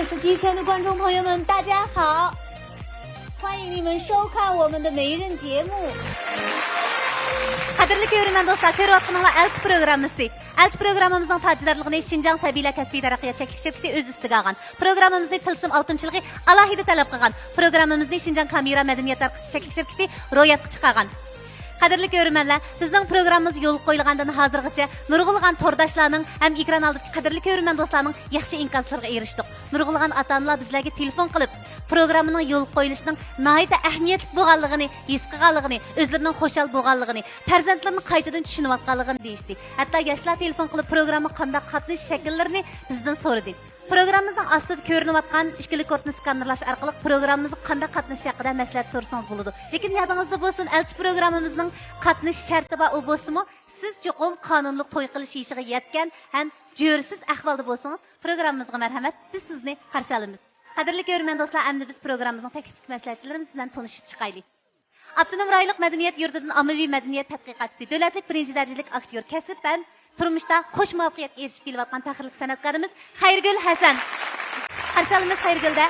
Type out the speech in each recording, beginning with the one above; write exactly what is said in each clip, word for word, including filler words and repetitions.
手机前的观众朋友们，大家好！欢迎你们收看我们的每日节目。 قەدىرلىك كۆرۈرمەن دوستلار، كۆرۈۋاتقىنىڭلار ئەلچى پروگراممىسى. ئەلچى پروگراممىمىزنىڭ تاجدارلىقىنى شىنجاڭ سەبىيلەر كەسپىي تەرەققىيات چەكلىك شىركىتى ئۆز ئۈستىگە ئالغان. پروگراممىمىزنى تىلسىم ئالتۇنچىلىقى ئالاھىدە تەلەپ قىلغان. پروگراممىمىزنى شىنجاڭ كامېرا مەدەنىيەت تارقىتىش چەكلىك شىركىتى روياپقا چىقارغان. قەدىرلىك كۆرۈرمەنلەر، بىزنىڭ پروگراممىمىز يولغا قويۇلغاندىن ھازىرغىچە نۇرغۇنلىغان تورداشلارنىڭ ھەم ئېكران ئالدىدىكى قەدىرلىك كۆرۈرمەن دوستلارنىڭ ياخشى ئىنكاسلىرىغا ئېرىشتۇق. نۇرغۇنلىغان ئاتا-ئانىلار بىزلەرگە تېلېفون قىلىپ، پروگراممىنىڭ يولغا قويۇلۇشىنىڭ ناھايىتى ئەھمىيەتلىك بولغانلىقىنى ھېس قىلغانلىقىنى، ئۆزلىرىنىڭ خۇشال بولغانلىقىنى، پەرزەنتلىرىنى قايتىدىن چۈشىنىۋاتقانلىقىنى دېيىشتى. ھەتتا ياشلار تېلېفون قىلىپ، پروگراممىغا قانداق قاتنىشىش شەكىللىرىنى بىزدىن سورىدى. پروگراممىمىزنىڭ ئاستىدا كۆرۈنۈۋاتقان ئىككى لىكورتنى سكانېرلاش ئارقىلىق پروگراممىمىزغا قانداق قاتنىشىش ھەققىدە مەسلىھەت سورىسىڭىز بولىدۇ. لېكىن يادىڭىزدا بولسۇن، ئەلچى پروگراممىمىزنىڭ قاتنىشىش شەرتى بار، ئۇ بولسىمۇ، سىز چوقۇم قانۇنلۇق توي قىلىش يېشىغا يەتكەن ھەم جۆرىسىز ئەھۋالدا بولسىڭىز، پروگراممىمىزغا مەرھەمەت، بىز سىزنى قارشى ئالىمىز. قەدىرلىك كۆرۈرمەن دوستلار، ئەمدى بىز پروگراممىمىزنىڭ تەكلىپلىك مەسلىھەتچىلىرىمىز بىلەن تونۇشۇپ چىقايلى. ئاپتونوم رايونلۇق مەدەنىيەت يۇرتىدىن ئاممىۋى مەدەنىيەت تەتقىقاتچىسى، دۆلەتلىك بىرىنچى دەرىجىلىك ئاكتيور، كەسىپ ھەم تۇرمۇشتا قوش مۇۋەپپەقىيەتكە ئېرىشىپ كېلىۋاتقان پەخىرلىك سەنئەتكارىمىز خەيرىگۈل ھەسەن. قارشى ئالىمىز خەيرىگۈلدە.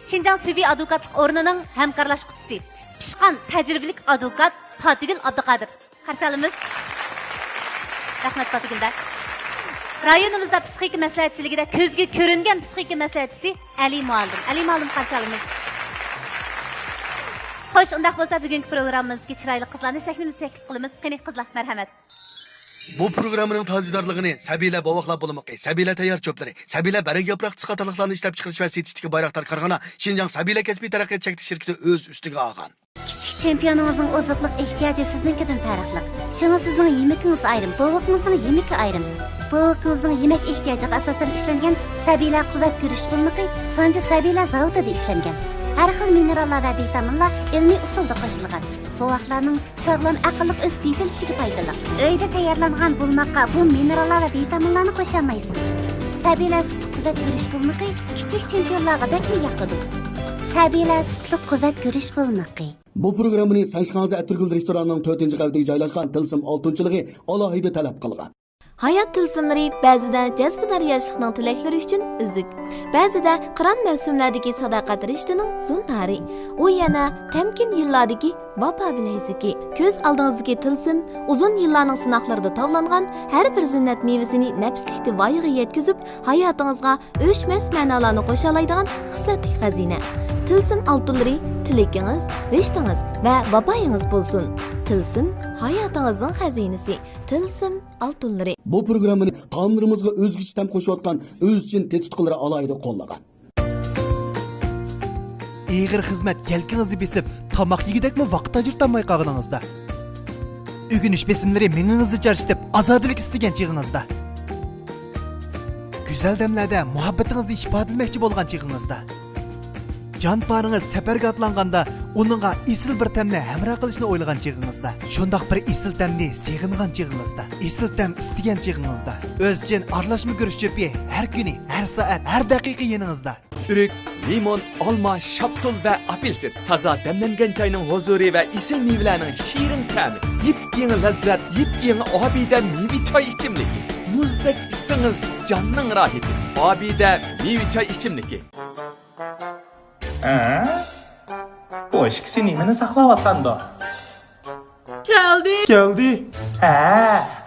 شىنجاڭ سۈبى ئادۋوكاتلىق ئورنىنىڭ ھەمكارلاشقۇچىسى، پىشقان تەجرىبىلىك ئادۋوكات پاتىگۈل ئابدۇقادىر. قارشى ئالىمىز. رەھمەت، پاتىگۈلدە. رايونىمىزدا پسىخىكا مەسلىھەتچىلىكىدە كۆزگە كۆرۈنگەن پسىخىكا مەسلىھەتچىسى ئەلى مۇئەللىم. ئەلى مۇئەللىم، قارشى ئالىمىز. خوش، ئۇنداق بولسا بۈگۈنكى پروگراممىمىزدىكى چىرايلىق قىزلارنى سەھنىمىزگە تەكلىپ قىلىمىز. قېنى، قىزلار، مەرھەمەت. بۇ پروگراممىنىڭ تاجدارلىقىنى سەبىيلەر بوۋاقلار بولمىقى، سەبىيلەر تەييار چۆپلىرى، سەبىيلەر بەرەك ياپراقچىسى قاتارلىقلارنى ئىشلەپچىقىرىش ۋە سېتىشتىكى بايراقدار كارخانا شىنجاڭ سەبىيلەر كەسپىي تەرەققىيات چەكلىك شىركىتى ئۆز ئۈستىگە ئالغان. كىچىك چېمپىيونىڭىزنىڭ ئوزۇقلۇق ئېھتىياجى سىزنىڭكىدىن پەرقلىق. شۇڭا سىزنىڭ يېمىكىڭىز ئايرىم، بوۋىقىڭىزنىڭ يېمىكى ئايرىم. بوۋىقىڭىزنىڭ يېمەك ئېھتىياجىغا ئاساسەن ئىشلەنگەن سەبىيلەر قۇۋۋەت گۈرۈچ بۇلمىقى سانجى سەبىيلەر زاۋۇتىدا ئىشلەنگەن. ھەر خىل مىنېراللار ۋە ۋىتامىنلار ئىلمىي ئۇسۇلدا قوشۇلغان. بوۋاقلارنىڭ ساغلام، ئەقىللىق ئۆسۈپ يېتىلىشىگە پايدىلىق. ئۆيدە تەييارلانغان بۇلماققا بۇ مىنېراللار ۋە ۋىتامىنلارنى قوشالمايسىز. سەبىيلەر سۈتلۈك قۇۋۋەت گۈرۈچ بۇلمىقى كىچىك چېمپىيونلارغا بەكمۇ ياقىدۇ. سەبىيلەر سۈتلۈك قۇۋۋەت گۈرۈچ بۇلمىقى. بۇ پروگراممىنى سەنشىخاڭزى ئەتىرگۈل رېستورانىنىڭ تۆتىنچى قەۋىتىگە جايلاشقان تىلسىم ئالتۇنچىلىقى ئالاھىدە تەلەپ قىلغان. ھايات تىلسىملىرى بەزىدە جەزبىدار ياشلىقنىڭ تىلەكلىرى ئۈچۈن ئۈزۈك، بەزىدە قىران مەۋسۇملەردىكى ساداقەت رىشتىنىڭ زۇنھارى، ئۇ يەنە تەمكىن يىللاردىكى ۋاپا بىلەزۈكى. كۆز ئالدىڭىزدىكى تىلسىم ئۇزۇن يىللارنىڭ سىناقلىرىدا تاۋلانغان ھەر بىر زىننەت مېۋىسىنى نەپىسلىك تىۋايىغا يەتكۈزۈپ، ھاياتىڭىزغا ئۆچمەس مەنالارنى قوشالايدىغان خىسلەتلىك خەزىنە. تىلسىم ئالتۇنلىرى تىلىكىڭىز، رىشتىڭىز ۋە ۋاپايىڭىز بولسۇن. تىلسىم ھاياتىڭىزنىڭ خەزىنىسى. تىلسىم ئالتۇنلىرى. بۇ پروگراممىنى تائاملىرىمىزغا ئۆزگىچە تەم قوشۇۋاتقان ئۆزچىن تېتىتقۇلىرى ئالاھىدە قوللىغان. ئېغىر خىزمەت يەلكىڭىزنى بېسىپ، تاماق يېگۈدەكمۇ ۋاقىت ئاجرىتالماي قالغىنىڭىزدا، ئۆگىنىش بېسىملىرى مېڭىڭىزنى چارچىتىپ، ئازادىلىك ئىستىگەن چېغىڭىزدا، گۈزەل دەملەردە مۇھەببىتىڭىزنى ئىپادىلىمەكچى بولغان چېغىڭىزدا، جان پارىڭىز سەپەرگە ئاتلانغاندا، ئۇنىڭغا ئېسىل بىر تەمنى ھەمراھ قىلىشنى ئويلىغان چېغىڭىزدا، شۇنداق بىر ئېسىل تەمنى سېغىنغان چېغىڭىزدا، ئېسىل تەم ئىستىگەن چېغىڭىزدا، ئۆزچىن ئارىلاشما گۈرۈچ چۆپى ھەر كۈنى، ھەر سائەت، ھەر دەقىقە يېنىڭىزدا. ئۆرۈك، لىمون، ئالما، شاپتۇل ۋە ئاپېلسىن. تازا دەملەنگەن چاينىڭ ھۇزۇرى ۋە ئېسىل مېۋىلەرنىڭ شېرىن تەمى. يېپيېڭى لەززەت، يېپيېڭى ئابىدە مېۋە چاي ئىچىملىكى. مۇزدەك ئىچسىڭىز، جاننىڭ راھىتى. ئابىدە مېۋە چاي ئىچىملىكى. ھە؟ بۇ ئىككىسى نېمىنى ساقلاۋاتقاندۇ؟ كەلدى. كەلدى. ھە،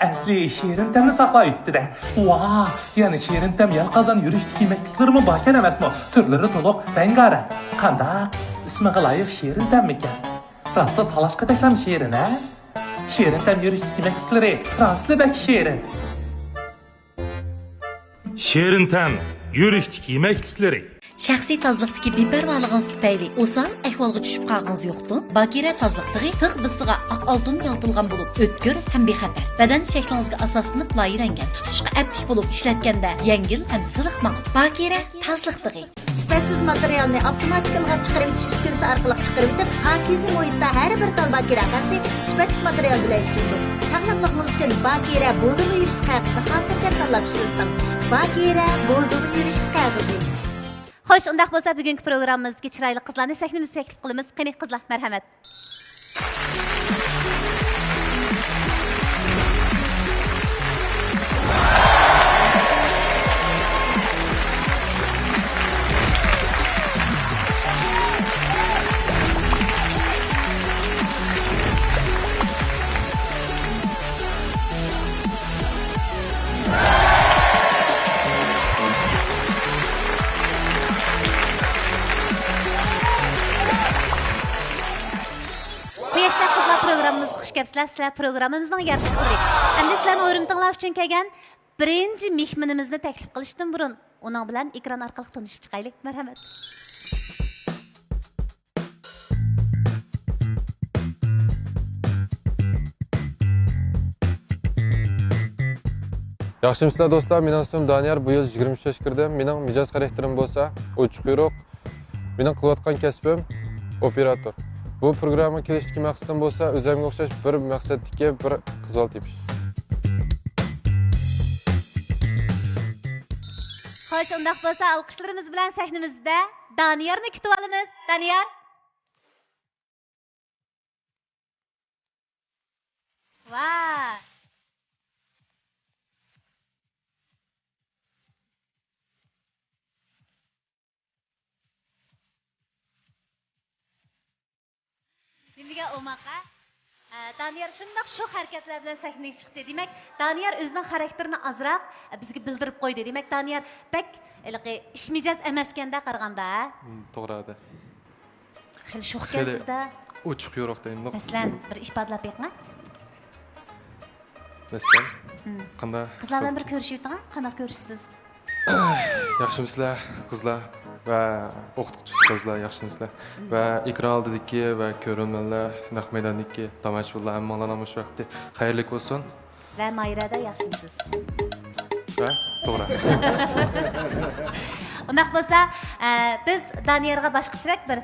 ئەسلى شېرىن تەمنى ساقلاۋېتىپتۇ-دە. ۋاھ، يەنە شېرىن تەم يەر قازان يۈرۈشلۈك يېمەكلىكلىرىمۇ باركەن ئەمەسمۇ؟ تۈرلىرى تولۇق، رەڭگارەڭ. قانداق؟ ئىسمىغا لايىق شېرىن تەممىكەن؟ راسلا تالاشقا تەكلەم شېرىن، ھە؟ شېرىن تەم يۈرۈشلۈك يېمەكلىكلىرى راسلا بەك شېرىن. شېرىن تەم يۈرۈشلۈك يېمەكلىكلىرى. شەخسىي تازىلىقتىكى بىپەرۋالىقىڭىز تۈپەيلى ئوسال ئەھۋالغا چۈشۈپ قالغىڭىز يوقتۇ؟ باكىرە تازىلىق تىغى تىغ بىسىغا ئاق ئالتۇن يالتىلغان بولۇپ، ئۆتكۈر ھەم بىخەتەر. بەدەن شەكلىڭىزگە ئاساسلىنىپ لايىھەلەنگەن. تۇتۇشقا ئەپلىك بولۇپ، ئىشلەتكەندە يەڭگىل ھەم سىلىق ماڭىدۇ. باكىرە تازىلىق تىغى. سۈپەتسىز ماتېرىيالنى ئاپتوماتىك ئىلغاپ چىقىرىۋېتىش ئۈسكۈنىسى ئارقىلىق چىقىرىۋېتىپ، پاكىزە مۇھىتتا ھەر بىر تال باكىرە خەقسى سۈپەتلىك ماتېرىيال بىلەن ئىشلىنىدۇ. ساغلاملىقىڭىز ئۈچۈن باكىرە بوزۇلما يۈرۈشلۈك قەغىزىنى خاتىرجەم تاللاپ ئىشلىتىڭ. باكىرە بوزۇلما يۈرۈشلۈك قەغىزى. خوش، ئۇنداق بولسا بۈگۈنكى پروگراممىمىزدىكى چىرايلىق قىزلارنى سەھنىمىزگە تەكلىپ قىلىمىز. قېنى قىزلار، مەرھەمەت. كەپسىلەر، سىلەر پروگراممىمىزنىڭ يارىتىشچىلىرى. ئەمدى سىلەرنىڭ ھۆرمىتىڭلار ئۈچۈن كەلگەن بىرىنچى مېھمىنىمىزنى تەكلىپ قىلىشتىن بۇرۇن، ئۇنىڭ بىلەن ئېكران ئارقىلىق تونۇشۇپ چىقايلى. مەرھەمەت. ياخشىمۇسىلەر دوستلار، مېنىڭ ئىسمىم دانىيار، بۇ يىل يىگىرمە ئۈچ ياشقا كىردىم. مېنىڭ مىجەز خاراكتېرىم بولسا ئوچۇق يورۇق. مېنىڭ قىلىۋاتقان كەسپىم ئوپېراتور. بۇ پروگراممىغا كېلىشتىكى مەقسىتىم بولسا ئۆزۈمگە ئوخشاش بىر مەقسەتتىكى بىر قىز بالا تېپىش. خوش، ئۇنداق بولسا ئالقىشلىرىمىز بىلەن سەھنىمىزدە دانىيارنى كۈتۈۋالىمىز. دانىيار. ۋاھ. نېمىگە ئوماق، ھە؟ ئە، دانىيار شۇنداق شوخ ھەرىكەتلەر بىلەن سەھنىگە چىقتى. دېمەك، دانىيار ئۆزىنىڭ خاراكتېرىنى ئازراق، ئە، بىزگە بىلدۈرۈپ قويدى. دېمەك، دانىيار بەك ھېلىقى ئىشمىجەز ئەمەسكەندە قارىغاندا، ھە؟ ھىم، توغرا ئىدى. خېلى شوخكەن خېلى سىزدە. ئوچۇق يورۇق دەيمىز. مەسىلەن، بىر ئىپادىلەپ بېقىڭە. مەسىلەن؟ ھىم. قانداق؟ قىزلار بىلەن بىر كۆرۈشۈۋېتىڭە. قانداق كۆرۈشىسىز؟ ياخشىمۇسىلەر، قىزلار ۋە ئوقۇتقۇچى ئۇستازلار، ياخشىمۇسىلەر؟ ھىم. ۋە ئېكران ئالدىدىكى ۋە كۆرۈرمەنلەر، نەق مەيداندىكى تاماشىبىنلار، ھەممىڭلارنىڭ مۇشۇ ۋاقتى خەيرلىك بولسۇن. ۋە ماھىرەدە ياخشىمۇسىز؟ ھە؟ توغرا. ئۇنداق بولسا، ئە، بىز دانىيارغا باشقىچىراق بىر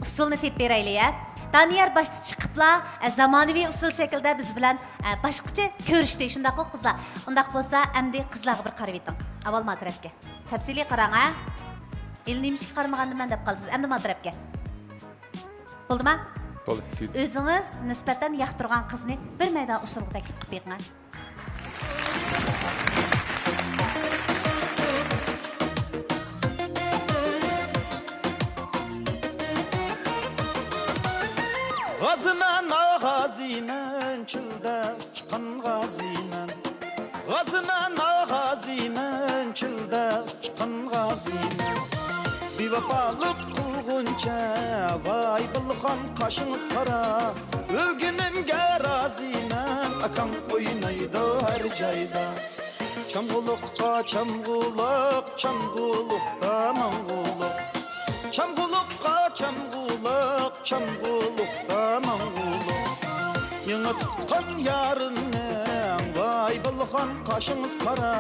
ئۇسۇلنى تېپىپ بېرەيلى، يە. دانىيار باشتا چىقىپلا، ئە، زامانىۋى ئۇسۇل شەكلىدە بىز بىلەن، ئە، باشقىچە كۆرۈشتى، شۇنداققۇ قىزلار؟ ئۇنداق بولسا، ئەمدى قىزلارغا بىر قارىۋېتىڭ. ئاۋۋال ما تەرەپكە. تەپسىلىي قاراڭ، ھە؟ ھېلى نېمىشقا قارىمىغاندىمەن دەپ قالىسىز. ئەمدى ما تەرەپكە. بولدىما؟ بولدى، تۈگىدى. ئۆزىڭىز نىسبەتەن ياقتۇرغان قىزنى بىر مەيدان ئۇسسۇلغا تەكلىپ قىلىپ بېقىڭە. غازىمەن، ئا، غازىمەن، چۆلدە ئۇچقان غازىمەن. غازىمەن، ئا، غازىمەن، چۆلدە ئۇچقان غازىمەن. بىۋاپالىق قىلغۇنچە، ۋاي بولغان قاشىڭىز قارا. ئۆلگىنىمگە رازىمەن، ئاكاڭ ئوينايدۇ ھەر جايدا. چامغۇلۇققا چامغۇلۇق، چامغۇلۇققا ماڭغۇلۇق. چامغۇلۇققا چامغۇلۇق، چامغۇلۇققا ماڭغۇلۇق. يېڭى تۇتقان يارىمنىڭ ۋاي بولغان قاشىڭىز قارا.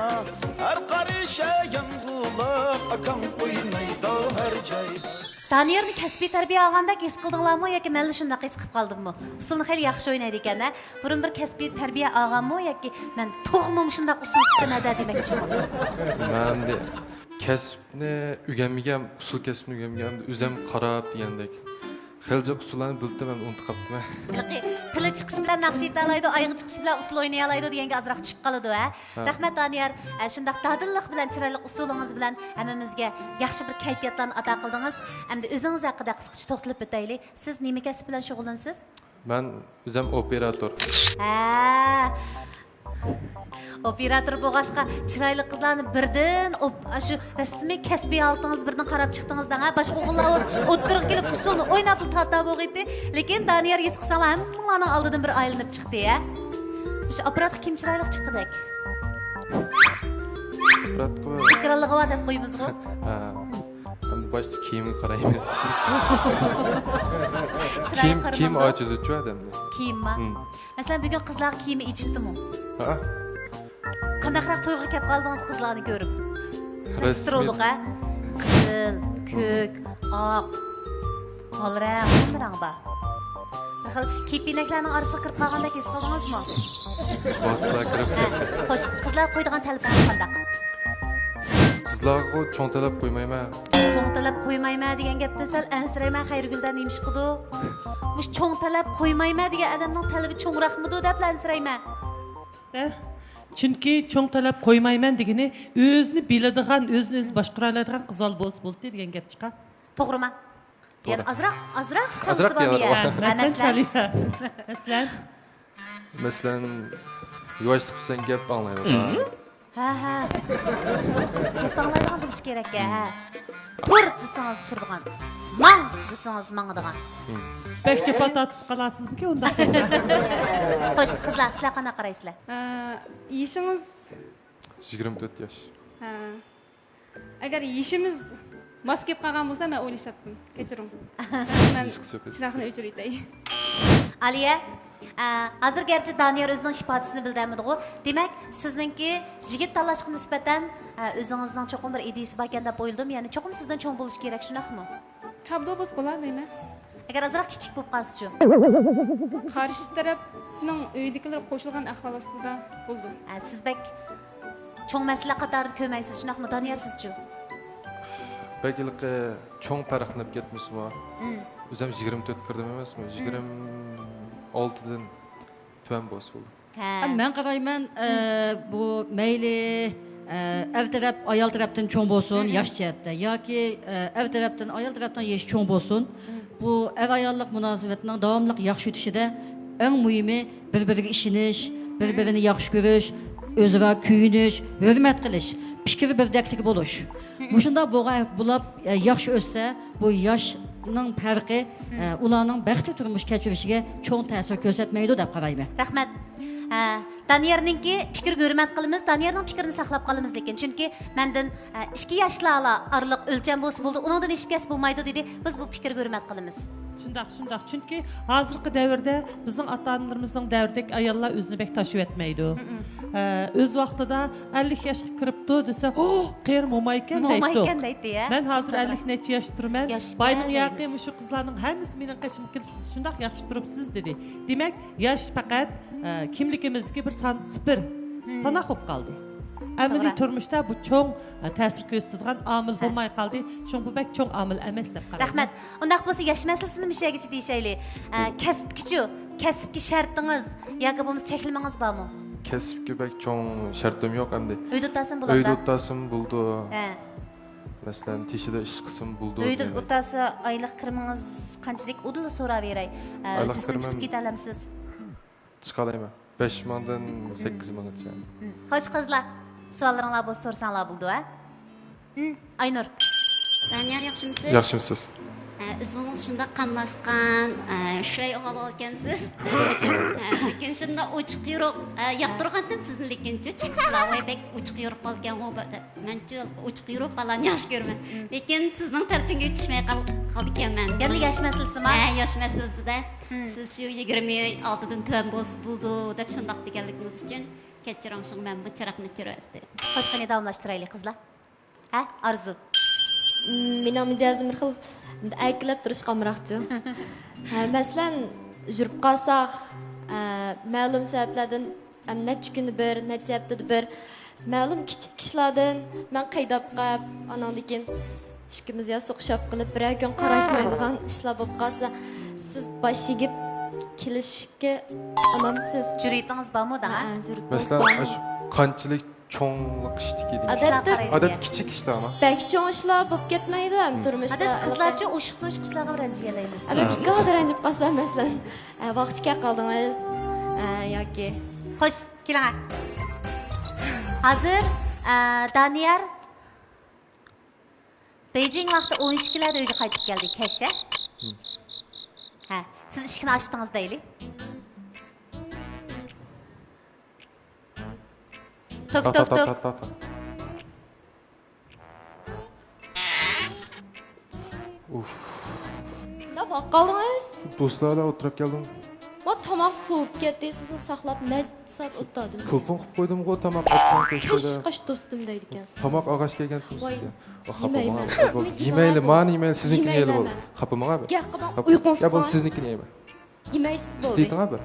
ھەر قارىشى ياڭغۇلۇق، ئاكاڭ ئوينايدۇ ھەر جايدا. دانىيارنى كەسپىي تەربىيە ئالغاندەك ھېس قىلدىڭلارمۇ ياكى مەنلا شۇنداق ھېس قىلىپ قالدىممۇ؟ ئۇسسۇلنى خېلى ياخشى ئوينايدىكەن-ھە. بۇرۇن بىر كەسپىي تەربىيە ئالغانمۇ ياكى مەن تۇغما مۇشۇنداق ئۇسسۇل چىقتىمەن-دە دېمەكچىمۇ؟ مەن ئەمدى كەسىپنى ئۆگەنمىگەن، ئۇسسۇل كەسپىنى ئۆگەنمىگەن، ئەمدى ئۆزۈم قاراپ دېگەندەك. خېلى جىق ئۇسسۇللارنى بىلىپتىمەن، ئۇنتۇپ قاپتىمەن. ھېلىقى تىلى چىقىشى بىلەن ناخشا ئېيتالايدۇ، ئايىغى چىقىشى بىلەن ئۇسسۇل ئوينىيالايدۇ دېگەنگە ئازراق چۈشۈپ قالىدۇ-ھە. ھە. رەھمەت دانىيار، ئە، شۇنداق دادىللىق بىلەن، چىرايلىق ئۇسسۇلىڭىز بىلەن ھەممىمىزگە ياخشى بىر كەيپىياتلارنى ئاتا قىلدىڭىز. ئەمدى ئۆزىڭىز ھەققىدە قىسقىچە توختىلىپ ئۆتەيلى. سىز نېمە كەسىپ بىلەن شۇغۇللىنىسىز؟ مەن ئۆزۈم ئوپېراتور. ھە. ئوپېراتور بولغاچقا، چىرايلىق قىزلارنى بىردىن ئوپ-، ئاشۇ رەسمىي كەسپىي ھالىتىڭىز بىردىن قاراپ چىقتىڭىز دەڭ، ھە؟ باشقا ئوغۇللار بولسا ئوتتۇرىغا كېلىپ ئۇسسۇلنى ئويناپلا تارتا بولغىيتتى. لېكىن دانىيار ھېس قىلساڭلار ھەممىڭلارنىڭ ئالدىدىن بىر ئايلىنىپ چىقتى، ھە؟ مۇشۇ ئاپپاراتقا كىم چىرايلىق چىققۇدەك؟ ئاپپاراتقا ئېكرانلىقى بار دەپ قويىمىزغۇ؟ ھە. ئەمدى باشتا كىيىمگە قارايمىز. چىرايغا كىيىم، كىيىم قارىمامدۇ؟ ئاجىزدۇچۇ ئادەمنى. كىيىمما؟ ھىم. مەسىلەن، بۈگۈن قىزلارغا كىيىمى ئېچىپتىمۇ؟ ھە؟ قانداقراق تۇيغۇغا كەپ قالدىڭىز قىزلارنى كۆرۈپ؟ رەسمىي. سترولۇق، ھە؟ قىزىل، كۆك، ئاق، ھالرەڭ، ھەممە رەڭ بار. بىر خىل كېپىنەكلەرنىڭ ئارىسىغا كىرىپ قالغاندەك ھېس قىلدىڭىزمۇ؟ ۋاقىتلار كىرىپ كەتتى. خوش، قىزلارغا قويىدىغان تەلىپىڭىز قانداق؟ قىزلارغا چوڭ تەلەپ قويمايمەن. چوڭ تەلەپ قويمايمەن دېگەن گەپتىن سەل ئەنسىرەيمەن، خەيرىگۈلدە نېمىشقىدۇ؟ مۇشۇ چوڭ تەلەپ قويمايمەن دېگەن ئادەمنىڭ تەلىپى چوڭراقمىدۇ دەپلا ئەنسىرەيمەن. ھە؟ چۈنكى چوڭ تەلەپ قويمايمەن دېگىنى ئۆزىنى بىلىدىغان، ئۆزىنى ئۆزى باشقۇرالايدىغان قىز بالا بولسا بولدى دېگەن گەپ چىقا. توغرىما؟ توغرا. يەنە ئازراق، ئازراق چالسا ئازراق بارمۇ يا؟ يا؟ ھە، مەسىلەن، مەسىلەن؟ چالىيا. مەسىلەن؟ مەسىلەن، يۇۋاشلىق بىلەن گەپ ئاڭلايدىغان. ھە، ھە. گەپ ئاڭلايدىغان بولۇش كېرەك، ھە. تۇر دېسىڭىز تۇرىدىغان. ماڭ دېسىڭىز ماڭىدىغان. بەك جاپا تارتىپ قالارسىزمىكىن ئۇنداق بولسا؟ خوش، قىزلار، سىلەر قانداق قارايسىلەر؟ ئە، يېشىڭىز؟ يىگىرمە تۆت ياش. ھە. ئەگەر يېشىمىز ماس كېلىپ قالغان بولسا، مەن ئويلىشاتتىم. كەچۈرۈڭ. مەن چىراغنى ئۆچۈرۈۋېتەي. ئالىيە، ئە، ھازىر گەرچە دانىيار ئۆزىنىڭ ئىپادىسىنى بىلدۈرمىدىغۇ، دېمەك، سىزنىڭكى يىگىت تاللاشقا نىسبەتەن، ئە، ئۆزىڭىزنىڭ چوقۇم بىر ئىدىيىسى باركەن دەپ ئويلىدىم. يەنى چوقۇم سىزدىن چوڭ بولۇشى كېرەك، شۇنداقمۇ؟ چابدۇ بولسا بولار دەيمەن. ئەگەر ئازراق كىچىك بولۇپ قالسىچۇ؟ قارشى تەرەپنىڭ ئۆيىدىكىلەر قوشۇلغان ئەھۋال ئاستىدا بولىدۇ. ئە، سىز بەك چوڭ مەسىلە قاتارىدا كۆرمەيسىز، شۇنداقمۇ؟ دانىيار، سىزچۇ؟ بەك ھېلىقى چوڭ پەرقلىنىپ كەتمىسىمۇ. مم. ئۆزۈم يىگىرمە تۆت كىردىم ئەمەسمۇ؟ مم. يىگىرمە ئالتىدىن تۆۋەن بولسا بولدى. ھە. مەن قارايمەن، ئە، بۇ مەيلى، ئە، ئەر تەرەپ، ئايال تەرەپتىن چوڭ بولسۇن، ياش جەھەتتە، ياكى، ئە، ئەر تەرەپتىن، ئايال تەرەپتىن يېشى چوڭ بولسۇن. بۇ ئەر-ئاياللىق مۇناسىۋەتنىڭ داۋاملىق ياخشى ئۆتۈشىدە ئەڭ مۇھىمى بىر-بىرىگە ئىشىنىش، بىر-بىرىنى ياخشى كۆرۈش، ئۆزئارا كۆيۈنۈش، ھۆرمەت قىلىش، پىكىر بىردەكلىكى بولۇش. مۇشۇنداق بولغان بولاپ، ئە، ياخشى ئۆتسە، بۇ ياشنىڭ پەرقى، ئە، ئۇلارنىڭ بەختلىك تۇرمۇش كەچۈرۈشىگە چوڭ تەسىر كۆرسەتمەيدۇ دەپ قارايمەن. رەھمەت. ئە، دانىيارنىڭكى پىكرىگە ھۆرمەت قىلىمىز، دانىيارنىڭ پىكرىنى ساقلاپ قالىمىز، لېكىن چۈنكى مەندىن، ئە، ئىككى ياشلارلا ئارىلىق ئۆلچەم بولسا بولىدۇ، ئۇنىڭدىن ئېشىپ كەتسە بولمايدۇ دېدى. بىز بۇ پىكىرگە ھۆرمەت قىلىمىز. شۇنداق، شۇنداق. چۈنكى ھازىرقى دەۋردە بىزنىڭ ئاتا-ئانىلىرىمىزنىڭ دەۋرىدەك ئاياللار ئۆزىنى بەك تاشلىۋەتمەيدۇ. ئە، ئۆز ۋاقتىدا ئەللىك ياشقا كىرىپتۇ دېسە، «ئوھ، قېرى مومايكەن» دېيىتتۇق. مومايكەن دەيتتى، ھە؟ مەن ھازىر ئەللىك نەچچە ياشتا تۇرىمەن. باينىڭ ياقى مۇشۇ قىزلارنىڭ ھەممىسى مېنىڭ قېشىمغا كېلىپ، «سىز شۇنداق ياخشى تۇرۇپسىز» دېدى. دېمەك، ياش پەقەت، ئە، كىملىكىمىزدىكى بىر سان، سىپىر، ساناق بولۇپ قالدى. ئەمەلىي تۇرمۇشتا بۇ چوڭ، ئە، تەسىر كۆرسىتىدىغان ئامىل بولماي قالدى. شۇڭا بۇ بەك چوڭ ئامىل ئەمەس دەپ قارايمەن. رەھمەت. ئۇنداق بولسا ياش مەسىلىسىنى مۇشۇ يەرگىچە دېيىشەيلى. ئە، كەسىپكىچۇ؟ كەسىپكە شەرتىڭىز ياكى بولمىسا چەكلىمىڭىز بارمۇ؟ كەسىپكە بەك چوڭ شەرتىم يوق ئەمدى. ئۆيدە ئولتۇرسام بولىدۇ؟ ئۆيدە ئولتۇرسام بولىدۇ. ھە. مەسىلەن، تېشىدا ئىش قىلسام بولىدۇ. ئۆيدە ئولتۇرسا ئايلىق كىرىمىڭىز قانچىلىك؟ ئۇدۇللا سوراۋېرەي. ئە، ئايلىق كىرىمىم چىقىپ كېتەلەمسىز؟ چىقالايمەن. بەش مىڭدىن سەككىز مىڭغىچە. خوش، قىزلار، سوئاللىرىڭلار بولسا سورىساڭلار بولىدۇ، ھە؟ ئاينۇر. دانىيار، ياخشىمسىز؟ ياخشىمسىز؟ ئە، ئۆزىڭىز شۇنداق قاملاشقان، ئە، شۇي ئوغۇل ئىكەنسىز. ئە، لېكىن شۇنداق ئوچۇق يورۇق، ئە، ياقتۇرغانتىم سىزنى، لېكىن چۈچۈكلا، ۋاي، بەك ئوچۇق يورۇق بالىكەنغۇ، دەپ. مەنچۇ ئوچۇق يورۇق بالىنى ياخشى كۆرىمەن. لېكىن سىزنىڭ تەلىپىڭىزگە چۈشمەي قال-، قالدىكەنمەن. يەنە ياش مەسىلىسىما؟ ھە، ياش مەسىلىسىدە. سىز شۇ يىگىرمە ئالتىدىن تۆۋەن بولسا بولىدۇ، دەپ شۇنداق دېگەنلىكىڭىز ئۈچۈن كەچۈرۈڭ، شۇڭا مەن بۇ چىراغنى ئۆچۈرۈۋەتتىم. خوش، قېنى داۋاملاشتۇرايلى، قىزلار. ھە، ئارزۇ. مم، مېنىڭ مىجەزىم بىر خىل ئەركىلەپ تۇرۇشقا ئامراقچۇ. ھە، مەسىلەن، يۈرۈپ قالساق، ھە، مەلۇم سەۋەبلەردىن، ھەم نەچچە كۈندە بىر، نەچچە ھەپتىدە بىر، مەلۇم كىچىك ئىشلاردىن مەن قىيناپ قاپ، ئاناندىن كېيىن ئىككىمىز يا سوقۇشۇپ قېلىپ، بىرەر كۈن قاراشمايدىغان ئىشلار بولۇپ قالسا، سىز باش ئېگىپ كېلىشكە ئۇنامسىز؟ جۈرئىتىڭىز بارمۇ، داڭا؟ ھە، جۈرئىتىڭىز بارمۇ؟ مەسىلەن، ئاشۇ قانچىلىك چوڭلۇق ئىشتىكى دېگەن. ئادەتتە، ئادەتتە كىچىك ئىشلارما؟ بەك چوڭ ئىشلار بولۇپ كەتمەيدۇ ھەم تۇرمۇشتا. ئادەتتە قىزلارچە ئوشۇق-توشۇق ئىشلارغا رەنجىيەلەيمىز. ئادەتتە ئىككى ئادەم رەنجىپ قالسا، مەسىلەن، ئە، ۋاقتى كەپ قالدىڭىز، ئە، ياكى. خوش، كېلىڭە. ھازىر، ئە، دانىيار بېيجىڭ ۋاقتى ئون ئىككىلەردە ئۆيگە قايتىپ كەلدى، كەچ، ھە؟ ھە، سىز ئىشىكنى ئاچتىڭىز دەيلى. توك، توك، توك. ئۇف. نېمە قىلىپ قالدىڭىز؟ دوستلار بىلەن ئولتۇرۇپ كەلدىم. ۋا، تاماق سوۋۇپ كەتتى، سىزنى ساقلاپ نەچچە سائەت ئولتۇردۇم. تېلېفون قىلىپ قويدۇمغۇ، تاماق ئەتكەن كەچتە. قاش دوستۇم دەيدىكەنسىز. تاماق ئالغاچ كەلگەنتىم سىزگە. خاپا بولماڭ. يېمەيلى، مانا يېمەيلى، سىزنىڭكىنى يەيلى بولدى. خاپا بولماڭ. گەپ قىلماڭ، ئۇيقۇڭ سىقىلغان. يا بولدى، سىزنىڭكىنى يەيمەن. يېمەيسىز، بولدى. ئىستەيتىڭ بىر.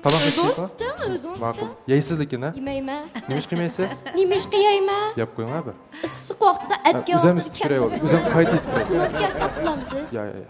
تاماق ئۆزىڭىز ئىستەڭ، ئۆزىڭىز ئىستەڭ. يەيسىز لېكىن، ھە؟ يېمەيمەن. نېمىشقا يېمەيسىز؟ نېمىشقا يەيمەن؟ يەپ قويۇڭ بىر. ئىسسىق ۋاقتىدا ئەتكەن ۋاقتىدا كەلمىسىڭىز. ئۆزۈم قايتا ئېيتىپ بېرەي. بۇنىڭدىن كەچ تاپ قىلامسىز؟ يا، يا، يا.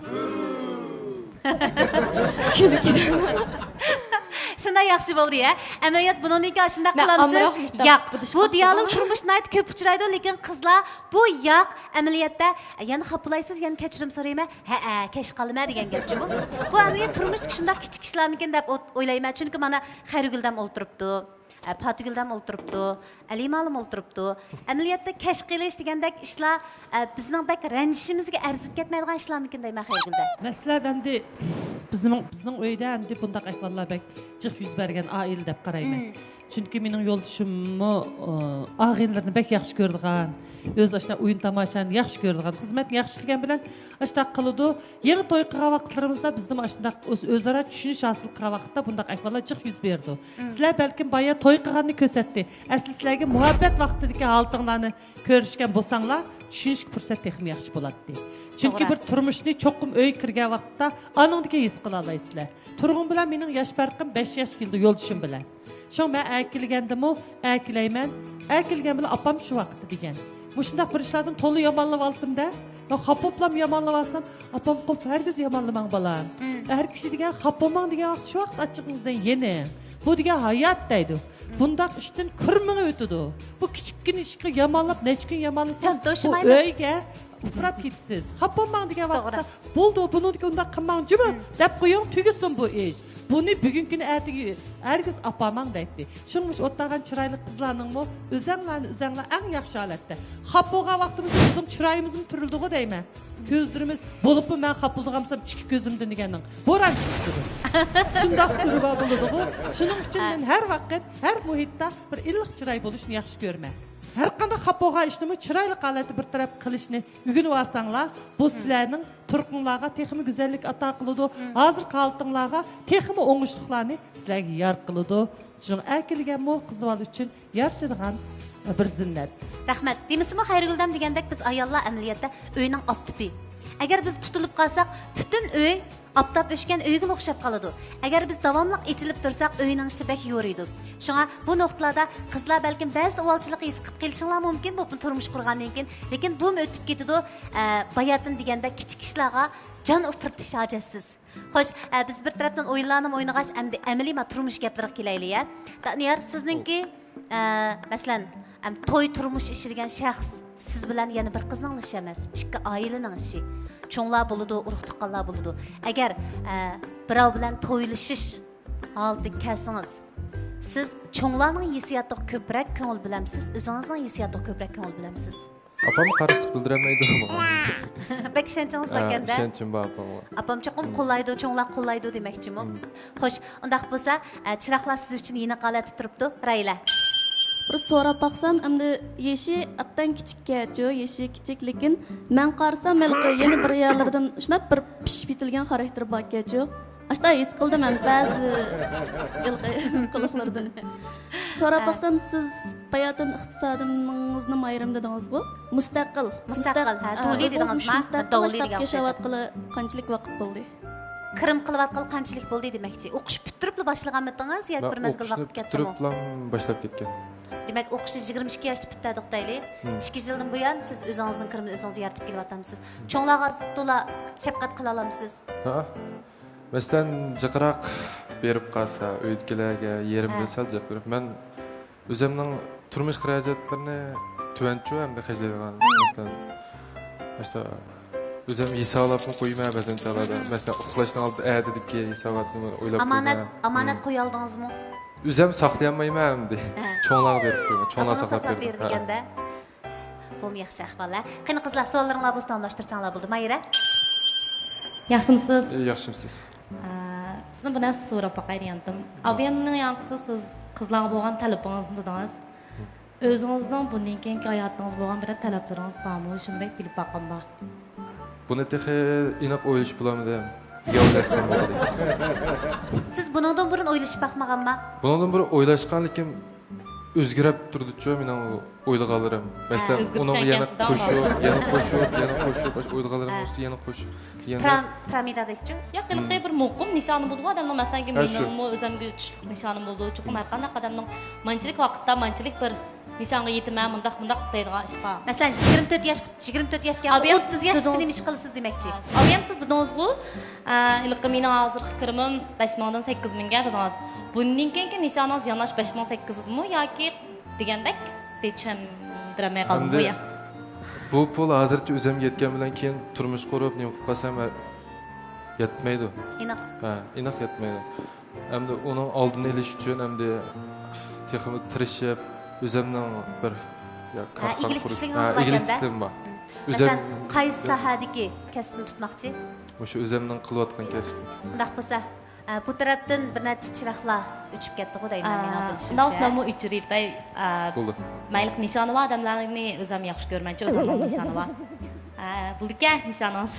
شۇنداق ياخشى بولدى، ھە؟ ئەمەلىيەت بۇنىڭدىن كېيىن ئاشۇنداق قىلامسىز؟ ياق. بۇ دىيالوگ تۇرمۇشتا ناھايىتى كۆپ ئۇچرايدۇ، لېكىن قىزلار بۇ ياق، ئەمەلىيەتتە، يەنە خاپىلايسىز، يەنە كەچۈرۈم سورايمەن. ھەئە، كەچ قالىمەن دېگەن گەپچۇ بۇ. بۇ ئەمەلىيەت تۇرمۇشتىكى شۇنداق كىچىك ئىشلارمىكىن دەپ ئوت-، ئويلايمەن. چۈنكى مانا خەيرىگۈلدەم ئولتۇرۇپتۇ. ئە، پاتىگۈلدەم ئولتۇرۇپتۇ، ئەلىمالىم ئولتۇرۇپتۇ. ئەمەلىيەتتە كەش قىلىش دېگەندەك ئىشلار، ئە، بىزنىڭ بەك رەنجىشىمىزگە ئەرزىپ كەتمەيدىغان ئىشلارمىكىن دەيمەن خەيرىگۈلدەم. مەسىلەن، ئەمدى بىزنىڭ، بىزنىڭ ئۆيدە ئەمدى بۇنداق ئەھۋاللار بەك جىق يۈز بەرگەن ئائىلە دەپ قارايمەن. مم. چۈنكى مېنىڭ يولدىشىممۇ، ئە، ئاغىنىلىرىنى بەك ياخشى كۆرىدىغان، ئۆزى ئاشۇنداق ئويۇن تاماشانى ياخشى كۆرىدىغان، خىزمەتنى ياخشى ئىشلىگەن بىلەن ئاشۇنداق قىلىدۇ. يېڭى توي قىلغان ۋاقىتلىرىمىزدا بىزدىمۇ ئاشۇنداق ئۆز-، ئۆزئارا چۈشىنىش ھاسىل قىلغان ۋاقىتتا بۇنداق ئەھۋاللار جىق يۈز بېرىدۇ. مم. سىلەر بەلكىم بايا توي قىلغاننى كۆرسەتتى. ئەسلى سىلەرگە مۇھەببەت ۋاقتىدىكى ھالىتىڭلارنى كۆرۈشكەن بولساڭلار، چۈشىنىشكە پۇرسەت تېخىمۇ ياخشى بولاتتى. چۈنكى توغرا. بىر تۇرمۇشنى چوقۇم ئۆيگە كىرگەن ۋاقىتتا ئانىڭدىكى ھېس قىلالايسىلەر. تۇرغۇن بىلەن مېنىڭ ياش پەرقىم بەش ياش كېلىدۇ، يولدىشىم بىلەن. شۇڭا مەن ئەكېلگەندىمۇ، ئەكېلەيمەن، ئەكېلگەن بىلەن ئاپام شۇ ۋاقىتتا دېگەن. مۇشۇنداق بىر ئىشلاردىن تولا يامانلىۋالدىم-دە. مەن خاپا بولۇپلام يامانلىۋالسام، ئاپام قوپ ھەرگىز يامانلىماڭ بالام. مم. ئەر كىشى دېگەن خاپا بولماڭ دېگەن ۋاقىت شۇ ۋاقىت ئاچچىقىڭىزدىن يېنىڭ. بۇ دېگەن ھايات دەيدۇ. بۇنداق ئىشتىن كۈر مېڭىپ ئۆتىدۇ. بۇ كىچىككىنە ئىشقا يامانلاپ، نەچچە كۈن يامانلىساڭ، جان بۇ توشىمايدۇ. ئۆيگە ئۇپراپ كېتىسىز. خاپا بولماڭ دېگەن توغرا. ۋاقىتتا، بولدى، بۇنىڭدىكى ئۇنداق قىلماڭ، جۇمۇ، مم. دەپ قويۇڭ، تۈگىسۇن بۇ ئىش. بۇنى بۈگۈنكىنى ئەتىگە ھەرگىز ئاپارماڭ دەيتتى. شۇڭا مۇشۇ ئولتۇرغان چىرايلىق قىزلارنىڭمۇ ئۆزەڭلارنى ئۆزەڭلار ئەڭ ياخشى ھالەتتە. خاپا بولغان ۋاقتىمىزدا بىزنىڭ چىرايىمىزمۇ تۈرۈلىدىغۇ دەيمەن. كۆزلىرىمىز، بولۇپمۇ مەن خاپا بولىدىغان بولسام ئىككى كۆزۈمدىن دېگەننىڭ بوران چىقىپ تۇرىدۇ. شۇنداق سۈرى بار بولىدىغۇ. شۇنىڭ ئۈچۈن مەن ھەر ۋاقىت، ھەر مۇھىتتا بىر ئىللىق چىراي بولۇشنى ياخشى كۆرىمەن. ھەر قانداق خاپا بولغان ئىشنىمۇ چىرايلىق ھالەتتە بىر تەرەپ قىلىشنى ئۆگىنىۋالساڭلار، بۇ سىلەرنىڭ تۇرقۇڭلارغا تېخىمۇ گۈزەللىك ئاتا قىلىدۇ، ھازىرقى ھالىتىڭلارغا تېخىمۇ ئوڭۇشلۇقلارنى سىلەرگە يار قىلىدۇ. شۇنىڭ ئەكېلگەنمۇ قىز بالا ئۈچۈن يارىشىدىغان بىر زىننەت. رەھمەت. دېمىسىمۇ خەيرىگۈلدەم دېگەندەك بىز ئاياللار ئەمەلىيەتتە ئۆينىڭ ئاپتىپى. ئەگەر بىز تۇتۇلۇپ قالساق، پۈتۈن ئۆي ئاپتاپ ئۆچكەن ئۆيگىمۇ ئوخشاپ قالىدۇ. ئەگەر بىز داۋاملىق ئېچىلىپ تۇرساق، ئۆينىڭ ئىچى بەك يورۇيدۇ. شۇڭا بۇ نۇقتىلاردا قىزلار بەلكىم بەزىدە ئۇۋالچىلىق ھېس قىلىپ قېلىشىڭلار مۇمكىن، بۇ تۇرمۇش قۇرغاندىن كېيىن. لېكىن بۇمۇ ئۆتۈپ كېتىدۇ. ئە، باياتىن دېگەندەك كىچىك ئىشلارغا جان ئۇپرىتىش ھاجەتسىز. خوش، ئە، بىز بىر تەرەپتىن ئويۇنلارنىمۇ ئوينىغاچ، ئەمدى ئەمەلىي ما تۇرمۇش گەپلىرىگە كېلەيلى، يە. دانىيار، سىزنىڭكى، ئە، مەسىلەن، ئەم، توي تۇرمۇش ئىشى دېگەن شەخس سىز بىلەن يەنە بىر قىزنىڭلا ئىشى ئەمەس، ئىككى ئائىلىنىڭ ئىشى. چوڭلار بولىدۇ، ئۇرۇق تۇغقانلار بولىدۇ. ئەگەر، ئە، بىراۋ بىلەن تويلىشىش ھالىتىگە كەلسىڭىز، سىز چوڭلارنىڭ ھېسسىياتىغا كۆپرەك كۆڭۈل بۆلەمسىز، ئۆزىڭىزنىڭ ھېسسىياتىغا كۆپرەك كۆڭۈل بۆلەمسىز؟ ئاپام قارشىلىق بىلدۈرەلمەيدۇ ماڭا. بەك ئىشەنچىڭىز ھە، باركەن-دە. ئىشەنچىم بار ئاپامغا. ئاپام چوقۇم قوللايدۇ، چوڭلار قوللايدۇ دېمەكچىمۇ؟ مم. خوش، ئۇنداق بولسا، ئە، چىراغلار سىز ئۈچۈن يېنىق ھالەتتە تۇرۇپتۇ، رايلە. بىر سوراپ باقسام، ئەمدى يېشى ئاتتان كىچىككەچۇ، يېشى كىچىك، لېكىن مەن قارىسام، ھېلىقى يەنە بىر يەرلىرىدىن شۇنداق بىر پىشىپ يېتىلگەن خاراكتېر باركەنچۇ. ئاشۇنداق ھېس قىلدىم ھەم بەزى ھېلىقى قىلىقلىرىدىن. سوراپ ھە. باقسام، سىز باياتىن ئىقتىسادىمىزنى مايرىم دېدىڭىزغۇ؟ مۇستەقىل. مۇستەقىل، ھە، ھە، دولى ئۆزىمىز دېدىڭىزما؟ مۇستەقىل دولى ئىشلەپ دېگەن ياشاۋاتقىلى قانچىلىك ۋاقىت بولدى؟ كىرىم قىلىۋاتقىلى قانچىلىك بولدى دېمەكچى؟ ئوقۇش پۈتتۈرۈپلا باشلىغانمىدىڭىز ياكى مەن بىر مەزگىل ئوقۇشنى ۋاقىت كەتتىمۇ؟ پۈتتۈرۈپلا باشلاپ كەتكەن. دېمەك، ئوقۇشنى يىگىرمە ئىككى ياشتا پۈتتۈردۇق دەيلى. مم. ئىككى يىلدىن بۇيان سىز ئۆزىڭىزنىڭ كىرىمىنى ئۆزىڭىز يارىتىپ كېلىۋاتامسىز؟ مم. چوڭلارغا تولا شەپقەت قىلالامسىز؟ ھە. مەسىلەن، جىقراق بېرىپ قالسا، ئۆيدىكىلەرگە يېرىمدىن ھە. سەل جىق بېرىپ، مەن ئۆزۈمنىڭ تۇرمۇش خىراجەتلىرىنى تۆۋەنچۇ ئەمدى خەجلەيدىغان. مەسىلەن، مەسىلەن، ئۆزۈم ھېسابلاپمۇ قويىمەن بەزەن چاغلاردا. مەسىلەن، ئۇخلاشنىڭ ئالدىدا ئەتىدىكى ھېساباتنى ئويلاپ ئامانەت، قويىمەن. ئامانەت مم. قويالدىڭىزمۇ؟ ئۆزۈم ساقلىيالمايمەن ئەمدى. ھە. چوڭلارغا بېرىپ قويىمەن. چوڭلار ئاپىڭىز ساقلاپ ساقلاپ بېرىدۇ. بېرىدىكەندە. بۇمۇ ياخشى ئەھۋال-ھە. قېنى قىزلار، سوئاللىرىڭلار بولسا داۋاملاشتۇرساڭلار بولدى. ماھىرە؟ ياخشىمۇسىز؟ ئە، ياخشىمسىز؟ ئە، سىزدىن بىر نەرسە سوراپ باقاي دېگەنتىم. ئابىيەمنىڭ ياڭقىسى سىز قىزلارغا بولغان تەلىپىڭىزنى دېدىڭىز. ئۆزىڭىزنىڭ بۇندىن كېيىنكى ھاياتىڭىز بولغان بىرەر تەلەپلىرىڭىز بارمۇ؟ شۇنى بەك بىلىپ باققاندا. بۇنى تېخى ئېنىق ئويلىشىپ بولالمىدىم. ياۋزەتسەم بولدى. سىز بۇنىڭدىن بۇرۇن ئويلىشىپ باقمىغانما؟ بۇنىڭدىن بۇرۇن ئويلاشقان، لېكىن ئۆزگىرىپ تۇرىدۇچۇ مېنىڭ ئويلىغانلىرىم. مەسىلەن، ھە، ئۇنىڭغا يەنە ئۆزگىرىشكەنكەن سىزدە قوشۇپ، يەنە قوشۇپ، يەنە قوشۇپ، ئاشۇ ئويلىغانلىرىمنىڭ ھە. ئۈستىگە يەنە قوشۇپ، يەنە پىرام-، پىرامىدادەكچۇ؟ ياق، ھېلىقى مم. بىر مۇقىم نىشانى بولىدىغۇ ئادەمنىڭ، مەسىلەن، ھە، شۇ. مېنىڭمۇ ئۆزۈمگە چۈشلۈك نىشانىم بولىدۇ. چوقۇم ھەر قانداق ئادەمنىڭ مانچىلىك ۋاقىتتا مانچىلىك بىر نىشانغا يېتىمەن، مۇنداق، مۇنداق دەيدىغان ئىشقا. مەسىلەن، يىگىرمە تۆت ياش، يىگىرمە تۆت ياشقا ياقىن ئابىيەم ئوتتۇز ياشقىچە دېدىڭىز. نېمە ئىش قىلىسىز دېمەكچى؟ ئابىيەم سىز دېدىڭىزغۇ، ئە، ھېلىقى مېنىڭ ھازىرقى كىرىمىم بەش مىڭدىن سەككىز مىڭگە دېدىڭىز. بۇندىن كېيىنكى نىشانىڭىز يەنە شۇ بەش مىڭ سەككىز مىڭمۇ ياكى دېگەندەك بىر چۈشەندۈرەلمەي قالدىم بۇ ئەمدى يا. بۇ پۇل ھازىرچە ئۆزۈمگە يەتكەن بىلەن كېيىن تۇرمۇش قۇرۇپ، نېمە قىلىپ قالسام، ھە، يەتمەيدۇ. ئېنىق. ھە، ئېنىق يەتمەيدۇ. ئەمدى ئۇنىڭ ئالدىنى ئېلىش ئۈچۈن ئەمدى تېخىمۇ تىرىشىپ، ئۆزۈمنىڭ بىر، يا، ھە، كارخانا ئىگىلىك قۇرۇش، تىكلىكىڭىز ھە، بار ئىگىلىك ئەكەندە؟ تىكلىكىم بار. مم. ئۆزۈم مەسىلەن، قايسى ساھەدىكى كەسىپنى تۇتماقچى؟ مۇشۇ ئۆزۈمنىڭ قىلىۋاتقان كەسپىم. ئۇنداق بولسا، ئە، بۇ تەرەپتىن بىر نەچچە چىراغلار ئۆچۈپ كەتتىغۇ دەيمەن، مېنىڭ ئا، بىلىشىمچە. شۇنداق، مەنمۇ ئۆچۈرۈۋېتەي. ئا، بولدى. مەيلىق نىشانى بار ئادەملەرنى ئۆزۈم ياخشى كۆرمەنچۇ، ئۆزۈمنىڭ نىشانى بار. ئا، بولدىكەن نىشانىڭىز.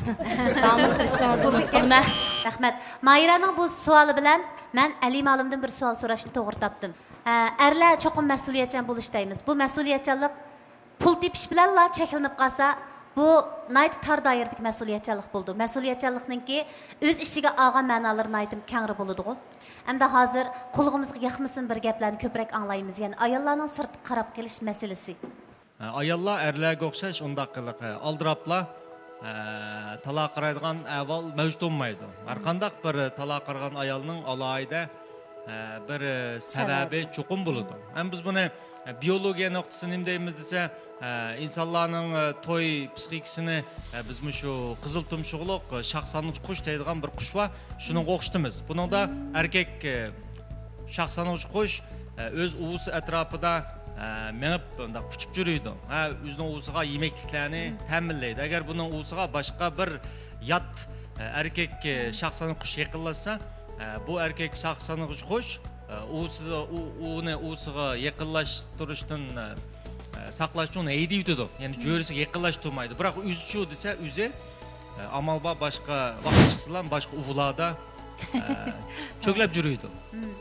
داۋاملىق تىرىشىشىڭىزنى ئۈمىد قىلىمەن. رەھمەت. ماھىرەنىڭ بۇ سوئالى بىلەن مەن ئەلى مۇئەللىمدىن بىر سوئال سوراشنى توغرا تاپتىم. ئە، ئەرلەر چوقۇم مەسئۇلىيەتچان بولۇشى دەيمىز. بۇ مەسئۇلىيەتچانلىق پۇل تېپىش بىلەنلا چەكلىنىپ قالسا، بۇ ناھايىتى تار دائىرىدىكى مەسئۇلىيەتچانلىق بولىدۇ. مەسئۇلىيەتچانلىقنىڭكى ئۆز ئىچىگە ئالغان مەنالىرى ناھايىتى كەڭرى بولىدىغۇ. ئەمدى ھازىر قۇلىقىمىزغا ياقمىسۇن بىر گەپلەرنى كۆپرەك ئاڭلايمىز، يەنى ئاياللارنىڭ سىرتقا قاراپ قېلىش مەسىلىسى. ئاياللار ئەرلەرگە ئوخشاش ئۇنداق قىلىق ئالدىراپلا، ئە، تالاغا قارايدىغان ئەھۋال مەۋجۇت بولمايدۇ. ھەرقانداق بىر تالاغا قارىغان ئايالنىڭ ئالاھىدە، ئە، بىر سەۋەبى سەۋەبى. چوقۇم بولىدۇ. ھەم بىز بۇنى، ئە، بىيولوگىيە نۇقتىسى نېمە دەيمىز دېسە، ئە، ئىنسانلارنىڭ، ئە، توي پسىخىكىسىنى، ئە، بىز مۇشۇ قىزىل تۇمشۇقلۇق، ئە، شاخسانغۇچ قۇش دەيدىغان بىر قۇش بار، شۇنىڭغا ئوخشىتىمىز. بۇنىڭدا ئەركەك، ئە، شاخسانغۇچ قۇش، ئە، ئۆز ئۇۋىسى ئەتراپىدا، ئە، مېڭىپ، مۇنداق ئۇچۇپ يۈرىدۇ. ھە، ئۆزىنىڭ ئۇۋىسىغا يېمەكلىكلەرنى تەمىنلەيدۇ. ئەگەر بۇنىڭ ئۇۋىسىغا باشقا بىر يات، ئە، ئەركەك، ئە، شاخسانغۇچ قۇش يېقىنلاشسا، ئە، بۇ ئەركەك شاخسانغۇچ قۇش، ئە، ئۇۋىسىدا، ئۇ-، ئۇۋىنى ئۇۋىسىغا يېقىنلاشتۇرۇشتىن، ئە، ئە، ساقلاش ئۈچۈن ھەيدىۋېتىدۇ. يەنى جۆرىسىگە يېقىنلاشتۇرمايدۇ. بىراق ئۆزىچۇ دېسە، ئۆزى ئە، ئامال بار، باشقا ۋاقىت چىقسىلا، باشقا ئۇۋىلاردا، ئە، چۆگلەپ يۈرىدۇ. مم.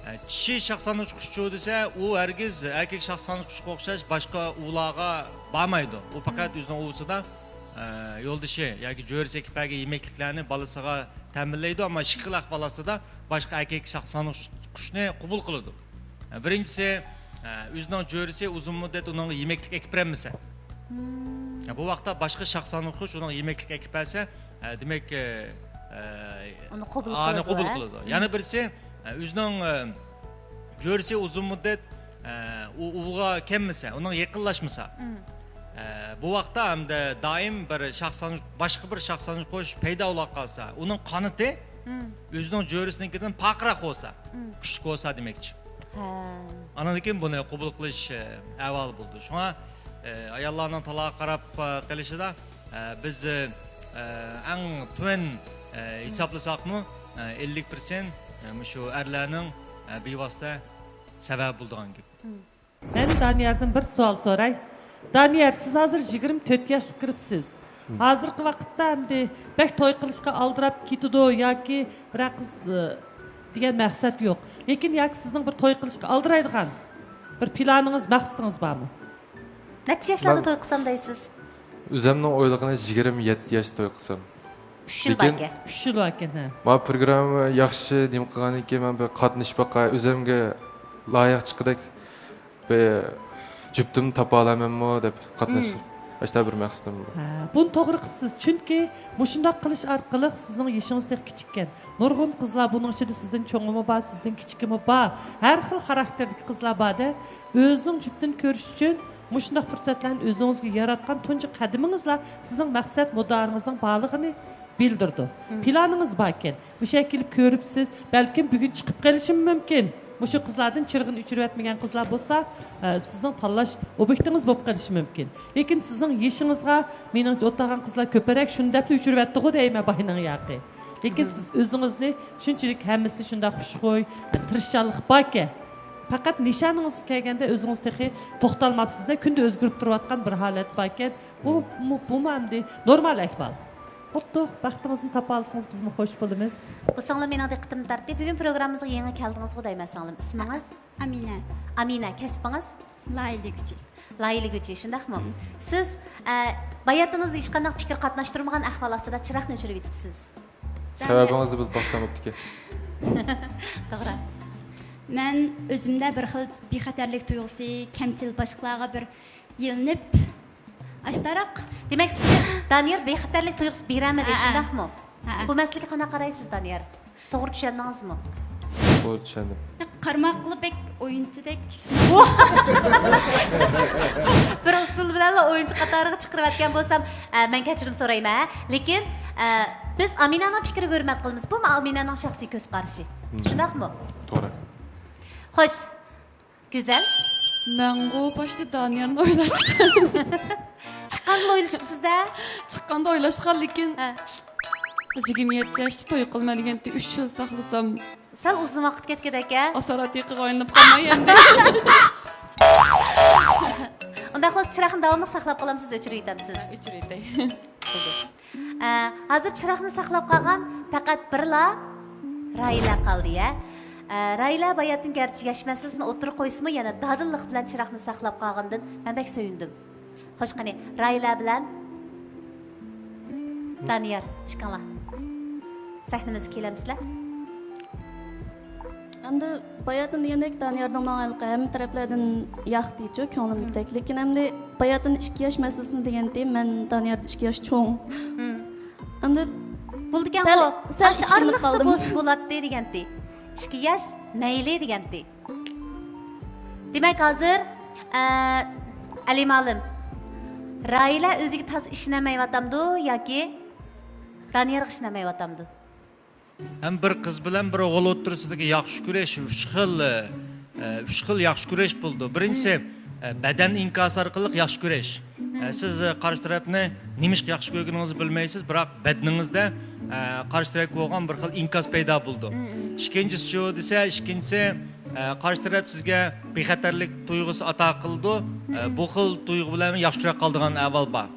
ئە، چىشى شاخسانغۇچ قۇشچۇ دېسە، ئۇ ھەرگىز ئەركەك شاخسانغۇچ قۇشقا ئوخشاش باشقا ئۇۋىلارغا بارمايدۇ. ئۇ پەقەت مم. ئۆزىنىڭ ئۇۋىسىدا، ئە، يولدىشى ياكى جۆرىسى ئەكىپ بەرگەن يېمەكلىكلەرنى بالىسىغا تەمىنلەيدۇ، ئەمما ئىككى خىل ئەھۋال ئاستىدا باشقا ئەركەك شاخسانغۇچ قۇشنى قوبۇل قىلىدۇ. بىرىنچىسى، ئۆزىنىڭ جۆرىسى ئۇزۇن مۇددەت ئۇنىڭغا يېمەكلىك ئەكىپ بەرمىسە. مم. بۇ ۋاقىتتا باشقا شاخسانغۇچ قۇش ئۇنىڭغا يېمەكلىك ئەكىپ بەرسە، دېمەك، ئۇنى قوبۇل ئانى قىلىدۇ، قوبۇل ھە؟ قىلىدۇ. مم. يەنە بىرسى، ئۆزىنىڭ جۆرىسى ئۇزۇن مۇددەت ئۇ ئۇۋىغا كەلمىسە، ئۇنىڭغا يېقىنلاشمىسا. مم. بۇ ۋاقىتتا ھەمدە دائىم بىر شاخسانغۇچ، باشقا بىر شاخسانغۇچ قۇش پەيدا بولۇپ قالسا، ئۇنىڭ قانىتى مم. ئۆزىنىڭ جۆرىسىنىڭكىدىن پارقىراق بولسا، مم. كۈچلۈك بولسا دېمەكچى. ھە. ئاندىن كېيىن بۇنى قوبۇل قىلىش، ئە، ئەھۋالى بولىدۇ. شۇڭا، ئە، ئاياللارنىڭ تالاغا قاراپ، ئە، قېلىشىدا، ئە، بىز، ئە، ئەڭ تۆۋەن، ئە، ھېسابلىساقمۇ، ئە، ئەللىك پىرسەنت، ئە، مۇشۇ ئەرلەرنىڭ، ئە، بىۋاسىتە سەۋەبى بولىدىغان گەپ. مم. مەن دانىياردىن بىر سوئال سوراي. دانىيار، سىز ھازىر يىگىرمە تۆت ياشقا كىرىپسىز. مم. ھازىرقى ۋاقىتتا ئەمدى بەك توي قىلىشقا ئالدىراپ كېتىدۇ ياكى بىرەر قىز، ئى، دېگەن مەقسەت يوق. لېكىن ياكى سىزنىڭ بىر توي قىلىشقا ئالدىرايدىغان بىر پىلانىڭىز، مەقسىتىڭىز بارمۇ؟ نەچچە ياشلاردا مەن توي قىلسام دەيسىز؟ ئۆزۈمنىڭ ئويلىغىنى يىگىرمە يەتتە ياشتا توي قىلسام. ئۈچ يىل لېكىن باركەن. ئۈچ يىل باركەن، ھە. مانا پروگرامما ياخشى نېمە قىلغاندىن كېيىن مەن بىر قاتنىشىپ باقاي، ئۆزۈمگە لايىق چىققۇدەك بىر جۈپتۈمنى تاپالايمەنمۇ دەپ قاتنىشىپ، مم. ئاشۇنداق بىر مەقسىتىم بار. ھە، بۇنى توغرا قىپسىز. چۈنكى مۇشۇنداق قىلىش ئارقىلىق سىزنىڭ يېشىڭىز تېخى كىچىككەن. نۇرغۇن قىزلار، بۇنىڭ ئىچىدە سىزدىن چوڭىمۇ بار، سىزدىن كىچىكىمۇ بار. ھەر خىل خاراكتېردىكى قىزلار بار-دە. ئۆزىنىڭ جۈپتىنى كۆرۈش ئۈچۈن مۇشۇنداق پۇرسەتلەرنى ئۆزىڭىزگە ياراتقان تۇنجى قەدىمىڭىزلا سىزنىڭ مەقسەت مۇدارىڭىزنىڭ بارلىقىنى بىلدۈرىدۇ. مم. پىلانىڭىز باركەن، مۇشۇ يەرگە كېلىپ كۆرۈپسىز، بەلكىم بۈگۈن چىقىپ قېلىشىمۇ مۇمكىن. مۇشۇ قىزلاردىن چىرىغىنى ئۆچۈرۈۋەتمىگەن قىزلار بولسا، ئە، سىزنىڭ تاللاش ئوبيېكتىڭىز بولۇپ قېلىشى مۇمكىن. لېكىن سىزنىڭ يېشىڭىزغا مېنىڭچە ئولتۇرغان قىزلار كۆپرەك شۇنى دەپلا ئۆچۈرۈۋەتتىغۇ دەيمەن باينىڭ ياقى. لېكىن مم. سىز ئۆزىڭىزنى شۇنچىلىك ھەممىسى شۇنداق خۇشخۇي، تىرىشچانلىق باركەن. پەقەت نىشانىڭىزغا كەلگەندە ئۆزىڭىز تېخى توختالماپسىز-دە، كۈندە ئۆزگىرىپ تۇرۇۋاتقان بىر ھالەت باركەن. بۇ، بۇ، بۇمۇ ئەمدى نورمال ئەھۋال. بوپتۇ، بەختىڭىزنى تاپالىسىڭىز بىزمۇ خوش بولىمىز. بۇ سىڭلىم مېنىڭ دىققىتىمنى تارتتى. بۈگۈن پروگراممىمىزغا يېڭى كەلدىڭىزغۇ دەيمەن سىڭلىم. ئىسمىڭىز؟ ئامىنە. ئامىنە، كەسپىڭىز؟ لايىھىلىگۈچى. لايىھىلىگۈچى، شۇنداقمۇ؟ مم. سىز، ئە، باياتىنىز ھېچقانداق پىكىر قاتناشتۇرمىغان ئەھۋال ئاستىدا چىراغنى ئۆچۈرۈۋېتىپسىز. سەۋەبىڭىزنى بىلىپ باقسام بوپتىكەن. توغرا. مەن ئۆزۈمدە بىر خىل بىخەتەرلىك تۇيغۇسى، كەمچىل باشقىلارغا بىر يېلىنىپ، ئاشتاراق. دېمەك، سىزگە دانىيار بىخەتەرلىك تۇيغۇسى بېرەلمىدى، ھەئە. شۇنداقمۇ؟ ھەئە. بۇ مەسىلىگە قانداق قارايسىز، دانىيار؟ توغرا چۈشەندىڭىزمۇ؟ توغرا چۈشەندىم. قارىماققىلا بەك ئويۇنچۇدەك. بىر ئۇسۇل بىلەنلا ئويۇنچۇ قاتارىغا چىقىرىۋەتكەن بولسام، ئە، مەن كەچۈرۈم سورايمەن، ھە؟ لېكىن، ئە، بىز ئامىنەنىڭ پىكرىگە ھۆرمەت قىلىمىز. بۇمۇ ئامىنەنىڭ شەخسىي كۆز قارىشى. مم. شۇنداقمۇ؟ توغرا. خوش. گۈزەل. مەنغۇ باشتا دانىيارنى ئويلاشقان. چىققاندا ئويلىشىپسىز-دە؟ چىققاندا ئويلاشقان، لېكىن ھە. يىگىرمە يەتتە ياشتا توي قىلىمەن دېگەنتى، ئۈچ يىل ساقلىسام. سەل ئۇزۇن ۋاقىت كەتكەندەكەن. ئاسارات يېقىغا ئايلىنىپ قالماي ئەمدى. ئۇنداق بولسا چىراغنى داۋاملىق ساقلاپ قالامسىز، ئۆچۈرۈۋېتەمسىز؟ ئۆچۈرۈۋېتەي. ئە، ھازىر چىراغنى ساقلاپ قالغان پەقەت بىرلا راھىلە قالدى، يە. ئە، راھىلە باياتىن گەرچە ياش مەسىلىسىنى ئوتتۇرىغا قويسىمۇ، يەنە دادىللىق بىلەن چىراغنى ساقلاپ قالغىنىدىن مەن بەك سۆيۈندۈم. خوش، قېنى، راھىلە بىلەن دانىيار، ئىككىڭلار سەھنىمىزگە كېلەمسىلەر؟ ئەمدى باياتىن دېگەندەك، دانىيارنىڭ ماڭا ھېلىقى ھەممە تەرەپلەردىن ياقتىچۇ، كۆڭلۈمدىكىدەك. لېكىن ئەمدى باياتىن ئىككى ياش مەسىلىسىنى دېگەنتى، مەن دانىياردىن ئىككى ياش چوڭ. مم. ئەمدى بولىدىكەنغۇ، سەل، سەل ئاشۇ ئىچكىرىلىپ ئارىلىقتا قالدىم. بولسا بولاتتى دېگەنتى. ئىككى ياش مەيلى دېگەنتى. دېمەك، ھازىر، ئە، ئەلى مالىم، راھىلە ئۆزىگە تازا ئىشىنەلمەيۋاتامدۇ ياكى دانىيارغا ئىشىنەلمەيۋاتامدۇ؟ ھەم بىر قىز بىلەن بىر ئوغۇل ئوتتۇرىسىدىكى ياخشى كۈرەش ئۈچ خىل، ئە، ئۈچ خىل ياخشى كۈرەش بولىدۇ. بىرىنچىسى، مم. ئە، بەدەن ئىنكاسى ئارقىلىق ياخشى كۈرەش. مم. ئە، سىز، ئە، قارشى تەرەپنى نېمىشقا ياخشى كۆرگىنىڭىزنى بىلمەيسىز، بىراق بەدىنىڭىزدە، ئە، قارشى تەرەپكە بولغان بىر خىل ئىنكاس پەيدا بولىدۇ. مم. ئىككىنچىسى شۇ دېسە، ئىككىنچىسى، ئە، قارشى تەرەپ سىزگە بىخەتەرلىك تۇيغۇسى ئاتا قىلىدۇ. ئە، مم. بۇ خىل تۇيغۇ بىلەن ياخشى كۆرۈپ قالىدىغان ئەھۋال بار.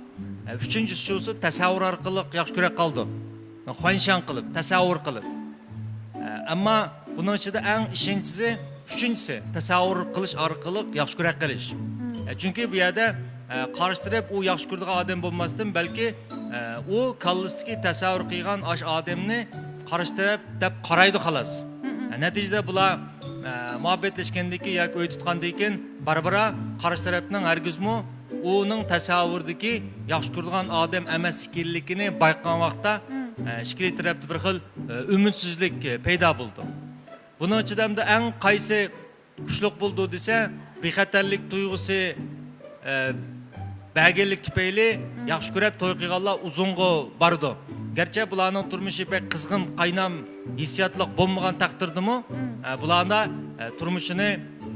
ئە، ئۈچىنچىسى شۇسى، تەسەۋۋۇر ئارقىلىق ياخشى كۆرۈپ قالىدۇ. خۇەنشەن قىلىپ، تەسەۋۋۇر قىلىپ. ئە، ئەمما بۇنىڭ ئىچىدە ئەڭ ئىشەنچلىسى ئۈچىنچىسى، تەسەۋۋۇر قىلىش ئارقىلىق ياخشى كۆرۈپ قېلىش. مم. ئە، چۈنكى بۇ يەردە، ئە، قارشى تەرەپ ئۇ ياخشى كۆرىدىغان ئادەم بولماستىن، بەلكى، ئە، ئۇ كاللىسىدىكى تەسەۋۋۇر قىلغان ئاشۇ ئادەمنى قارشى تەرەپ دەپ قارايدۇ، خالاس. مم. ئە، نەتىجىدە بۇلار، ئە، مۇھەببەتلەشكەندىن كېيىن ياكى ئۆي تۇتقاندىن كېيىن بارا-بارا قارشى تەرەپنىڭ ھەرگىزمۇ ئۇنىڭ تەسەۋۋۇرىدىكى ياخشى كۆرىدىغان ئادەم ئەمەس ئىكەنلىكىنى بايقىغان ۋاقىتتا، مم. ئە، ئىككىلى تەرەپتە بىر خىل، ئە، ئۈمىدسىزلىك، ئە، پەيدا بولىدۇ. بۇنىڭ ئىچىدە ئەمدى ئەڭ قايسى كۈچلۈك بولىدۇ دېسە، بىخەتەرلىك تۇيغۇسى، ئە، بەرگەنلىك تۈپەيلى، مم. ياخشى كۆرۈپ توي قىلغانلار ئۇزۇنغا بارىدۇ. گەرچە بۇلارنىڭ تۇرمۇشى بەك قىزغىن، قاينام ھېسسىياتلىق بولمىغان تەقدىردىمۇ، مم. ئە، بۇلاردا، ئە، تۇرمۇشىنى،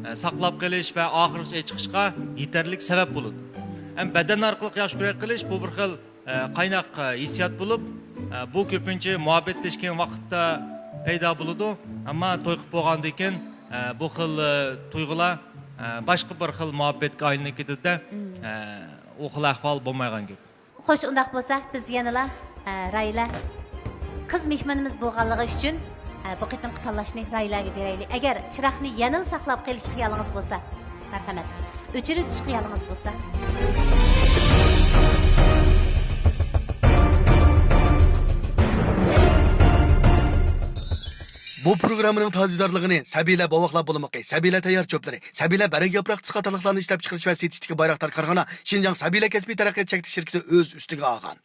ئە، ساقلاپ قېلىش ۋە ئاخىرغىچە چىقىشقا يېتەرلىك سەۋەب بولىدۇ. ھەم بەدەن ئارقىلىق ياخشى كۆرۈپ قېلىش، بۇ بىر خىل، ئە، قايناق، ئە، ھېسسىيات بولۇپ، ئە، بۇ كۆپىنچە مۇھەببەتلەشكەن ۋاقىتتا پەيدا بولىدۇ. ئەمما توي قىلىپ بولغاندىن كېيىن، ئە، بۇ خىل، ئە، تۇيغۇلار، ئە، باشقا بىر خىل مۇھەببەتكە ئايلىنىپ كېتىدۇ-دە، مم. ئە، ئۇ خىل ئەھۋال بولمايدىغان گەپ. خوش، ئۇنداق بولسا، بىز يەنىلا، ئە، راھىلە قىز مېھمىنىمىز بولغانلىقى ئۈچۈن، ئە، بۇ قېتىمقى تاللاشنى راھىلەگە بېرەيلى. ئەگەر چىراغنى يەنىلا ساقلاپ قېلىش خىيالىڭىز بولسا، مەرھەمەت، ئۆچۈرۈۋېتىش خىيالىڭىز بولسا. بۇ پروگراممىنىڭ تاجدارلىقىنى سەبىيلەر بوۋاقلار بۇلىمىقى، سەبىيلەر تەييار چۆپلىرى، سەبىيلەر بەرگ ياپراق قىسقا تارلىقلارنى ئىشلەپچىقىرىش ۋە سېتىشتىكى بايراقدار كارخانا شىنجاڭ سەبىيلەر كەسپىي تەرەققىيات چەكلىك شىركىتى ئۆز ئۈستىگە ئالغان.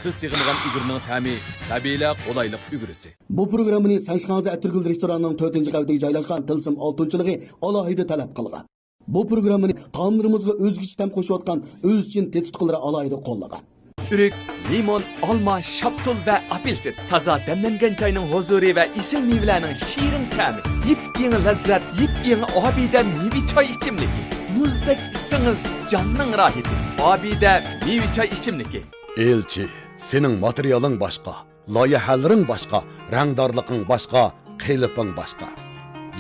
سىز سېغىنغان ئۈگرىنىڭ تەمى، سەبىيلەر قولايلىق ئۈگرىسى. بۇ پروگراممىنى سەنشىخاڭزى ئەتىرگۈل رېستورانىنىڭ تۆتىنچى قەۋىتىگە جايلاشقان تىلسىم ئالتۇنچىلىقى ئالاھىدە تەلەپ قىلغان. بۇ پروگراممىنى تائاملىرىمىزغا ئۆزگىچە تەم قوشۇۋاتقان ئۆزچىن تېتىتقۇلىرى ئالاھىدە قوللىغان. ئۆرۈك، لىمون، ئالما، شاپتۇل ۋە ئاپېلسىن. تازا دەملەنگەن چاينىڭ ھۇزۇرى ۋە ئېسىل مېۋىلەرنىڭ شېرىن تەمى. يېپيېڭى لەززەت، يېپيېڭى ئابىدە مېۋە چاي ئىچىملىكى. مۇزدەك ئىچسىڭىز، جاننىڭ راھىتى. ئابىدە مېۋە چاي ئىچىملىكى. ئېلچى، سېنىڭ ماتېرىيالىڭ باشقا، لايىھەلىرىڭ باشقا، رەڭدارلىقىڭ باشقا، قېلىپىڭ باشقا.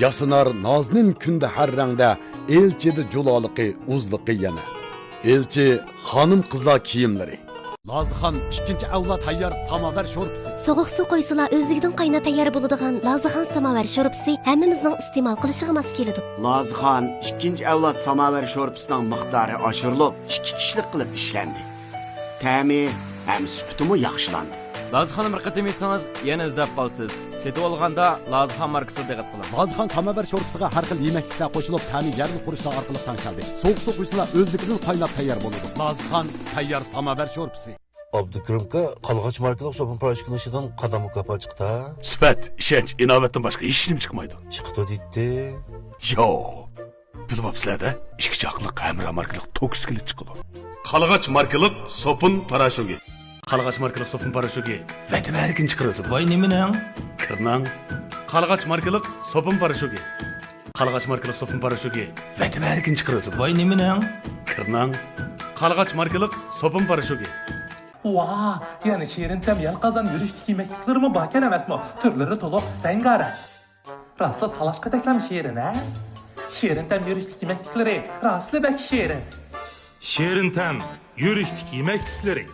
ياسىنار نازنىن كۈندە ھەر رەڭدە، ئېلچىدە جۇلالىقى، ئۇزلۇقى يەنە. ئېلچى خانىم-قىزلار كىيىملىرى. لازىخان ئىككىنچى ئەۋلاد تەييار ساماۋەر شورپىسى. سوغۇق سۇ قويسىلا ئۆزلۈكىدىن قايناپ تەييار بولىدىغان لازىخان ساماۋەر شورپىسى ھەممىمىزنىڭ ئىستېمال قىلىشىغا ماس كېلىدۇ. لازىخان ئىككىنچى ئەۋلاد ساماۋەر شورپىسىنىڭ مىقدارى ئاشۇرۇلۇپ، ئىككى كىشىلىك قىلىپ ئىشلەندى. تەمى ھەم سۈپىتىمۇ ياخشىلاندى. لازىخاننى بىر قېتىم يېسىڭىز، يەنە ئىزدەپ قالىسىز. سېتىۋالغاندا لازىخان ماركىسىغا دىققەت قىلىڭ. لازىخان ساماۋەر شورپىسىغا ھەر خىل يېمەكلىكلەر قوشۇلۇپ، تەمى يەرلىك خۇرۇچلار ئارقىلىق تەڭشەلدى. سوغۇق سۇ قۇيسىلا، ئۆزلۈكىدىن قايناپ تەييار بولىدۇ. لازىخان تەييار ساماۋەر شورپىسى. ئابدۇكېرىم ئاكا، قالغاچ ماركىلىق سوپۇن پاراشوكىنىڭ ئىچىدىن قانداق مۇكاپات چىقتى؟ سۈپەت، ئىشەنچ، ئىناۋەتتىن باشقا ھېچنېمە چىقمايدۇ. چىقىدۇ دېيتتى. ياق. بىلىۋاپسىلەر-دە، ئىككى چاقلىق ھەمراھ ماركىلىق توكسىكلىت چىقىدۇ. قالغاچ ماركىلىق سوپۇن پاراشوكى. قالغاچ ماركىلىق سوپۇن پاراشوكى ۋەتە بەرىكىنى چىقىرىۋېتىدۇ. ۋاي نېمىنىڭ؟ كىرنىڭ. قالغاچ ماركىلىق سوپۇن پاراشوكى. قالغاچ ماركىلىق سوپۇن پاراشوكى ۋەتە بەرىكىنى چىقىرىۋېتىدۇ. ۋاي نېمىنىڭ؟ كىرنىڭ. قالغاچ ماركىلىق سوپۇن پاراشوكى. ۋاھ، يەنە شېرىن تەم يەل قازان يۈرۈشلۈك يېمەكلىكلىرىمۇ باركەن ئەمەسمۇ؟ تۈرلىرى تولۇق، رەڭگارەڭ. راسلا تالاشقا تەكلەم شېرىن، ھە؟ شېرىن تەم يۈرۈشلۈك يېمەكلىكلىرى راسلا بەك شېرىن. شېرىن تەم يۈرۈشلۈك يېمەكلىكلىرى.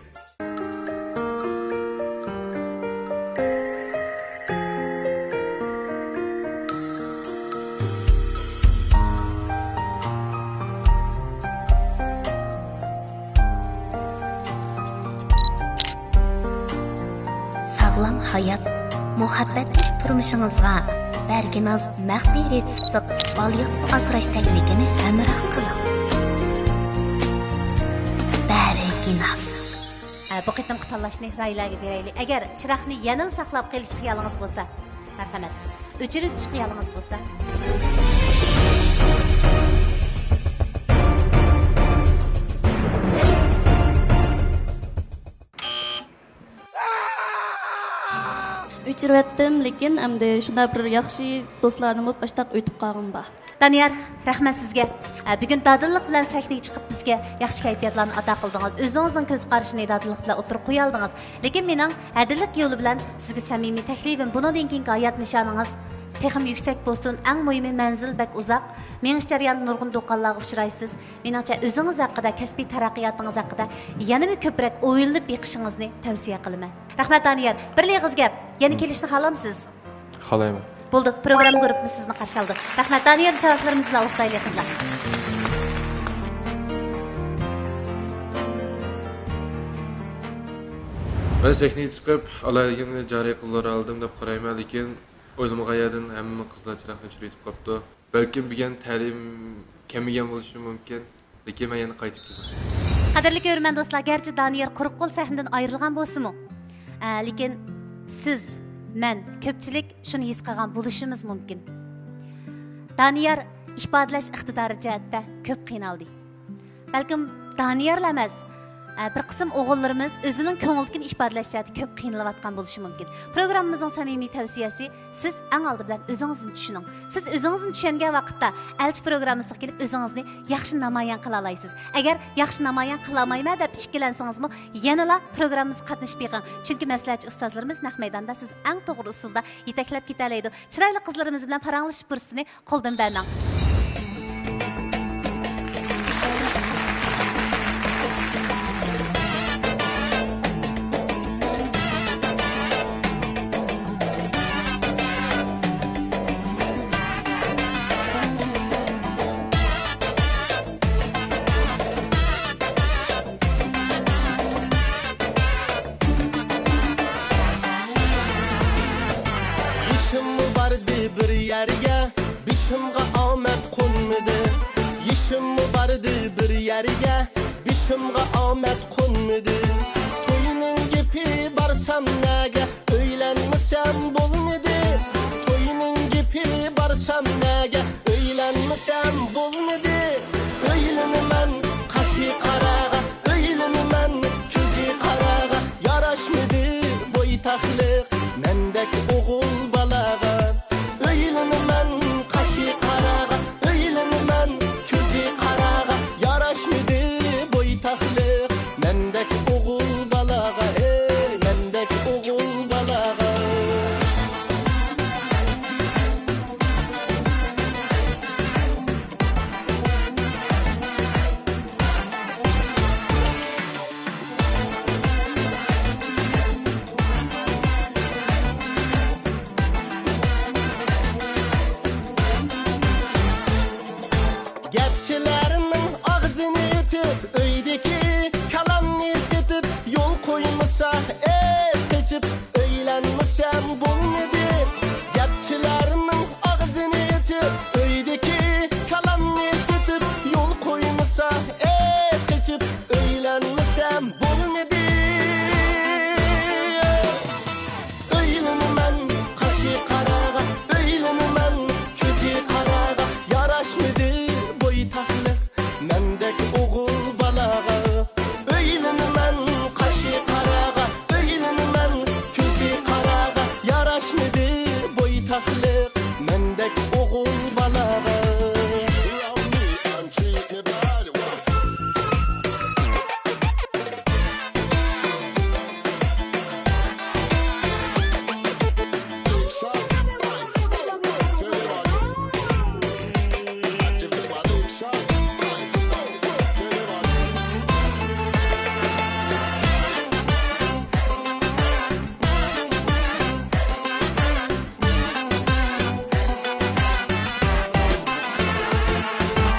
ساغلام ھايات، مۇھەببەتلىك تۇرمۇشىڭىزغا بەرگىناز مەخپىي رېتسېپلىق بالىياتقۇ ئاسراش تەكنىكىنى ھەمراھ قىلىڭ. بەرگىناز. ئە، بۇ قېتىمقى تاللاشنى رايلارغا بېرەيلى. ئەگەر چىراغنى يەنىلا ساقلاپ قېلىش خىيالىڭىز بولسا، مەرھەمەت، ئۆچۈرۈۋېتىش خىيالىڭىز بولسا. ئۆچۈرۈۋەتتىم، لېكىن ئەمدى شۇنداق بىر ياخشى دوستلارنىمۇ باشتاق ئۆتۈپ قالغىنىم بار. دانىيار، رەھمەت سىزگە. ئە، بۈگۈن دادىللىق بىلەن سەھنىگە چىقىپ بىزگە ياخشى كەيپىياتلارنى ئاتا قىلدىڭىز. ئۆزىڭىزنىڭ كۆز قارىشىنى دادىللىق بىلەن ئوتتۇرىغا قويالىدىڭىز. لېكىن مېنىڭ ھەدىلىك يولى بىلەن سىزگە سەمىمىي تەكلىپىم، بۇنىڭدىن كېيىنكى ھايات نىشانىڭىز تېخىمۇ يۈكسەك بولسۇن. ئەڭ مۇھىمى مەنزىل بەك ئۇزاق. مېڭىش جەريانىدا نۇرغۇن دۇكانلارغا ئۇچرايسىز. مېنىڭچە ئۆزىڭىز ھەققىدە، كەسپىي تەرەققىياتىڭىز ھەققىدە يەنىمۇ كۆپرەك ئويلىنىپ بېقىشىڭىزنى تەۋسىيە قىلىمەن. رەھمەت دانىيار. بىرلا ئېغىز گەپ. يەنە كېلىشنى خالامسىز؟ خالايمەن. بولدى، پروگرامما گۇرۇپپىمىز سىزنى قارشى ئالىدۇ. رەھمەت، دانىيەرنى چاۋاكلىرىمىز بىلەن ئۇزىتايلى، قىزلار. مەن سەھنىگە چىقىپ، ئالاھىدىلىكىمنى جارى قىلدۇرالىدىم دەپ قارايمەن، لېكىن ئويلىمىغان يەردىن ھەممە قىزلار چىراغنى ئۆچۈرۈۋېتىپ قاپتۇ. بەلكىم بۈگۈن تەلىيىم كەمىگەن بولۇشى مۇمكىن. لېكىن مەن يەنە قايتىپ كېلىمەن. قەدىرلىك كۆرۈرمەن دوستلار، گەرچە دانىيار قۇرۇق قول سەھنىدىن ئايرىلغان بولسىمۇ، ئە، لېكىن سىز، مەن، كۆپچىلىك شۇنى ھېس قىلغان بولۇشىمىز مۇمكىن. دانىيار ئىپادىلەش ئىقتىدارى جەھەتتە كۆپ قىينالدى. بەلكىم دانىيارلا ئەمەس، ئە، بىر قىسىم ئوغۇللىرىمىز ئۆزىنىڭ كۆڭلىدىكىنى ئىپادىلەش جەھەتتە كۆپ قىينىلىۋاتقان بولۇشى مۇمكىن. پروگراممىمىزنىڭ سەمىمىي تەۋسىيەسى، سىز ئەڭ ئالدى بىلەن ئۆزىڭىزنى چۈشىنىڭ. سىز ئۆزىڭىزنى چۈشەنگەن ۋاقىتتا ئەلچى پروگراممىسىغا كېلىپ ئۆزىڭىزنى ياخشى نامايان قىلالايسىز. ئەگەر ياخشى نامايان قىلالمايمەن دەپ ئىككىلەنسىڭىزمۇ، يەنىلا پروگراممىمىزغا قاتنىشىپ بېقىڭ. چۈنكى مەسلىھەتچى ئۇستازلىرىمىز نەق مەيداندا سىزنى ئەڭ توغرا ئۇسۇلدا يېتەكلەپ كېتەلەيدۇ. چىرايلىق قىزلىرىمىز بىلەن پاراڭلىشىش پۇرسىتىنى قولدىن بەرمەڭ. بېشىممۇ باردى بىر يەرگە، بېشىمغا ئامەت قونمىدى. يېشىممۇ باردى بىر يەرگە، بېشىمغا ئامەت قونمىدى. توينىڭ گېپى بارسام نەگە، ئۆيلەنمىسەم بولمىدى. توينىڭ گېپى بارسام نەگە، ئۆيلەنمىسەم بولمىدى. ئۆيلىنىمەن قاشى قاراغا، ئۆيلىنىمەن كۆزى قاراغا، ياراشمىدى بويتاقلىق مەندەك ئوغۇل بالاغا. ئۆيلىنىمەن قاشى قاراغا، ئۆيلىنىمەن كۆزى قاراغا، ياراشمىدى بويتاقلىق مەندەك ئوغۇل سەن بولمىدى، گەپچىلەرنىڭ ئاغزىنى ئېچىپ، ئۆيدىكى كالامنى سېتىپ، يول قويمىسا، ئەي قېچىپ، ئۆيلەنمىسەم بولمىدى. ئۆيلىنىمەن قاشى قاراغا، ئۆيلىنىمەن كۆزى قاراغا، ياراشمىدى بويتاقلىق مەندەك ئوغۇل بالاغا. ئۆيلىنىمەن قاشى قاراغا، ئۆيلىنىمەن كۆزى قاراغا، ياراشمىدى بويتاقلىق مەندەك ئوغۇل بالاغا.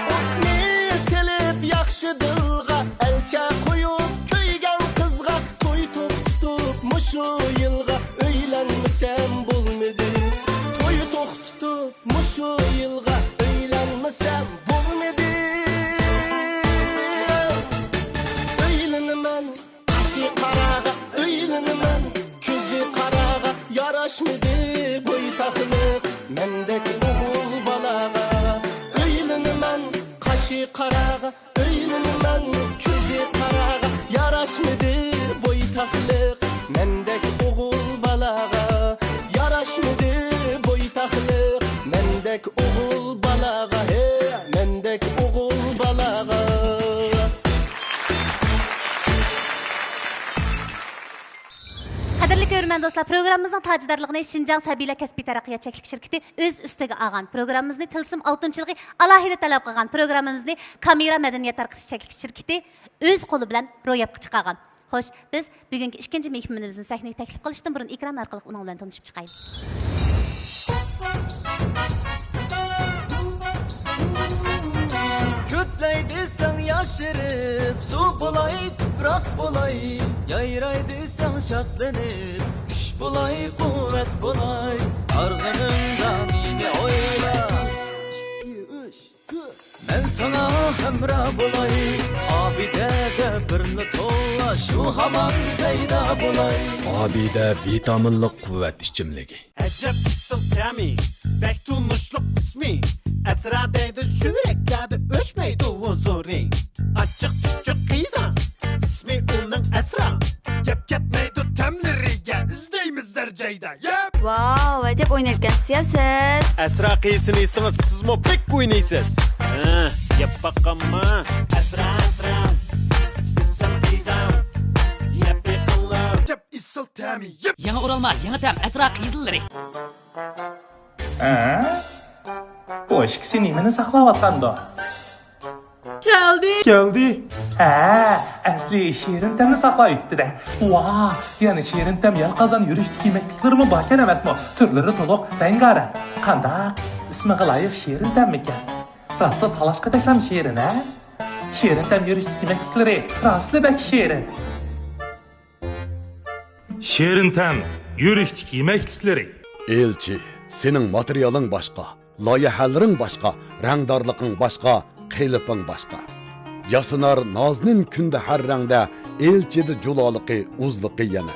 ئوتنى سېلىپ ياخشى دىلغا، ئەلچە قويۇپ كۆيگەن قىزغا، توي توختىتىپ مۇشۇ يىلغا، ئۆيلەنمىسەم بولمىدى. توي توختىتىپ مۇشۇ يىلغا، ئۆيلەنمىسەم بولمىدى. ئۆيلىنىمەن قاشى قاراغا، ئۆيلىنىمەن كۆزى قاراغا، ياراشمىدى بويتاقلىق مەندەك ئوغۇل بالاغا. ئۆيلىنىمەن قاشى قاراغا، ئۆيلىنىمەن كۆزى قاراغا، ياراشمىدى بويتاقلىق مەندەك ئوغۇل بالاغا. ياراشمىدى بويتاقلىق مەندەك ئوغۇل بالاغا، ھەي، مەندەك ئوغۇل بالاغا. قەدىرلىك كۆرۈرمەن دوستلار، پروگراممىمىزنىڭ تاجدارلىقىنى شىنجاڭ سەبىيلەر كەسپىي تەرەققىيات چەكلىك شىركىتى ئۆز ئۈستىگە ئالغان. پروگراممىمىزنى تىلسىم ئالتۇنچىلىقى ئالاھىدە تەلەپ قىلغان. پروگراممىمىزنى كامېرا مەدەنىيەت تارقىتىش چەكلىك شىركىتى ئۆز قولى بىلەن روياپقا چىقارغان. خوش، بىز بۈگۈنكى ئىككىنچى مېھمىنىمىزنى سەھنىگە تەكلىپ قىلىشتىن بۇرۇن ئېكران ئارقىلىق ئۇنىڭ بىلەن تونۇشۇپ چىقايلى. كۆتلەي دېسەڭ ياشىرىپ، سۇ بولاي، تۇپراق بولاي، يايراي دېسەڭ شادلىنىپ، كۈچ بولاي، قۇۋۋەت بولاي، ھارغىنىڭدا مېنى ئويلا. ئىككى، ئۈچ. مەن ساڭا ھەمراھ بولاي، ئابىدەدە بىرلا تولا شۇ ھامان پەيدا بولاي. ئابىدە ۋىتامىنلىق قۇۋۋەت ئىچىملىكى. ئەجەب ئېسىل تەمى، بەك تونۇشلۇق ئىسمى. ئەسرا دەيدۇ شۈرەكلەردە ئۆچمەيدۇ ھۇزۇرى. ئاچچىق چۈچۈك قىزا، ئىسمى ئۇنىڭ ئەسرا. گەپ كەتمەيدۇ تەملىرىگە، ئىزدەيمىز ھەر جايدا. يەپ! ۋاۋ، ئەجەب ئوينايدىكەنسىز يا سىز. ئەسرا قىزىنى يېسىڭىز، سىزمۇ بەك ئوينايسىز. ھە، يەپ باققانما؟ ئەسرا، ئەسرا، ئىسسىل پىززا، يەپ بېقىڭلار. ئەجەب ئېسىل تەمى، يەپ! يېڭى ئورالما، يېڭى تەم، ئەسرا قىزىللىرى. ھە؟ بۇ ئىككىسى نېمىنى ساقلاۋاتقاندۇ؟ كەلدى. كەلدى. ھە، ئەسلى شېرىن تەمنى ساقلاۋېتىپتۇ-دە. ۋاھ، يەنە شېرىن تەم يەل قازان يۈرۈشلۈك يېمەكلىكلىرىمۇ باركەن ئەمەسمۇ؟ تۈرلىرى تولۇق، رەڭگارەڭ. قانداق؟ ئىسمىغا لايىق شېرىن تەممىكەن؟ راسلا تالاشقا تەكلەم شېرىن، ھە؟ شېرىن تەم يۈرۈشلۈك يېمەكلىكلىرى راسلا بەك شېرىن. شېرىن تەم يۈرۈشلۈك يېمەكلىكلىرى. ئېلچى، سېنىڭ ماتېرىيالىڭ باشقا، لايىھەلىرىڭ باشقا، رەڭدارلىقىڭ باشقا، قېلىپىڭ باشقا. ياسىنار نازنىن كۈندە ھەر رەڭدە، ئېلچىدە جۇلالىقى، ئۇزلۇقى يەنە.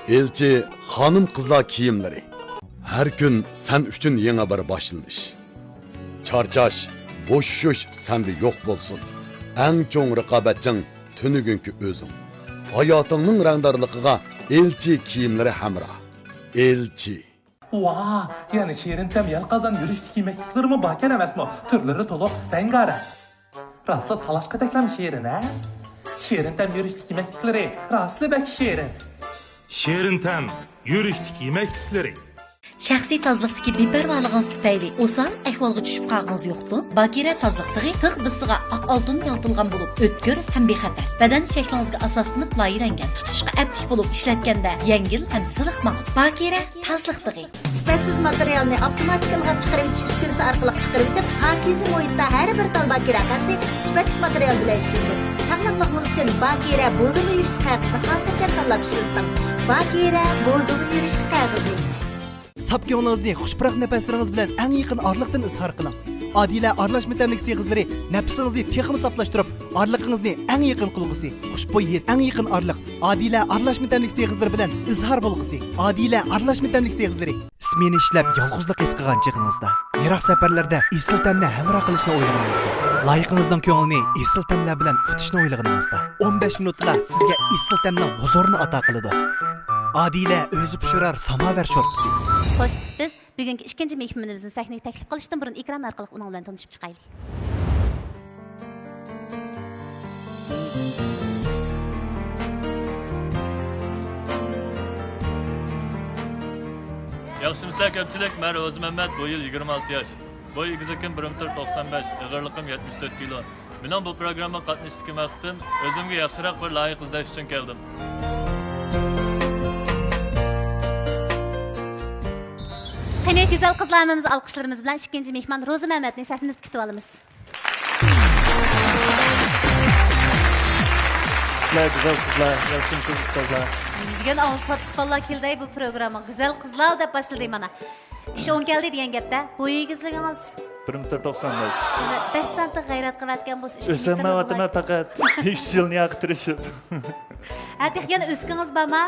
ئېلچى خانىم قىزلار كىيىملىرى. ھەر كۈن سەن ئۈچۈن يېڭى بىر باشلىنىش. چارچاش، بوشىشىش سەندە يوق بولسۇن. ئەڭ چوڭ رىقابەتچىڭ تۈنۈگۈنكى ئۆزۈڭ. ھاياتىڭنىڭ رەڭدارلىقىغا ئېلچى كىيىملىرى ھەمراھ. ئېلچى. ۋاھ، يەنە شېرىن تەم يەل قازان يۈرۈشلۈك يېمەكلىكلىرىمۇ باركەن ئەمەسمۇ؟ تۈرلىرى تولۇق، رەڭگارەڭ. راسلا تالاشقا تەكلەم شېرىن، ھە؟ شېرىن تەم يۈرۈشلۈك يېمەكلىكلىرى راسلا بەك شېرىن. شېرىن تەم يۈرۈشلۈك يېمەكلىكلىرى. شەخسىي تازىلىقتىكى بىپەرۋالىقىڭىز تۈپەيلى ئوسال ئەھۋالغا چۈشۈپ قالغىڭىز يوقتۇ؟ باكىرە تازىلىق تىغى تىغ بىسىغا ئاق ئالتۇن يالتىلغان بولۇپ، ئۆتكۈر ھەم بىخەتەر. بەدەن شەكلىڭىزگە ئاساسلىنىپ لايىھەلەنگەن، تۇتۇشقا ئەپلىك بولۇپ، ئىشلەتكەندە يەڭگىل ھەم سىلىق ماڭىدۇ. باكىرە تازىلىق تىغى. سۈپەتسىز ماتېرىيالنى ئاپتوماتىك ئىلغاپ چىقىرىۋېتىش ئۈسكۈنىسى ئارقىلىق چىقىرىۋېتىپ، پاكىزە مۇھىتتا ھەر بىر تال باكىرە قەغىزى سۈپەتلىك ماتېرىيال بىلەن ئىشلىنىدۇ. ساغلاملىقىڭىز ئۈچۈن باكىرە بۇزۇلما يۈرۈش قەغىزىنى خاتىرجەم تاللاپ ئىشلىتىڭ. باكىرە بوزۇغا يۈرۈشلۈك قەغىزى. ساپ كۆڭلىڭىزنى خۇش پۇراق نەپەسلىرىڭىز بىلەن ئەڭ يېقىن ئارىلىقتىن ئىزھار قىلىڭ. ئادىلە ئارىلاشما تەملىك سېغىزلىرى نەپىسىڭىزنى تېخىمۇ ساپلاشتۇرۇپ، ئارىلىقىڭىزنى ئەڭ يېقىن قىلغۇسى، خۇشبۇي ھىد، ئەڭ يېقىن ئارىلىق ئادىلە ئارىلاشما تەملىك سېغىزلىرى بىلەن ئىزھار بولغۇسى. ئادىلە ئارىلاشما تەملىك سېغىزلىرى. ئىسمېنا ئىشلەپ يالغۇزلۇق ھېس قىلغان چېغىڭىزدا، يىراق سەپەرلەردە ئېسىل تەمنى ھەمراھ قىلىشنى ئويلىغىنىڭىزدا، لايىقىڭىزنىڭ كۆڭلىنى ئېسىل تەملەر بىلەن پۈتۈشنى ئويلىغىنىڭىزدا، ئون بەش مىنۇتلا سىزگە ئېسىل تەمنىڭ ھۇزۇرىنى ئاتا قىلىدۇ. ئادىلە ئۆزى پىشۇرار ساماۋەر شورپىسى. خوش، بىز بۈگۈنكى ئىككىنچى مېھمىنىمىزنى سەھنىگە تەكلىپ قىلىشتىن بۇرۇن ئېكران ئارقىلىق ئۇنىڭ بىلەن تونۇشۇپ چىقايلى. ياخشىمۇسىلەر كۆپچىلىك، مەن روزى مەمەت، بۇ يىل يىگىرمە ئالتە ياش. بوي ئېگىزلىكىم بىر مېتىر توقسان بەش، ئېغىرلىقىم يەتمىش تۆت كىلو. مېنىڭ بۇ پروگراممىغا قاتنىشىشتىكى مەقسىتىم ئۆزۈمگە ياخشىراق بىر لايىق ئىزدەش ئۈچۈن كەلدىم. قېنى، گۈزەل قىزلار، ھەممىمىز ئالقىشلىرىمىز بىلەن ئىككىنچى مېھمان روزى مەمەتنى سەھنىمىزدە كۈتۈۋالىمىز. سىلەر گۈزەل قىزلار، ياخشىمۇسىز ئۇستازلار؟ بۈگۈن ئاۋۇز تاتلىق بالىلار كېلدى بۇ پروگراممىغا. گۈزەل قىزلار دەپ باشلىدى مانا. ئىش ئوڭ كەلدى دېگەن گەپتە، بوي ئېگىزلىكىڭىز؟ بىر مېتىر توقسان بەش. بەش سانتىغا غەيرەت قىلىۋەتكەن بولسا، ئىككى مېتىرنى ئۆسەلمەيۋاتىمەن پەقەت. ئۈچ يىل نىياقى تىرىشىپ. ھە، تېخى يەنە ئۆسكىڭىز بارما؟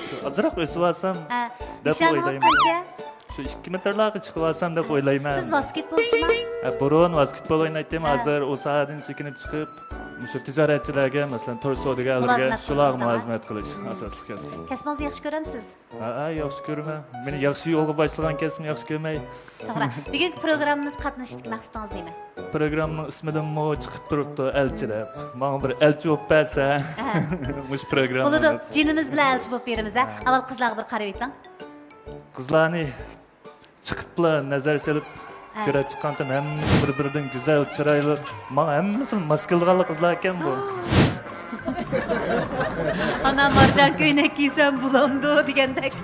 شۇ ئازراق ئۆسۈۋالسام ھە، دەپ نىشانىڭىز ئويلايمەن. قانچە؟ شۇ ئىككى مېتىرلارغا چىقىۋالسام دەپ ئويلايمەن. سىز ۋاسكېتبولچىما؟ ھە، بۇرۇن ۋاسكېتبول ئوينايتتىم، ھە. ھازىر ئۇ ساھەدىن چېكىنىپ چىقىپ، مۇشۇ تىجارەتچىلەرگە، مەسىلەن، تور سودىگەرلەرگە، مۇلازىمەت شۇلارغا قىلىسىز، مۇلازىمەت قىلىش ئاساسلىق كەسىپ. كەسپىڭىزنى ياخشى كۆرەمسىز؟ ھە، ھە، ياخشى كۆرىمەن. مېنى ياخشى يولغا باشلىغان كەسىپنى ياخشى كۆرمەي. توغرا. بۈگۈنكى پروگراممىمىزغا قاتنىشىشتىكى مەقسىتىڭىز نېمە؟ پروگراممىنىڭ ئىسمىدىنمۇ چىقىپ تۇرۇپتۇ، ئەلچى دەپ. ماڭا بىر ئەلچى بولۇپ بەرسە، ئەھە. مۇشۇ پروگراممىڭىز. بولىدۇ، جېنىمىز بىلەن ئەلچى بولۇپ بېرىمىز، ھە. ئەھە. ئاۋۋال قىزلارغا بىر قارىۋېتىڭ. قىزلارنى چىقىپلا نەزەر سېلىپ ھە. كۆرۈپ چىققانتىم، ھەممىسى بىر-بىرىدىن گۈزەل، چىرايلىق. ماڭا ھەممىسى ماس كېلىدىغانلا قىزلار ئىكەن بۇ. ئانا، مارجان كۆينەك كىيسەم بولامدۇ دېگەندەك.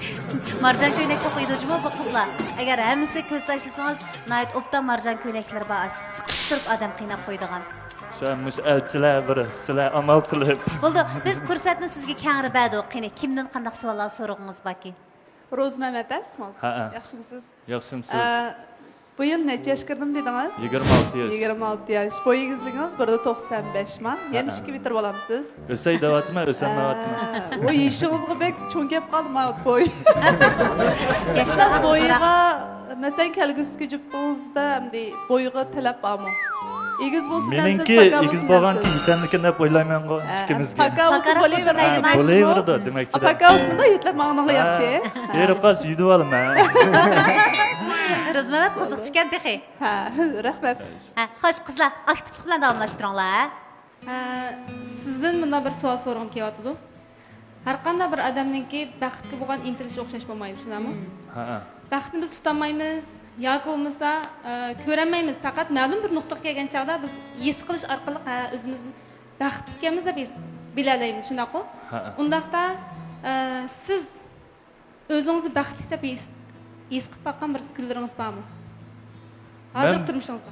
مارجان كۆينەك توقۇيدۇ جۇمۇ بۇ قىزلار. ئەگەر ھەممىسىگە كۆز تاشلىسىڭىز، ناھايىتى ئوبدان مارجان كۆينەكلىرى بار، سىقىشتۇرۇپ ئادەم قىيناپ قويىدىغان. شۇ مۇشۇ ئەلچىلەر بىر سىلەر ئامال قىلىپ. بولدى، بىز پۇرسەتنى سىزگە كەڭرى بەردۇق. قېنى، كىمدىن قانداق سوئاللار سورىغۇڭىز باركى؟ روزى مەمەت ئە ئىسمىڭىز؟ ھەئە. ياخشىمۇسىز؟ ياخشىمۇسىز؟ ئە، بۇ يىل نەچچە ياشقا كىردىم دېدىڭىز؟ يىگىرمە ئالتە ياش. يىگىرمە ئالتە ياش. بوي ئېگىزلىكىڭىز بىر مېتىر توقسان بەش ما؟ يەنە ھەئە. ئىككى مېتىر بولامسىز؟ ئۆسەي دەۋاتىمەن، ئۆسەلمەيۋاتىمەن. ئە، ئۇ يېشىڭىزغا بەك چوڭ كەپ قالدىما بوي؟ ياشلار بويىغا، مەسىلەن، كەلگۈسىدىكى جۈپ بولسىدا ئەمدى بويغا تەلەپ بارمۇ؟ ئېگىز بولسا دەمسىز، مېنىڭكى پاكا ئېگىز بولسا بولغانكى دەمسىز؟ يېتەملىكىن دەپ ئويلايمەنغۇ، ھە، ئىككىمىزگە. پاكا بولسا ھە، بولۇۋېرىدۇ. بولۇۋېرىدۇ دېمەكچىدە. پاكا بولسا مۇنداق يېتىلەپ ماڭىدىغان ھە، ياخشى. ھە. بېرىپ قالسا يۈدۈۋالىمەن. روزى مەمەت قىزىقچىكەن تېخى. ھە، رەھمەت. ھە، خوش، قىزلار، ئاكتىپلىق بىلەن داۋاملاشتۇرۇڭلار، ھە. ھە، سىزدىن مۇنداق بىر سوئال سورىغۇم كېلىۋاتىدۇ. ھەرقانداق بىر ئادەمنىڭكى بەختكە بولغان ئىنتىلىشى ئوخشاش بولمايدۇ، شۇنداقمۇ؟ ھە. بەختنى بىز تۇتالمايمىز ياكى بولمىسا، ئە، كۆرەلمەيمىز. پەقەت مەلۇم بىر نۇقتىغا كەلگەن چاغدا بىز ھېس قىلىش ئارقىلىق، ھە، ئۆزىمىزنى بەختلىككەنمىز دەپ ھېس، بىلەلەيمىز، شۇنداققۇ؟ ھە. ئۇنداقتا، ئە، سىز ئۆزىڭىزنى بەختلىك دەپ ھېس، ھېس قىلىپ باققان بىر كۈنلىرىڭىز بارمۇ؟ ھازىرقى مەن تۇرمۇشىڭىزدا.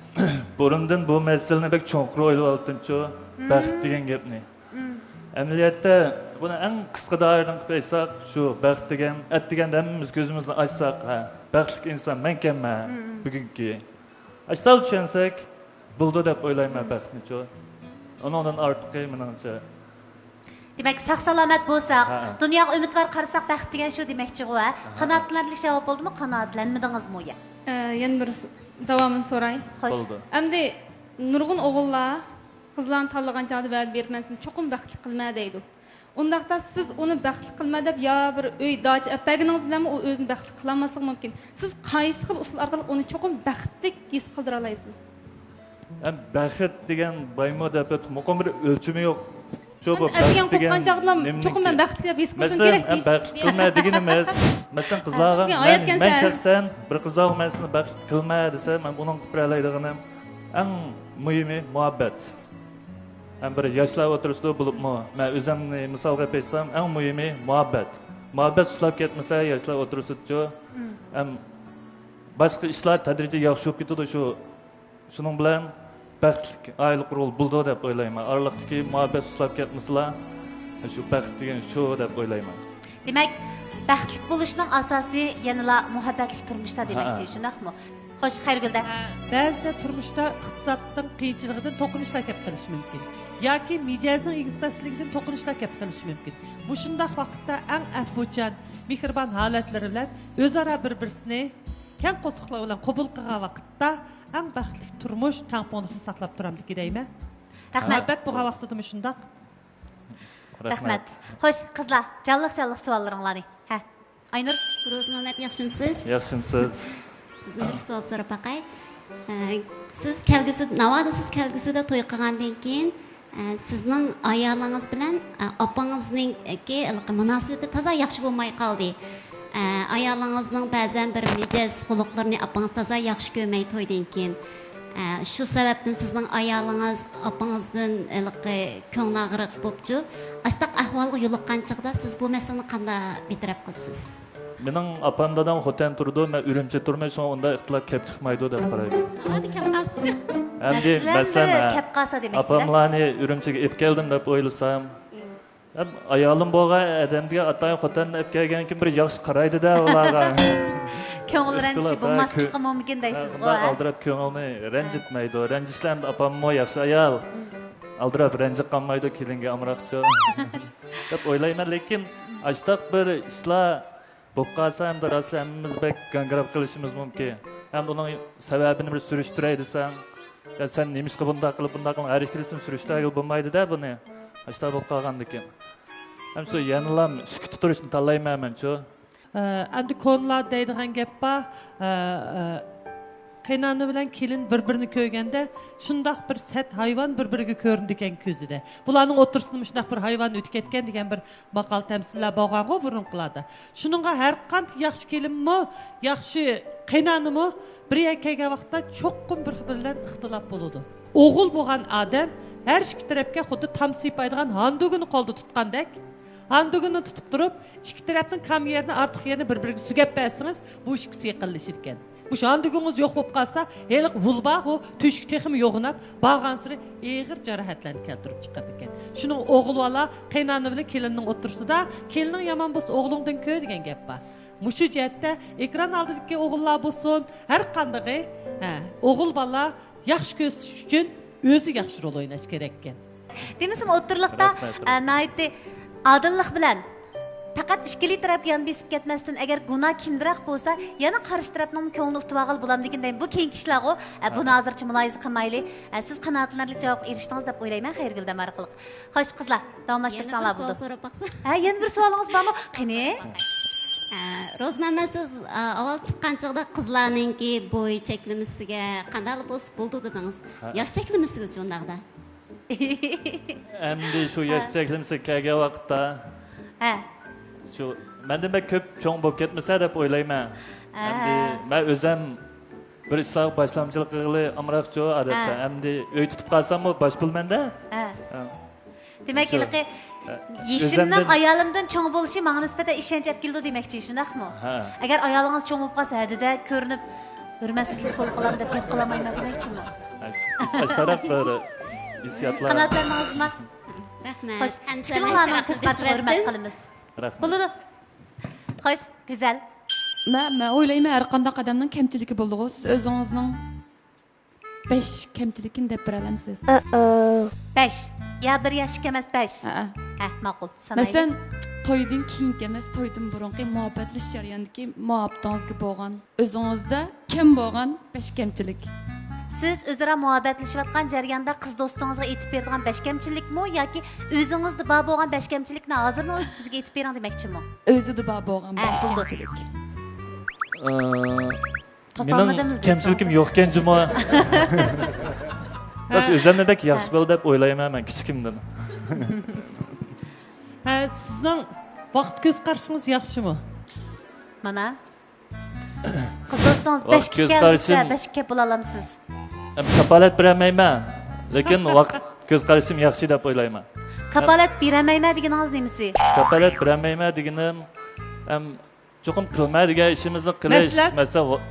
بۇرۇندىن بۇ مەسىلىنى بەك چوڭقۇر ئويلىۋالاتتىمچۇ، مم. بەخت دېگەن گەپنى. مم. ئەمەلىيەتتە، بۇنى ئەڭ قىسقا دائىرىدىن قىلىپ ئېيتساق، شۇ بەخت دېگەن، ئەتىگەندە ھەممىمىز كۆزىمىزنى ئاچساق، ھە، بەختلىك ئىنسان مەنكەنمەن، مم. بۈگۈنكى. ئاشۇنداق چۈشەنسەك، بولىدۇ دەپ ئويلايمەن بەختنىچۇ. ئۇنىڭدىن ئارتۇقى، مېنىڭچە. دېمەك، ساق-سالامەت بولساق، ھە. دۇنياغا ئۈمىدۋار قارىساق، بەخت دېگەن شۇ دېمەكچىغۇ، ھە؟ ھە. قانائەتلەنەرلىك جاۋاب بولدىمۇ؟ قانائەتلەنمىدىڭىزمۇ يا؟ ئە، يەنە بىر س-، داۋامىنى سوراي. خوش. بولىدۇ. ئەمدى نۇرغۇن ئوغۇللار قىزلارنى تاللىغان چاغدا ۋەدە بېرىپ، مەن سېنى چوقۇم بەختلىك قىلىمەن دەيدۇ. ئۇنداقتا سىز ئۇنى بەختلىك قىلىمەن دەپ يا بىر ئۆي، داچا ئەپ بەرگىنىڭىز بىلەنمۇ ئۇ ئۆزىنى بەختلىك قىلالماسلىقى مۇمكىن. سىز قايسى خىل ئۇسۇل ئارقىلىق ئۇنى چوقۇم بەختلىك ھېس قىلدۇرالايسىز؟ ئەم، بەخت دېگەن بايمۇ دەپ مۇقىم بىر ئۆلچىمى يوق. شۇ بۇ ئەم، بەخت ئەتىگەن دېگەن قوپقان چاغدىلا نېمىنىڭكى؟ چوقۇم مەن بەختلىك دەپ ھېس قىلىشىم مەسىلەن، كېرەك ئەم، دەيسىز. بەختلىك قىلما دېگىنىمىز. مەسىلەن، قىزلارغا بۈگۈن مەن، ئايەتكەن مەن سەن. شەخسەن بىر قىزلارغا مەن سېنى بەختلىك قىلما دېسە، مەن ئۇنىڭغا قىلىپ بېرەلەيدىغىنىم ئەڭ مۇھىمى مۇھەببەت. ھەم بىر ياشلار ئوتتۇرىسىدا بولۇپمۇ، مەن ئۆزۈمنى مىسالغا ئېلىپ ئېيتسام، ئەڭ مۇھىمى مۇھەببەت. مۇھەببەت سۇسلاپ كەتمىسە، ياشلار ئوتتۇرىسىدىچۇ، مم. ھەم باشقا ئىشلار تەدرىجىي ياخشى بولۇپ كېتىدۇ. شۇ، شۇنىڭ بىلەن بەختلىك ئائىلە قۇرغىلى بولىدۇ دەپ ئويلايمەن. ئارىلىقتىكى مۇھەببەت سۇسلاپ كەتمىسىلا، شۇ بەخت دېگەن شۇ دەپ ئويلايمەن. دېمەك، بەختلىك بولۇشنىڭ ئاساسى يەنىلا مۇھەببەتلىك تۇرمۇشتا دېمەكچى، ھە. شۇنداقمۇ؟ خوش، خەيرىگۈل دە. بەزىدە تۇرمۇشتا ئىقتىسادنىڭ قىيىنچىلىقىدىن توقۇنۇشلار كەپ قېلىشى مۇمكىن. ياكى مىجەزنىڭ ئېگىز-پەسلىكىدىن توقۇنۇشلار كەپ قېلىشى مۇمكىن. مۇشۇنداق ۋاقىتتا ئەڭ ئەپۇچان، مېھرىبان ھالەتلىرى بىلەن ئۆزئارا بىر-بىرسىنى كەڭ قورساقلار بىلەن قوبۇل قىلغان ۋاقىتتا ئەڭ بەختلىك تۇرمۇش تەڭپۇڭلۇقنى ساقلاپ تۇرامدىكى دەيمەن. رەھمەت. مۇھەببەت بولغان ۋاقتىدىمۇ شۇنداق. رەھمەت. خوش، قىزلار، جانلىق-جانلىق سوئاللىرىڭلارنى. ھە، ئاينۇر. روزمۇھەممەت، ياخشىمۇسىز؟ ياخشىمۇسىز؟ سىزدىن بىر سوئال سوراپ باقاي. ئە، سىز كەلگۈسى، ناۋادا سىز كەلگۈسىدە توي قىلغاندىن كېيىن، ئە، سىزنىڭ ئايالىڭىز بىلەن، ئە، ئاپىڭىزنىڭكى ھېلىقى مۇناسىۋىتى تازا ياخشى بولماي قالدى. ئە، ئايالىڭىزنىڭ بەزەن بىر مىجەز خۇلقلىرىنى ئاپىڭىز تازا ياخشى كۆرمەي تويدىن كېيىن. ئە، شۇ سەۋەبتىن سىزنىڭ ئايالىڭىز ئاپىڭىزدىن ھېلىقى كۆڭلى ئاغرىق بوپچۇ. ئاشتاق ئەھۋالغا يولۇققان چېغىدا سىز بۇ مەسىلىنى قانداق بىر تەرەپ قىلىسىز؟ مېنىڭ ئاپام دادام خوتەن تۇرىدۇ، مەن ئۈرۈمچىدە تۇرىمەن، شۇڭا ئۇنداق ئىختىلاپ كەپ چىقمايدۇ دەپ قارايمەن. ئادى كەپ قالسىچۇ. ئەمدى مەسىلەن، مەسىلەن، بىر ھە، كەپ قالسا دېمەكچىدە. ئاپاملارنى ئۈرۈمچىگە ئېلىپ كەلدىم دەپ ئويلىسام، ھەم ئايالىم بولغان ئادەمگە ئاتايىن خوتەننى ئەپ كەلگەندىن كېيىن بىر ياخشى قارايدۇ-دە ئۇلارغا. كۆڭۈل رەنجىشى ئىختىلاپ، ھە، بولماسلىقى كۆ-، مۇمكىن ھە، دەيسىزغۇ، ئۇنداق ھە؟ ئالدىراپ كۆڭۈلنى رەنجىتمەيدۇ. رەنجىشلەر ئەمدى ئاپاممۇ ياخشى ئايال. ئالدىراپ رەنجىپ قالمايدۇ كېلىنگە ئامراقچۇ. دەپ ئويلايمەن، لېكىن ئاشتاق بىر ئىشلار بولۇپ قالسا، ئەمدى راسلا ھەممىمىز بەك گاڭگىراپ قېلىشىمىز مۇمكىن. ھەم ئۇنىڭ سەۋەبىنى بىر سۈرۈشتۈرەي دېسەڭ، يا سەن نېمىشقا بۇنداق قىلىپ، بۇنداق قىلىپ، ھەر ئىككىلىسىنى سۈرۈشتۈرگىلى بولمايدۇ-دە بۇنى. ئاشتا بولۇپ قالغاندىكىن. ھەم شۇ يەنىلا سۈكۈتتە تۇرۇشنى تاللايمەن مەنچۇ. ئە، ئەمدى كونىلاردا دەيدىغان گەپ بار، ئە، ئە، قېينانا بىلەن كېلىن بىر-بىرىنى كۆرگەندە، شۇنداق بىر سەت ھايۋان بىر-بىرىگە كۆرۈنىدىكەن كۆزىدە. بۇلارنىڭ ئوتتۇرىسىدا مۇشۇنداق بىر ھايۋان ئۆتۈپ كەتكەن دېگەن بىر ماقال تەمسىللەر بولغانغۇ بۇرۇنقىلاردا. شۇنىڭغا ھەرقانچە ياخشى كېلىنمۇ، ياخشى قېينانىمۇ بىر يەرگە كەلگەن ۋاقىتتا چوقۇم بىر بىلەن ئىختىلاپ بولىدۇ. ئوغۇل بولغان ئادەم ھەر ئىككى تەرەپكە خۇددى تام سىيپايدىغان ھاندۇگىنى قولدا تۇتقاندەك، ھاندۇگىنى تۇتۇپ تۇرۇپ، ئىككى تەرەپنىڭ كام يېرىنى، ئارتۇق يېرىنى بىر-بىرىگە سۆگەپ بەرسىڭىز، بۇ ئىككىسى يېقىنلىشىدىكەن. مۇشۇ ھاندۇگىڭىز يوق بولۇپ قالسا، ھېلىقى ۋۇل بار، ئۇ تۆشۈك تېخىمۇ يوغىناپ، بارغانسېرى ئېغىر جاراھەتلەرنى كەلتۈرۈپ چىقىرىدىكەن. شۇنىڭ ئوغۇل بالا قېينانا بىلەن كېلىننىڭ ئوتتۇرىسىدا، كېلىنىڭ يامان بولسا ئوغلۇڭدىن كۆر دېگەن گەپ بار. مۇشۇ جەھەتتە ئېكران ئالدىدىكى ئوغۇللار بولسۇن، ھەر قاندىقى، ھە، ئوغۇل بالا ياخشى كۆرسىتىش ئۈچۈن ئۆزى ياخشى رول ئويناش كېرەككەن. دېمىسىمۇ ئوتتۇرىلىقتا، رەھمەت، ئە، ناھايىتى ئادىللىق بىلەن پەقەت ئىككىلى تەرەپ يان بېسىپ كەتمەستىن، ئەگەر گۇناھ كىمدىراق بولسا، يەنە قارشى تەرەپنىڭمۇ كۆڭلىنى ئۇتۇۋالغىلى بولامدىكىن دەيمەن. بۇ كېيىنكى ئىشلارغۇ، ئە، بۇنى ھازىرچە مۇلاھىزە قىلمايلى. ئە، سىز قانائەتلىنەرلىك جاۋابقا ئېرىشتىڭىز دەپ ئويلايمەن خەيرىگۈل دەم ئارقىلىق. خوش، قىزلار، داۋاملاشتۇرساڭلار بولىدۇ. يەنە بىر سوئال سوراپ باقسا. ھە، يەنە بىر سوئالىڭىز بارمۇ؟ قېنى؟ ئە، روزمەمەت، سىز، ئە، ئاۋۋال چىققان چاغدا قىزلارنىڭكى بوي چەكلىمىسىگە قانداقلا بولسا بولىدۇ دېدىڭىز. ھە. ياش چەكلىمىسىگىچۇ ئۇنداقتا؟ ئەمدى شۇ ياش ھە. چەكلىمىسىگە كەلگەن ۋاقىتتا، ھە. شۇ مەندىن بەك كۆپ چوڭ بولۇپ كەتمىسە دەپ ئويلايمەن. ھە. ئەمدى مەن ئۆزەم بىر ئىشلارغا باشلامچىلىق قىلغىلى ئامراقچۇ ئادەتتە. ھە. ئەمدى ئۆي تۇتۇپ قالساممۇ باش پۇل مەندە. ھە. ھە. دېمەك، شۇ، ھېلىقى ھە، يېشىمنىڭ ئۆزەمدىن ئايالىمدىن چوڭ بولۇشى ماڭا نىسبەتەن ئىشەنچ ئەپ كېلىدۇ دېمەكچى، شۇنداقمۇ؟ ھە. ئەگەر ئايالىڭىز چوڭ بولۇپ قالسا، ھەددىدە كۆرۈنۈپ، ھۆرمەتسىزلىك بولۇپ قالامدۇ دەپ گەپ قىلالمايمەن دېمەكچىمۇ؟ ھە، ئاشتاراق بىر ھېسسىياتلار. قانائەتلەندىڭىزمۇ؟ رەھمەت. خوش، ئىككىڭلارنىڭ كۆز قارىشىغا ھۆرمەت قىلىمىز. رەھمەت. بولىدۇ. خوش، گۈزەل. مەن، مەن ئويلايمەن، ھەر قانداق ئادەمنىڭ كەمچىلىكى بولىدىغۇ. سىز ئۆزىڭىزنىڭ بەش كەمچىلىكىنى دەپ بېرەلەمسىز؟ ئەئە. بەش. يا بىر يا ئىككى ئەمەس، بەش. ھەئە. ھە، ماقۇل. سانايلى. مەسىلەن، تويدىن كېيىنكى ئەمەس، تويدىن بۇرۇنقى مۇھەببەتلىشىش جەريانىدىكى مۇھەببىتىڭىزگە بولغان، ئۆزىڭىزدە كەم بولغان بەش كەمچىلىك. سىز ئۆزئارا مۇھەببەتلىشىۋاتقان جەرياندا قىز دوستىڭىزغا ئېيتىپ بېرىدىغان بەش كەمچىلىكمۇ ياكى ئۆزىڭىزدە بار بولغان بەش كەمچىلىكنى ھازىرنىڭ ئۆزىدە بىزگە ئېيتىپ بېرىڭ دېمەكچىمۇ؟ ئۆزىدە بار بولغان ھە، بەش بولدى. كەمچىلىك. ئى، تاپالمىدىم. مېنىڭ كەمچىلىكىم يوقكەن جۇمۇ. بەس، ھە. ئۆزۈمنى بەك ياخشى ھە. بىلىدۇ دەپ ئويلايمەن مەن كىچىكىمدىن. ھە، سىزنىڭ ۋاقىت كۆز قارىشىڭىز ياخشىمۇ؟ مانا. قىز دوستىڭىز ۋاقىت بەشكە كۆز كەل دېسە، قارىشىم بەشكە كەپ بولالامسىز؟ ئەم، كاپالەت بېرەلمەيمەن. لېكىن ۋاقىت كۆز قارىشىم ياخشى دەپ ئويلايمەن. كاپالەت بېرەلمەيمەن دېگىنىڭىز نېمىسى؟ كاپالەت بېرەلمەيمەن دېگىنىم، ئەم، چوقۇم قىلماي دېگەن ئىشىمىزنى قىلىش. مەسىلەن؟ مەسىلەن، ۋا-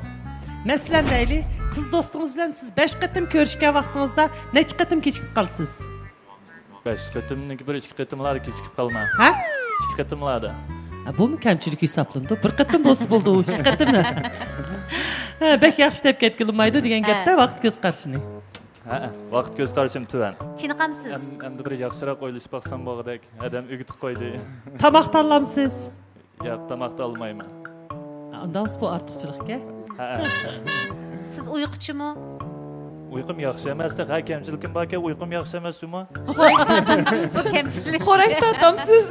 مەسىلەن دەيلى، قىز دوستىڭىز بىلەن سىز بەش قېتىم كۆرۈشكەن ۋاقتىڭىزدا نەچچە قېتىم كېچىكىپ قالىسىز؟ بەش قېتىمنىڭكى بىر ئىككى قېتىملاردا كېچىكىپ قالىمەن. ھە؟ ئىككى قېتىملاردا. ھە، بۇمۇ كەمچىلىك ھېسابلىنىدۇ. بىر قېتىم بولسا بولدى، ئۇ ئىككى قېتىم. ھە، بەك ياخشى دەپ كەتكىلى بولمايدۇ دېگەن ھە. گەپتە ۋاقىت كۆز قارىشىنى. ھە، ۋاقىت كۆز قارىشىم تۆۋەن. چېنىقامسىز؟ ئەم-، ئەمدى بىر ياخشىراق ئويلىشىپ باقسام بولغۇدەك. ھەدەم ئۆگىتىپ قويدى. تاماقتا ئالامسىز؟ ياق، تاماقتا ئالمايمەن. ئانداق بولسا بۇ ئارتۇقچىلىقكەن. ھە. سىز ئۇيقۇچىمۇ؟ ئۇيقۇم ياخشى ئەمەس، ھە، كەمچىلىكىم باركەن، ئۇيقۇم ياخشى ئەمەس جۇمۇ. خورەك تارتامسىز؟ بۇ كەمچىلىك. خورەك تارتامسىز؟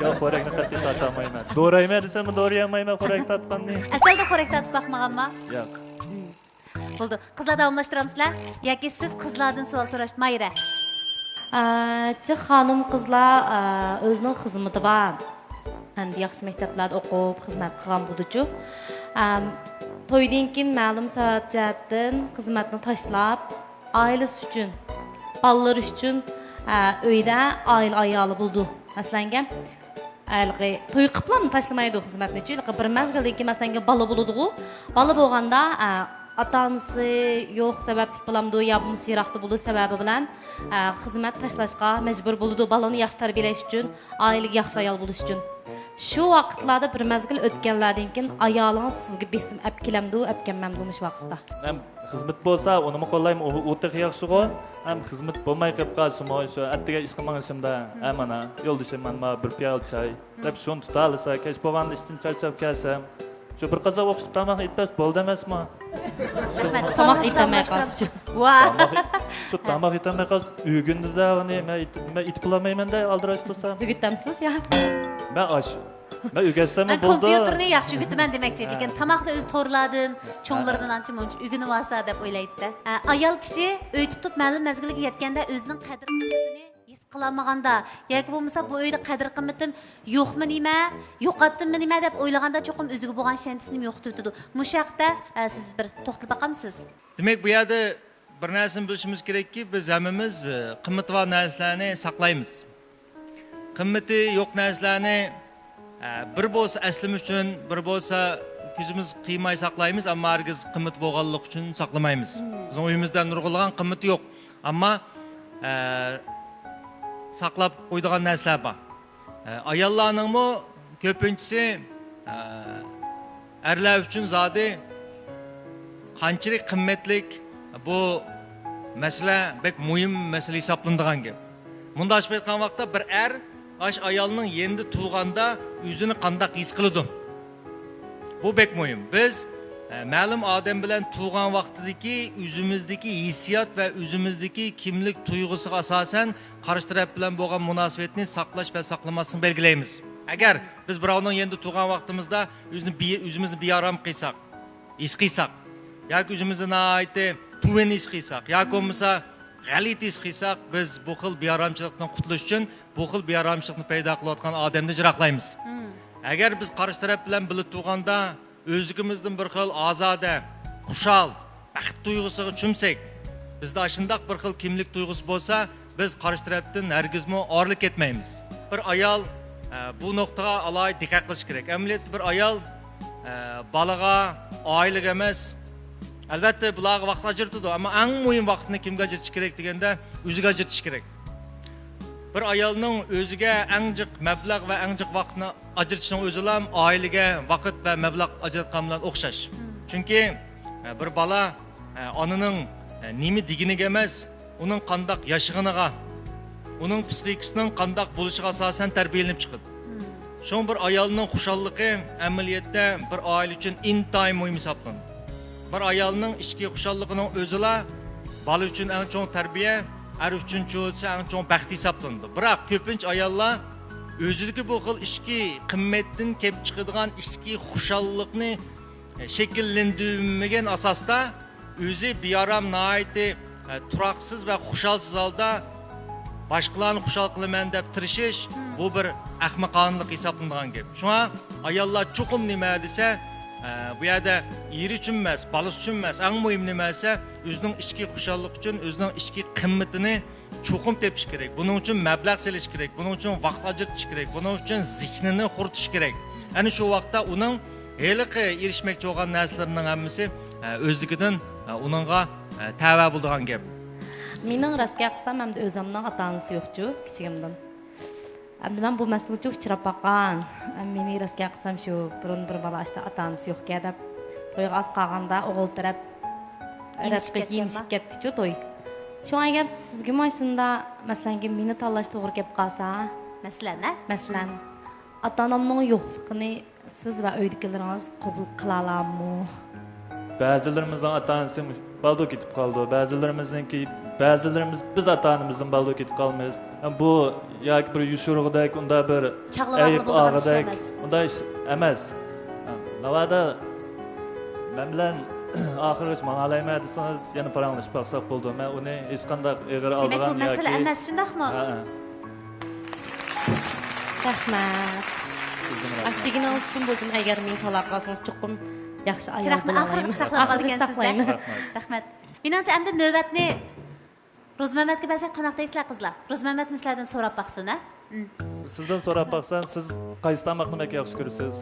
ياق، خورەكنى قەتئىي تارتالمايمەن. دورايمەن دېسەممۇ دورىيالمايمەن خورەك تارتقاننى. ئەسلىدە خورەك تارتىپ باقمىغانما؟ ياق. بولدى. قىزلار داۋاملاشتۇرامسىلەر؟ ياكى سىز قىزلاردىن سوئال سوراشتى، ماھىرە؟ ئە، جىق خانىم قىزلار، ئە، ئۆزىنىڭ خىزمىتى بار. ھەمدە ياخشى مەكتەپلەردە ئوقۇپ، خىزمەت قىلغان بولىدۇچۇ. ئەم، تويدىن كېيىن مەلۇم سەۋەب جەھەتتىن خىزمەتنى تاشلاپ، ئائىلىسى ئۈچۈن، بالىلىرى ئۈچۈن، ئە، ئۆيدە ئائىلە ئايالى بولىدۇ. مەسىلەنگە، ھېلىقى توي قىپلام تاشلىمايدۇ خىزمەتنى. چۈنكى بىر مەزگىلدىن كېيىن، مەسىلەن، بالا بولىدىغۇ. بالا بولغاندا، ئە، ئاتا-ئانىسى يوق سەۋەبلىك بولامدۇ يا بولمىسا يىراقتا بولۇش سەۋەبى بىلەن، ئە، خىزمەت تاشلاشقا مەجبۇر بولىدۇ. بالىنى ياخشى تەربىيەلەش ئۈچۈن، ئائىلىگە ياخشى ئايال بولۇش ئۈچۈن. شۇ ۋاقىتلاردا بىر مەزگىل ئۆتكەنلەردىن كېيىن ئايالىڭىز سىزگە بېسىم ئەپ كېلەمدۇ، ئەپ كەلمەمدۇ مۇشۇ ۋاقىتتا؟ مەن خىزمەت بولسا، ئۇنىمۇ قوللايمەن، ئۇ، ئۇ تېخى ياخشىغۇ. ھەم خىزمەت بولماي قېلىپ قالسىمۇ، شۇ ئەتىگەن ئىشقا مېڭىشىمدا، ھە، مانا، يولدىشىم، مانا، بىر پىيالە چاي، دەپ شۇنى تۇتالىسا، كەچ بولغاندا ئىشتىن چارچاپ كەلسەم، شۇ بىر قازان ئوخشىتىپ تاماق ئېتىپ بەرسە بولدى ئەمەسمۇ؟ رەھمەت. تاماق ئېتەلمەي قالسىچۇ. ۋا. تاماق ئېت-، شۇ تاماق ئېتەلمەي قالسا، ئۆگۈندى-دە، ئۇنى مەن ئېتىپ، مەن ئېتىپ بولالمايمەن-دە، ئالدىراش تۇرسام. ئۆگىتەمسىز يا؟ مەن ئاش-، مەن ئۆگەتسەممۇ ھە، بولدى. كومپيۇتېرنى ياخشى ئۆگىتىمەن دېمەكچى، ھە. لېكىن تاماقنى ئۆزى تورلاردىن، ھە. چوڭلىرىدىن ئانچە-مۇنچە ئۆگىنىۋالسا دەپ ئويلايدۇ-دە. ھە، ئايال كىشى ئۆي تۇتۇپ مەلۇم مەزگىلگە يەتكەندە ئۆزىنىڭ قەدىر-قىممىتىنى ھېس قىلالمىغاندا ياكى بولمىسا بۇ ئۆيدە قەدىر-قىممىتىم يوقمۇ نېمە، يوقاتتىممۇ نېمە دەپ ئويلىغاندا چوقۇم ئۆزىگە بولغان ئىشەنچىسىنى يوقىتىۋېتىدۇ. مۇشۇ ھەقتە، ئە، سىز بىر توختىلىپ باقامسىز؟ دېمەك، بۇ يەردە بىر نەرسىنى بىلىشىمىز كېرەككى، بىز ھەممىمىز، ئە، قىممىتى بار نەرسىلەرنى ساقلايمىز. قىممىتى يوق نەرسىلەرنى، ئە، بىر بولسا ئەسلىمە ئۈچۈن، بىر بولسا كۆزىمىز قىيماي ساقلايمىز، ئەمما ھەرگىز قىممىتى بولغانلىقى ئۈچۈن ساقلىمايمىز. مم. بىزنىڭ ئۆيىمىزدە نۇرغۇنلىغان قىممىتى يوق، ئەمما، ئە، ساقلاپ قويىدىغان نەرسىلەر بار. ئە، ئاياللارنىڭمۇ كۆپىنچىسى، ئە، ئەرلەر ئۈچۈن زادى قانچىلىك قىممەتلىك بۇ مەسىلە بەك مۇھىم مەسىلە ھېسابلىنىدىغان گەپ. مۇنداق ئېلىپ ئېيتقان ۋاقىتتا بىر ئەر ئاش ئايالنىڭ يېنىدا تۇرغاندا ئۆزىنى قانداق ھېس قىلىدۇ؟ بۇ بەك مۇھىم. بىز، ئە، مەلۇم ئادەم بىلەن تۇرغان ۋاقتىدىكى ئۆزىمىزدىكى ھېسسىيات ۋە ئۆزىمىزدىكى كىملىك تۇيغۇسىغا ئاساسەن قارشى تەرەپ بىلەن بولغان مۇناسىۋەتنى ساقلاش ۋە ساقلىماسلىقنى بەلگىلەيمىز. ئەگەر بىز بىراۋنىڭ يېنىدا تۇرغان ۋاقتىمىزدا ئۆزىنى بى-، ئۆزىمىزنى بىئارام قىلساق، ھېس قىلساق، ياكى ئۆزىمىزنى ناھايىتى تۆۋەن ھېس قىلساق، ياكى بولمىسا غەلىتە ھېس قىلساق، بىز بۇ خىل بىئارامچىلىقتىن قۇتۇلۇش ئۈچۈن بۇ خىل بىئارامچىلىقنى پەيدا قىلىۋاتقان ئادەمدىن يىراقلايمىز. مم. ئەگەر بىز قارشى تەرەپ بىلەن بىللە تۇرغاندا ئۆزلۈكىمىزدىن بىر خىل ئازادە، خۇشال، بەخت تۇيغۇسىغا چۆمسەك، بىزدە ئاشۇنداق بىر خىل كىملىك تۇيغۇسى بولسا، بىز قارشى تەرەپتىن ھەرگىزمۇ ئايرىلىپ كەتمەيمىز. بىر ئايال، ئە، بۇ نۇقتىغا ئالاھىدە دىققەت قىلىش كېرەك. ئەمەلىيەتتە بىر ئايال، ئە، بالىغا، ئائىلىگە ئەمەس، ئەلۋەتتە، بۇلارغا ۋاقىت ئاجرىتىدۇ، ئەمما ئەڭ مۇھىم ۋاقىتنى كىمگە ئاجرىتىش كېرەك دېگەندە، ئۆزىگە ئاجرىتىش كېرەك. بىر ئايالنىڭ ئۆزىگە ئەڭ جىق مەبلەغ ۋە ئەڭ جىق ۋاقىتنى ئاجرىتىشنىڭ ئۆزىلا ئائىلىگە ۋاقىت ۋە مەبلەغ ئاجراتقان بىلەن ئوخشاش. مم. چۈنكى، ئە، بىر بالا، ئە، ئانىنىڭ، ئە، نېمە دېگىنىگە ئەمەس، ئۇنىڭ قانداق ياشىغىنىغا، ئۇنىڭ پسىخىكىسىنىڭ قانداق بولۇشىغا ئاساسەن تەربىيەلىنىپ چىقىدۇ. مم. شۇڭا بىر ئايالنىڭ خۇشاللىقى ئەمەلىيەتتە بىر ئائىلە ئۈچۈن ئىنتايىن مۇھىم ھېسابلىنىدۇ. بىر ئايالنىڭ ئىچكى خۇشاللىقىنىڭ ئۆزىلا بالا ئۈچۈن ئەڭ چوڭ تەربىيە، ئەر ئۈچۈن چۇ-، ئەڭ چوڭ بەخت ھېسابلىنىدۇ. بىراق كۆپىنچە ئاياللار ئۆزىدىكى بۇ خىل ئىچكى قىممەتتىن كېلىپ چىقىدىغان ئىچكى خۇشاللىقنى شەكىللەندۈرمىگەن ئاساستا ئۆزى بىئارام، ناھايىتى، ئە، تۇراقسىز ۋە خۇشالسىز ھالدا باشقىلارنى خۇشال قىلىمەن دەپ تىرىشىش، بۇ بىر ئەخمىقانىلىق ھېسابلىنىدىغان گەپ. شۇڭا ئاياللار چوقۇم نېمە دېسە، ئە، بۇ يەردە ئېرى ئۈچۈن ئەمەس، بالىسى ئۈچۈن ئەمەس، ئەڭ مۇھىم نېمە دېسە، ئۆزىنىڭ ئىچكى خۇشاللىقى ئۈچۈن، ئۆزىنىڭ ئىچكى قىممىتىنى چوقۇم تېپىش كېرەك. بۇنىڭ ئۈچۈن مەبلەغ سېلىش كېرەك. بۇنىڭ ئۈچۈن ۋاقىت ئاجرىتىش كېرەك. بۇنىڭ ئۈچۈن زېھنىنى خۇرىتىش كېرەك. ئەنە شۇ ۋاقىتتا ئۇنىڭ ھېلىقى ئېرىشمەكچى بولغان نەرسىلىرىنىڭ ھەممىسى، ئە، ئۆزلۈكىدىن، ئە، ئۇنىڭغا، ئە، تەۋە بولىدىغان گەپ. مېنىڭ راست گەپ قىلسام، ئەمدى ئۆزۈمنىڭ ئاتا-ئانىسى يوقچۇ، كىچىكىمدىن. ئەمدى مەن بۇ مەسىلىگە ئۇچراپ باققان. مېنى راست گەپ قىلسام، شۇ بۇرۇن بىر بالا ئاشتا ئاتا-ئانىسى يوقكەن دەپ، تويغا ئاز قالغاندا ئوغۇل تەرەپ يېنىشىپ رەتقە كەتكەنما؟ يېنىشىپ كەتتىچۇ توي. شۇڭا ئەگەر سىزگىمۇ ئاشۇنداق، مەسىلەن، مېنى تاللاش توغرا كەپ قالسا، مەسىلەن، ھە؟ مەسىلەن، ئاتا-ئانامنىڭ يوقلۇقىنى سىز ۋە ئۆيدىكىلىرىڭىز قوبۇل قىلالامۇ؟ بەزىلىرىمىزنىڭ ئاتا-ئانىسى بالدۇر كېتىپ قالىدۇ، بەزىلىرىمىزنىڭكى، بەزىلىرىمىز بىز ئاتا-ئانىمىزدىن بالدۇر كېتىپ قالىمىز. بۇ ياكى بىر يوشۇرغۇدەك، ئۇنداق بىر چاغلىماقلا ئەيىب بولىدىغان ئىش ئالغۇدەك، ئەمەس. ئۇنداق ئىش ئەمەس. ناۋادا مەن بىلەن ئاخىرغىچە ماڭالايمەن دېسىڭىز، يەنە پاراڭلىشىپ باقساق بولىدۇ. مەن ئۇنى ھېچقانداق ئېغىر دېمەك، ئالىدىغان بۇ مەسىلە ياكى ئەمەس، شۇنداقمۇ؟ ھە، ھە. رەھمەت. سىزدىن رەھمەت. ئاشۇ دېگىنىڭىز ئۈچۈن بولسۇن، ئەگەر مېنى تاللاپ قالسىڭىز، چوقۇم ياخشى ئايال چىراغنى بولالايمەن. ئاخىرغىچە ساقلاپ قالىدىكەنسىز-دە. ساقلايمەن. رەھمەت. رەھمەت. مېنىڭچە، ئەمدى نۆۋەتنى روزمەمەتكە بەرسەك قانداق دەيسىلەر، قىزلار؟ روزمەمەتمۇ سىلەردىن سوراپ باقسۇن، ھە؟ سىزدىن سوراپ باقسام، سىز قايسى تاماقنى بەك ياخشى كۆرىسىز؟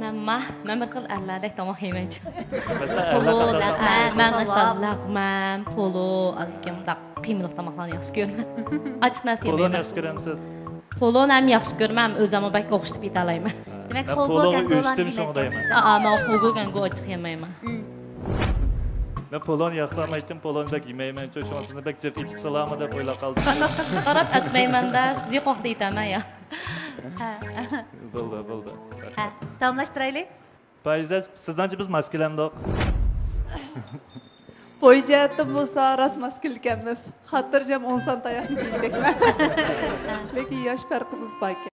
مەنما، مەن بىر خىل ئەرلەردەك تاماق يەيمەنچۇ. مەسىلەن، ئەرلەر پولۇ، قانداق تاماق؟ لەقمە، مەن كاۋاپ. مەسىلەن، لەقمە، پولۇ، ئاندىن كېيىن مۇنداق قىيمىلىق تاماقلارنى ياخشى كۆرىمەن. ئاچچىق نەرسە يېمەيمەن. پولۇنى ياخشى كۆرەمسىز؟ پولۇنى ھەم ياخشى كۆرىمەن، ھەم ئۆزۈممۇ بەك ئوخشىتىپ يېتەلەيمەن. دېمەك، مەن پولۇنى ئۆچتۈم، شۇڭا دەيمەن. ئا، مەن خۇگو گەنگو ئاچچىق يېمەيمەن. مم. مەن پولۇنى ياقتۇرمايتتىم، پولۇنى بەك يېمەيمەن، شۇڭا سىزنى بەك جىق ئېتىپ سالامۇ دەپ ئويلاپ قالدىم. قاراپ ئەتمەيمەن-دە، سىز يوقلۇقتا يېتەرمەن يا. ھە. بولدى، بولدى. ھە، داۋاملاشتۇرايلى. پايىزە، سىزنىڭچە بىز ماس كېلەمدۇق؟ بوي جەھەتتىن بولسا راست ماس كېلىدىكەنمىز. خاتىرجەم ئون سان تاياقنى كىيگۈدەكمەن. لېكىن ياش پەرقىمىز باركەن.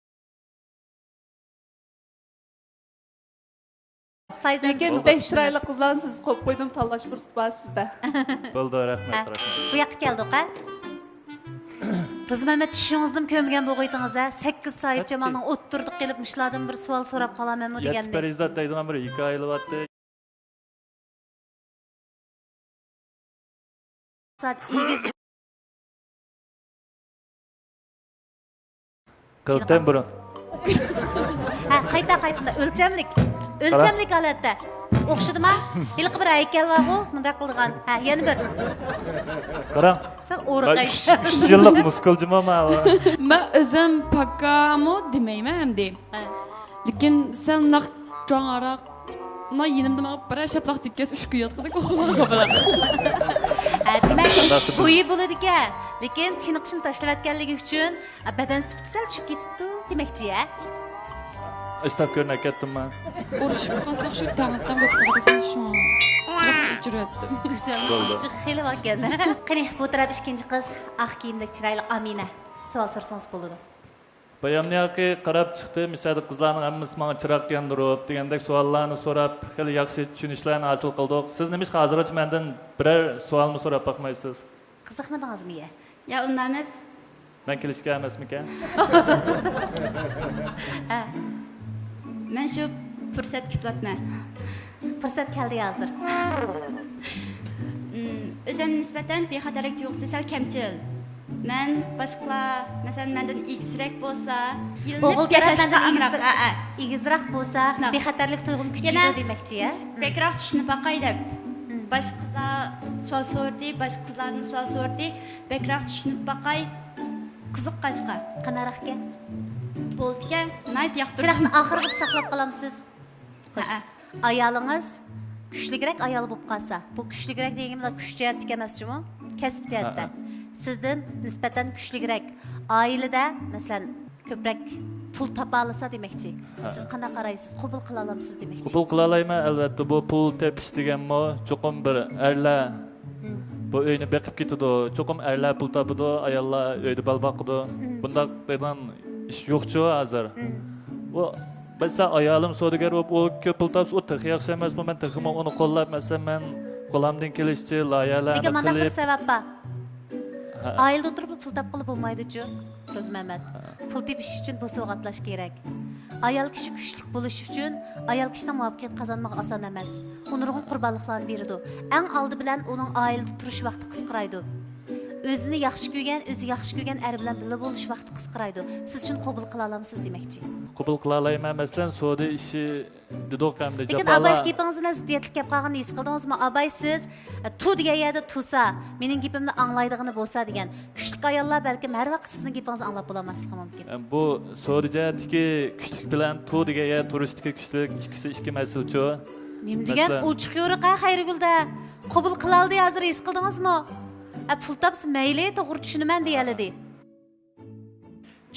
لېكىن بەك چىرايلىق قىزلارنى سىز قويۇپ قويدۇم، تاللاش پۇرسىتى بار سىزدە. بولدى، رەھمەت، ھە، رەھمەت. بۇ ياققا كەلدۇق، ھە؟ روزىمەمەت، چۈشىڭىزدىمۇ كۆرمىگەن بولغىيتىڭىز، ھە؟ سەككىز ساھىبجامالنىڭ ئوتتۇرىدا قېلىپ مۇشۇلاردىن بىر سوئال سوراپ قالامەنمۇ دېگەندەك. يەتتە پەرىزات دەيدىغان بىر ھېكايە ئېلىۋاتتى. سائەت ئېگىز. قىلتىن بۇرۇن. ھە، قايتا، قايتا، ئۆلچەملىك. ئۆلچەملىك ھالەتتە. ئوخشىدىما؟ ھېلىقى بىر ھەيكەل بارغۇ، مۇنداق قىلىدىغان. ھە، يەنە بىر. قاراڭ. سەل ئورۇق. مەن ئۈچ، ئۈچ يىللىق مۇسكۇلجىما ماۋۇ. مەن ئۆزۈم پاكامۇ دېمەيمەن ئەمدى. ھە. لېكىن سەل ناق جاڭاراق، مانا يېنىمدا ماڭا بىرەر شاپىلاق تېگىپ كەتسە، ئۈشكۈن ياتقۇدەك ئۇخلىغان بىلەن. ھە، دېمەك، بويى بولىدىكەن، لېكىن چېنىقىشنى تاشلىۋەتكەنلىكى ئۈچۈن، بەدەن سۈپىتى سەل چۈشۈپ كېتىپتۇ دېمەكچى، ھە؟ ئىشتاپ كۆرۈنۈپ كەتتىمما؟ ئۇرۇشۇپ قالساق، شۇ تەڭ تەڭ بولۇپ قالىدىكەن، شۇڭا چىراغنى ئۆچۈرۈۋەتتىم. گۈزەل، گۈزەل. ئاچچىق خېلى باركەن. قېنى، بۇ تەرەپ ئىككىنچى قىز، ئاق كىيىملىك چىرايلىق ئامىنە. سوئال سورىسىڭىز بولىدۇ. بايامنى ياقى قاراپ چىقتىم، ئىچەردە قىزلارنىڭ ھەممىسى ماڭا چىراغ ياندۇرۇپ دېگەندەك سوئاللارنى سوراپ، خېلى ياخشى چۈشىنىشلەرنى ھاسىل قىلدۇق. سىز نېمىشقا ھازىرغىچە مەندىن بىرەر سوئالمۇ سوراپ باقمايسىز؟ قىزىقمىدىڭىزمۇ يا؟ يا ئۇنداق ئەمەس. مەن كېلىشكە ئەمەسمىكەن؟ ھە. مەن شۇ پۇرسەت كۈتۈۋاتىمەن. پۇرسەت كەلدى ھازىر. ئۆزۈمگە نىسبەتەن بىخەتەرلىك تۇيغۇسى سەل كەمچىل. مەن باشقىلار، مەسىلەن، مەندىن ئېگىزرەك بولسا، يېلىنىپ ياشاشقا ئامراق. ھە، ھە. ئېگىزراق بولسا، شۇنداق. بىخەتەرلىك تۇيغۇم كۈچىيىدۇ دېمەكچى، ھە؟ بەكرەك چۈشىنىپ باقاي دەپ. مم. باشقا قىزلار سوئال سورىدى، باشقا قىزلاردىن سوئال سورىدى. بەكرەك چۈشىنىپ باقاي، قىزىققاچقا. قانداقراق ئىكەن؟ بولىدىكەن، ناھايىتى ياقتۇردۇم. چىراغنى ئاخىرىغىچە ساقلاپ قالامسىز؟ خوش. ھەئە. ئايالىڭىز كۈچلۈكرەك ئايال بولۇپ قالسا، بۇ كۈچلۈكرەك دېگىنىم كۈچ جەھەتتىكى ئەمەس جۇمۇ، كەسىپ جەھەتتە. ھەئە. سىزدىن نىسبەتەن كۈچلۈكرەك، ئائىلىدە، مەسىلەن، كۆپرەك پۇل تاپالىسا دېمەكچى. ھەئە. سىز قانداق قارايسىز؟ قوبۇل قىلالايمسىز دېمەكچى. قوبۇل قىلالايمەن، ئەلۋەتتە. بۇ پۇل تېپىش دېگەنمۇ چوقۇم بىر ئەرلەر مم. بۇ ئۆينى بېقىپ كېتىدۇ. چوقۇم ئەرلەر پۇل تاپىدۇ، ئاياللار ئۆيدە بالا باقىدۇ. مم. بۇنداق دەيدىغان ئىش يوقچۇ ھازىر. مم. ئۇ، مەسىلەن، ئايالىم سودىگەر بولۇپ، ئۇ كۆپ پۇل تاپسا، ئۇ تېخى ياخشى ئەمەسمۇ؟ مەن تېخىمۇ ئۇنى قوللاپ، مەسىلەن، مەن قولۇمدىن كېلىشىچە لايىھەلەرنى قىلىپ. لېكىن مانداق بىر سەۋەب بار. ھە. ئائىلىدە ئولتۇرۇپلا پۇل تاپقىلى بولمايدۇچۇ، روزمەمەت. ھە. پۇل تېپىش ئۈچۈن بوسۇغا ئاتلاش كېرەك. ئايال كىشى كۈچلۈك بولۇش ئۈچۈن ئايال كىشىنىڭ مۇۋەپپەقىيەت قازانمىقى ئاسان ئەمەس. ئۇ نۇرغۇن قۇربانلىقلارنى بېرىدۇ. ئەڭ ئالدى بىلەن ئۇنىڭ ئائىلىدە تۇرۇش ۋاقتى قىسقىرايدۇ. ئۆزىنى ياخشى كۆرگەن، ئۆزى ياخشى كۆرگەن ئەر بىلەن بىللە بولۇش ۋاقتى قىسقىرايدۇ. سىز شۇنى قوبۇل قىلالامسىز دېمەكچى. قوبۇل قىلالايمەن. مەسىلەن، سودا ئىشى دېدۇق ئەمدى، لېكىن جاپالار. ئاباي گېپىڭىزدە زىددىيەتلىك گەپ قالغىنىنى ھېس قىلدىڭىزمۇ؟ ئاباي، سىز، «تۇ دېگەن يەردە تۇرسا، مېنىڭ گېپىمنى ئاڭلايدىغىنى بولسا» دېگەن كۈچلۈك ئاياللار بەلكىم ھەر ۋاقىت سىزنىڭ گېپىڭىزنى ئاڭلاپ بولالماسلىقى مۇمكىن. ئە، بۇ سودا جەھەتتىكى كۈچلۈك بىلەن تۇ دېگەن يەردە تۇرۇشتىكى كۈچلۈك ئىككىسى ئىككى مەسىلىچۇ. نېمە دېگەن مەسىلەن، ئوچۇق يورۇق ھە خەيرىگۈلدە. قوبۇل قىلالدى ھازىر، ھېس قىلدىڭىزمۇ؟ ئە، پۇل تاپسا مەيلى، توغرا چۈشىنىمەن دېيەلىدى.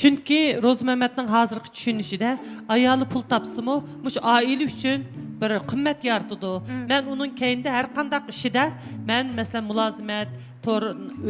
چۈنكى روزىمەمەتنىڭ ھازىرقى چۈشىنىشىدە ئايالى پۇل تاپسىمۇ، مۇشۇ ئائىلە ئۈچۈن بىر قىممەت يارىتىدۇ. مم. مەن ئۇنىڭ كەينىدە ھەر قانداق ئىشىدا، مەن، مەسىلەن، مۇلازىمەت، تور،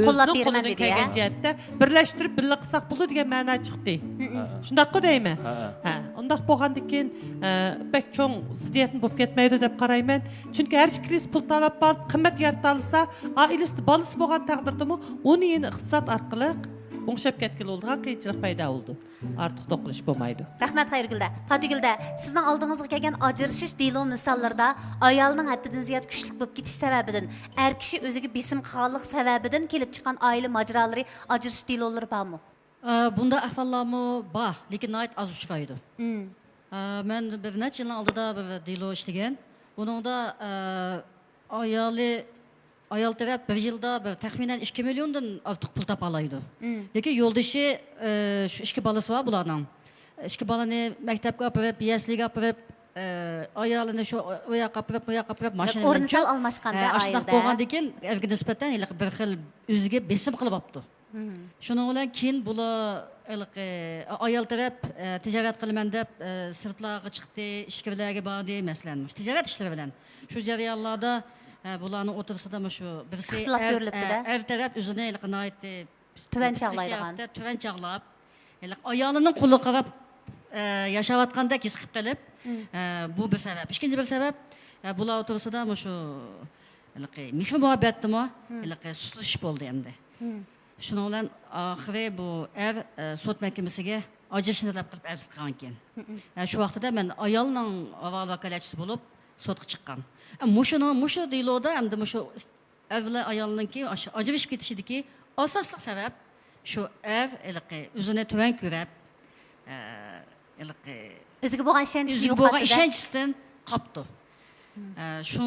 قوللاپ ئۆزىنىڭ بېرىمەن قولىدىن دېدى، كەلگەن ھە؟ جەھەتتە بىرلەشتۈرۈپ بىللە قىلساق بولىدۇ دېگەن مەنا چىقتى. مم. ھە. شۇنداققۇ دەيمەن؟ ھە. ھە، ئۇنداق بولغاندىكىن، ئە، بەك چوڭ زىددىيەتمۇ بولۇپ كەتمەيدۇ دەپ قارايمەن. چۈنكى ھەر ئىككىلىسى پۇل تالاپ، قىممەت يارىتالىسا، ئائىلىسىدە بالىسى بولغان تەقدىردىمۇ ئۇنى يەنە ئىقتىساد ئارقىلىق ئوڭشاپ كەتكىلى بولىدىغان قىيىنچىلىق پەيدا بولىدۇ. ئارتۇق توقۇنۇش بولمايدۇ. رەھمەت، خەيرىگۈلدە. پاتىگۈلدە، سىزنىڭ ئالدىڭىزغا كەلگەن ئاجرىشىش دېلو مىساللىرىدا ئايالنىڭ ھەددىدىن زىيادە كۈچلۈك بولۇپ كېتىش سەۋەبىدىن، ئەر كىشى ئۆزىگە بېسىم قىلغانلىق سەۋەبىدىن كېلىپ چىققان ئائىلە ماجىرالىرى، ئاجرىشىش دېلولىرى بارمۇ؟ ئە، بۇنداق ئەھۋاللارمۇ بار، لېكىن ناھايىتى ئاز ئۇچرايدۇ. مم. ئە، مەن بىر نەچچە يىلنىڭ ئالدىدا بىر دېلو ئىشلىگەن. بۇنىڭدا، ئە، ئايالى، ئايال تەرەپ بىر يىلدا بىر تەخمىنەن ئىككى مىليوندىن ئارتۇق پۇل تاپالايدۇ. مم. لېكىن يولدىشى، ئە، شۇ ئىككى بالىسى بار بۇلارنىڭ. ئىككى بالىنى مەكتەپكە ئاپىرىپ، يەسلىگە ئاپىرىپ، ئە، ئايالىنى شۇ، ئۇ ياققا ئاپىرىپ، بۇ ياققا ئاپىرىپ، ماشىنا ئورنى سال ئالماشقاندا ئاشۇنداق ئائىلىدە. بولغاندىن كېيىن ئەرگە نىسبەتەن ھېلىقى بىر خىل ئۆزىگە بېسىم قىلىۋاپتۇ. مم. شۇنىڭ بىلەن كېيىن بۇلار ھېلىقى ئايال تەرەپ، ئە، تىجارەت قىلىمەن دەپ، ئە، سىرتلارغا چىقتى، ئىچكىرىلەرگە باردى، مەسىلەن، مۇشۇ تىجارەت ئىشلىرى بىلەن. شۇ جەريانلاردا، ئە، بۇلارنىڭ ئوتتۇرىسىدا مۇشۇ بىرسى ئىختىلاپ ئەر، كۆرۈلۈپتۇ-دە. ئە، ئەر تەرەپ ئۆزىنى ھېلىقى ناھايىتى تۆۋەن پىسخىك چاغلايدىغان. جەھەتتە تۆۋەن چاغلاپ، ھېلىقى ئايالىنىڭ قولىغا قاراپ، ئە، ياشاۋاتقاندەك ھېس قىلىپ قېلىپ، مم. ئە، بۇ بىر سەۋەب. ئىككىنچى بىر سەۋەب، ئە، بۇلار ئوتتۇرىسىدا مۇشۇ ھېلىقى مېھىر مۇھەببەتتىمۇ مم. ھېلىقى سۇسلىشىش بولدى ئەمدى. مم. شۇنىڭ بىلەن ئاخىرى بۇ ئەر، ئە، سوت مەھكىمىسىگە ئاجرىشىشنى تەلەپ قىلىپ ئەرز قىلغانىكەن. مم. ئە، شۇ ۋاقتىدا مەن ئايالنىڭ ھاۋالە ۋاكالەتچىسى بولۇپ سوتقا چىققان. ئە، مۇشۇنىڭ، مۇشۇ دېلودا ئەمدى مۇشۇ ئەر بىلەن ئايالنىڭكى ئاشۇ ئاجرىشىپ كېتىشىدىكى ئاساسلىق سەۋەب شۇ ئەر ھېلىقى ئۆزىنى تۆۋەن كۆرۈپ، ئە، ھېلىقى ئۆزىگە بولغان ئىشەنچىسى ئۆزىگە بولغان يوقالدى-دە. ئىشەنچىسىدىن قاپتۇ. مم. ئە، شۇ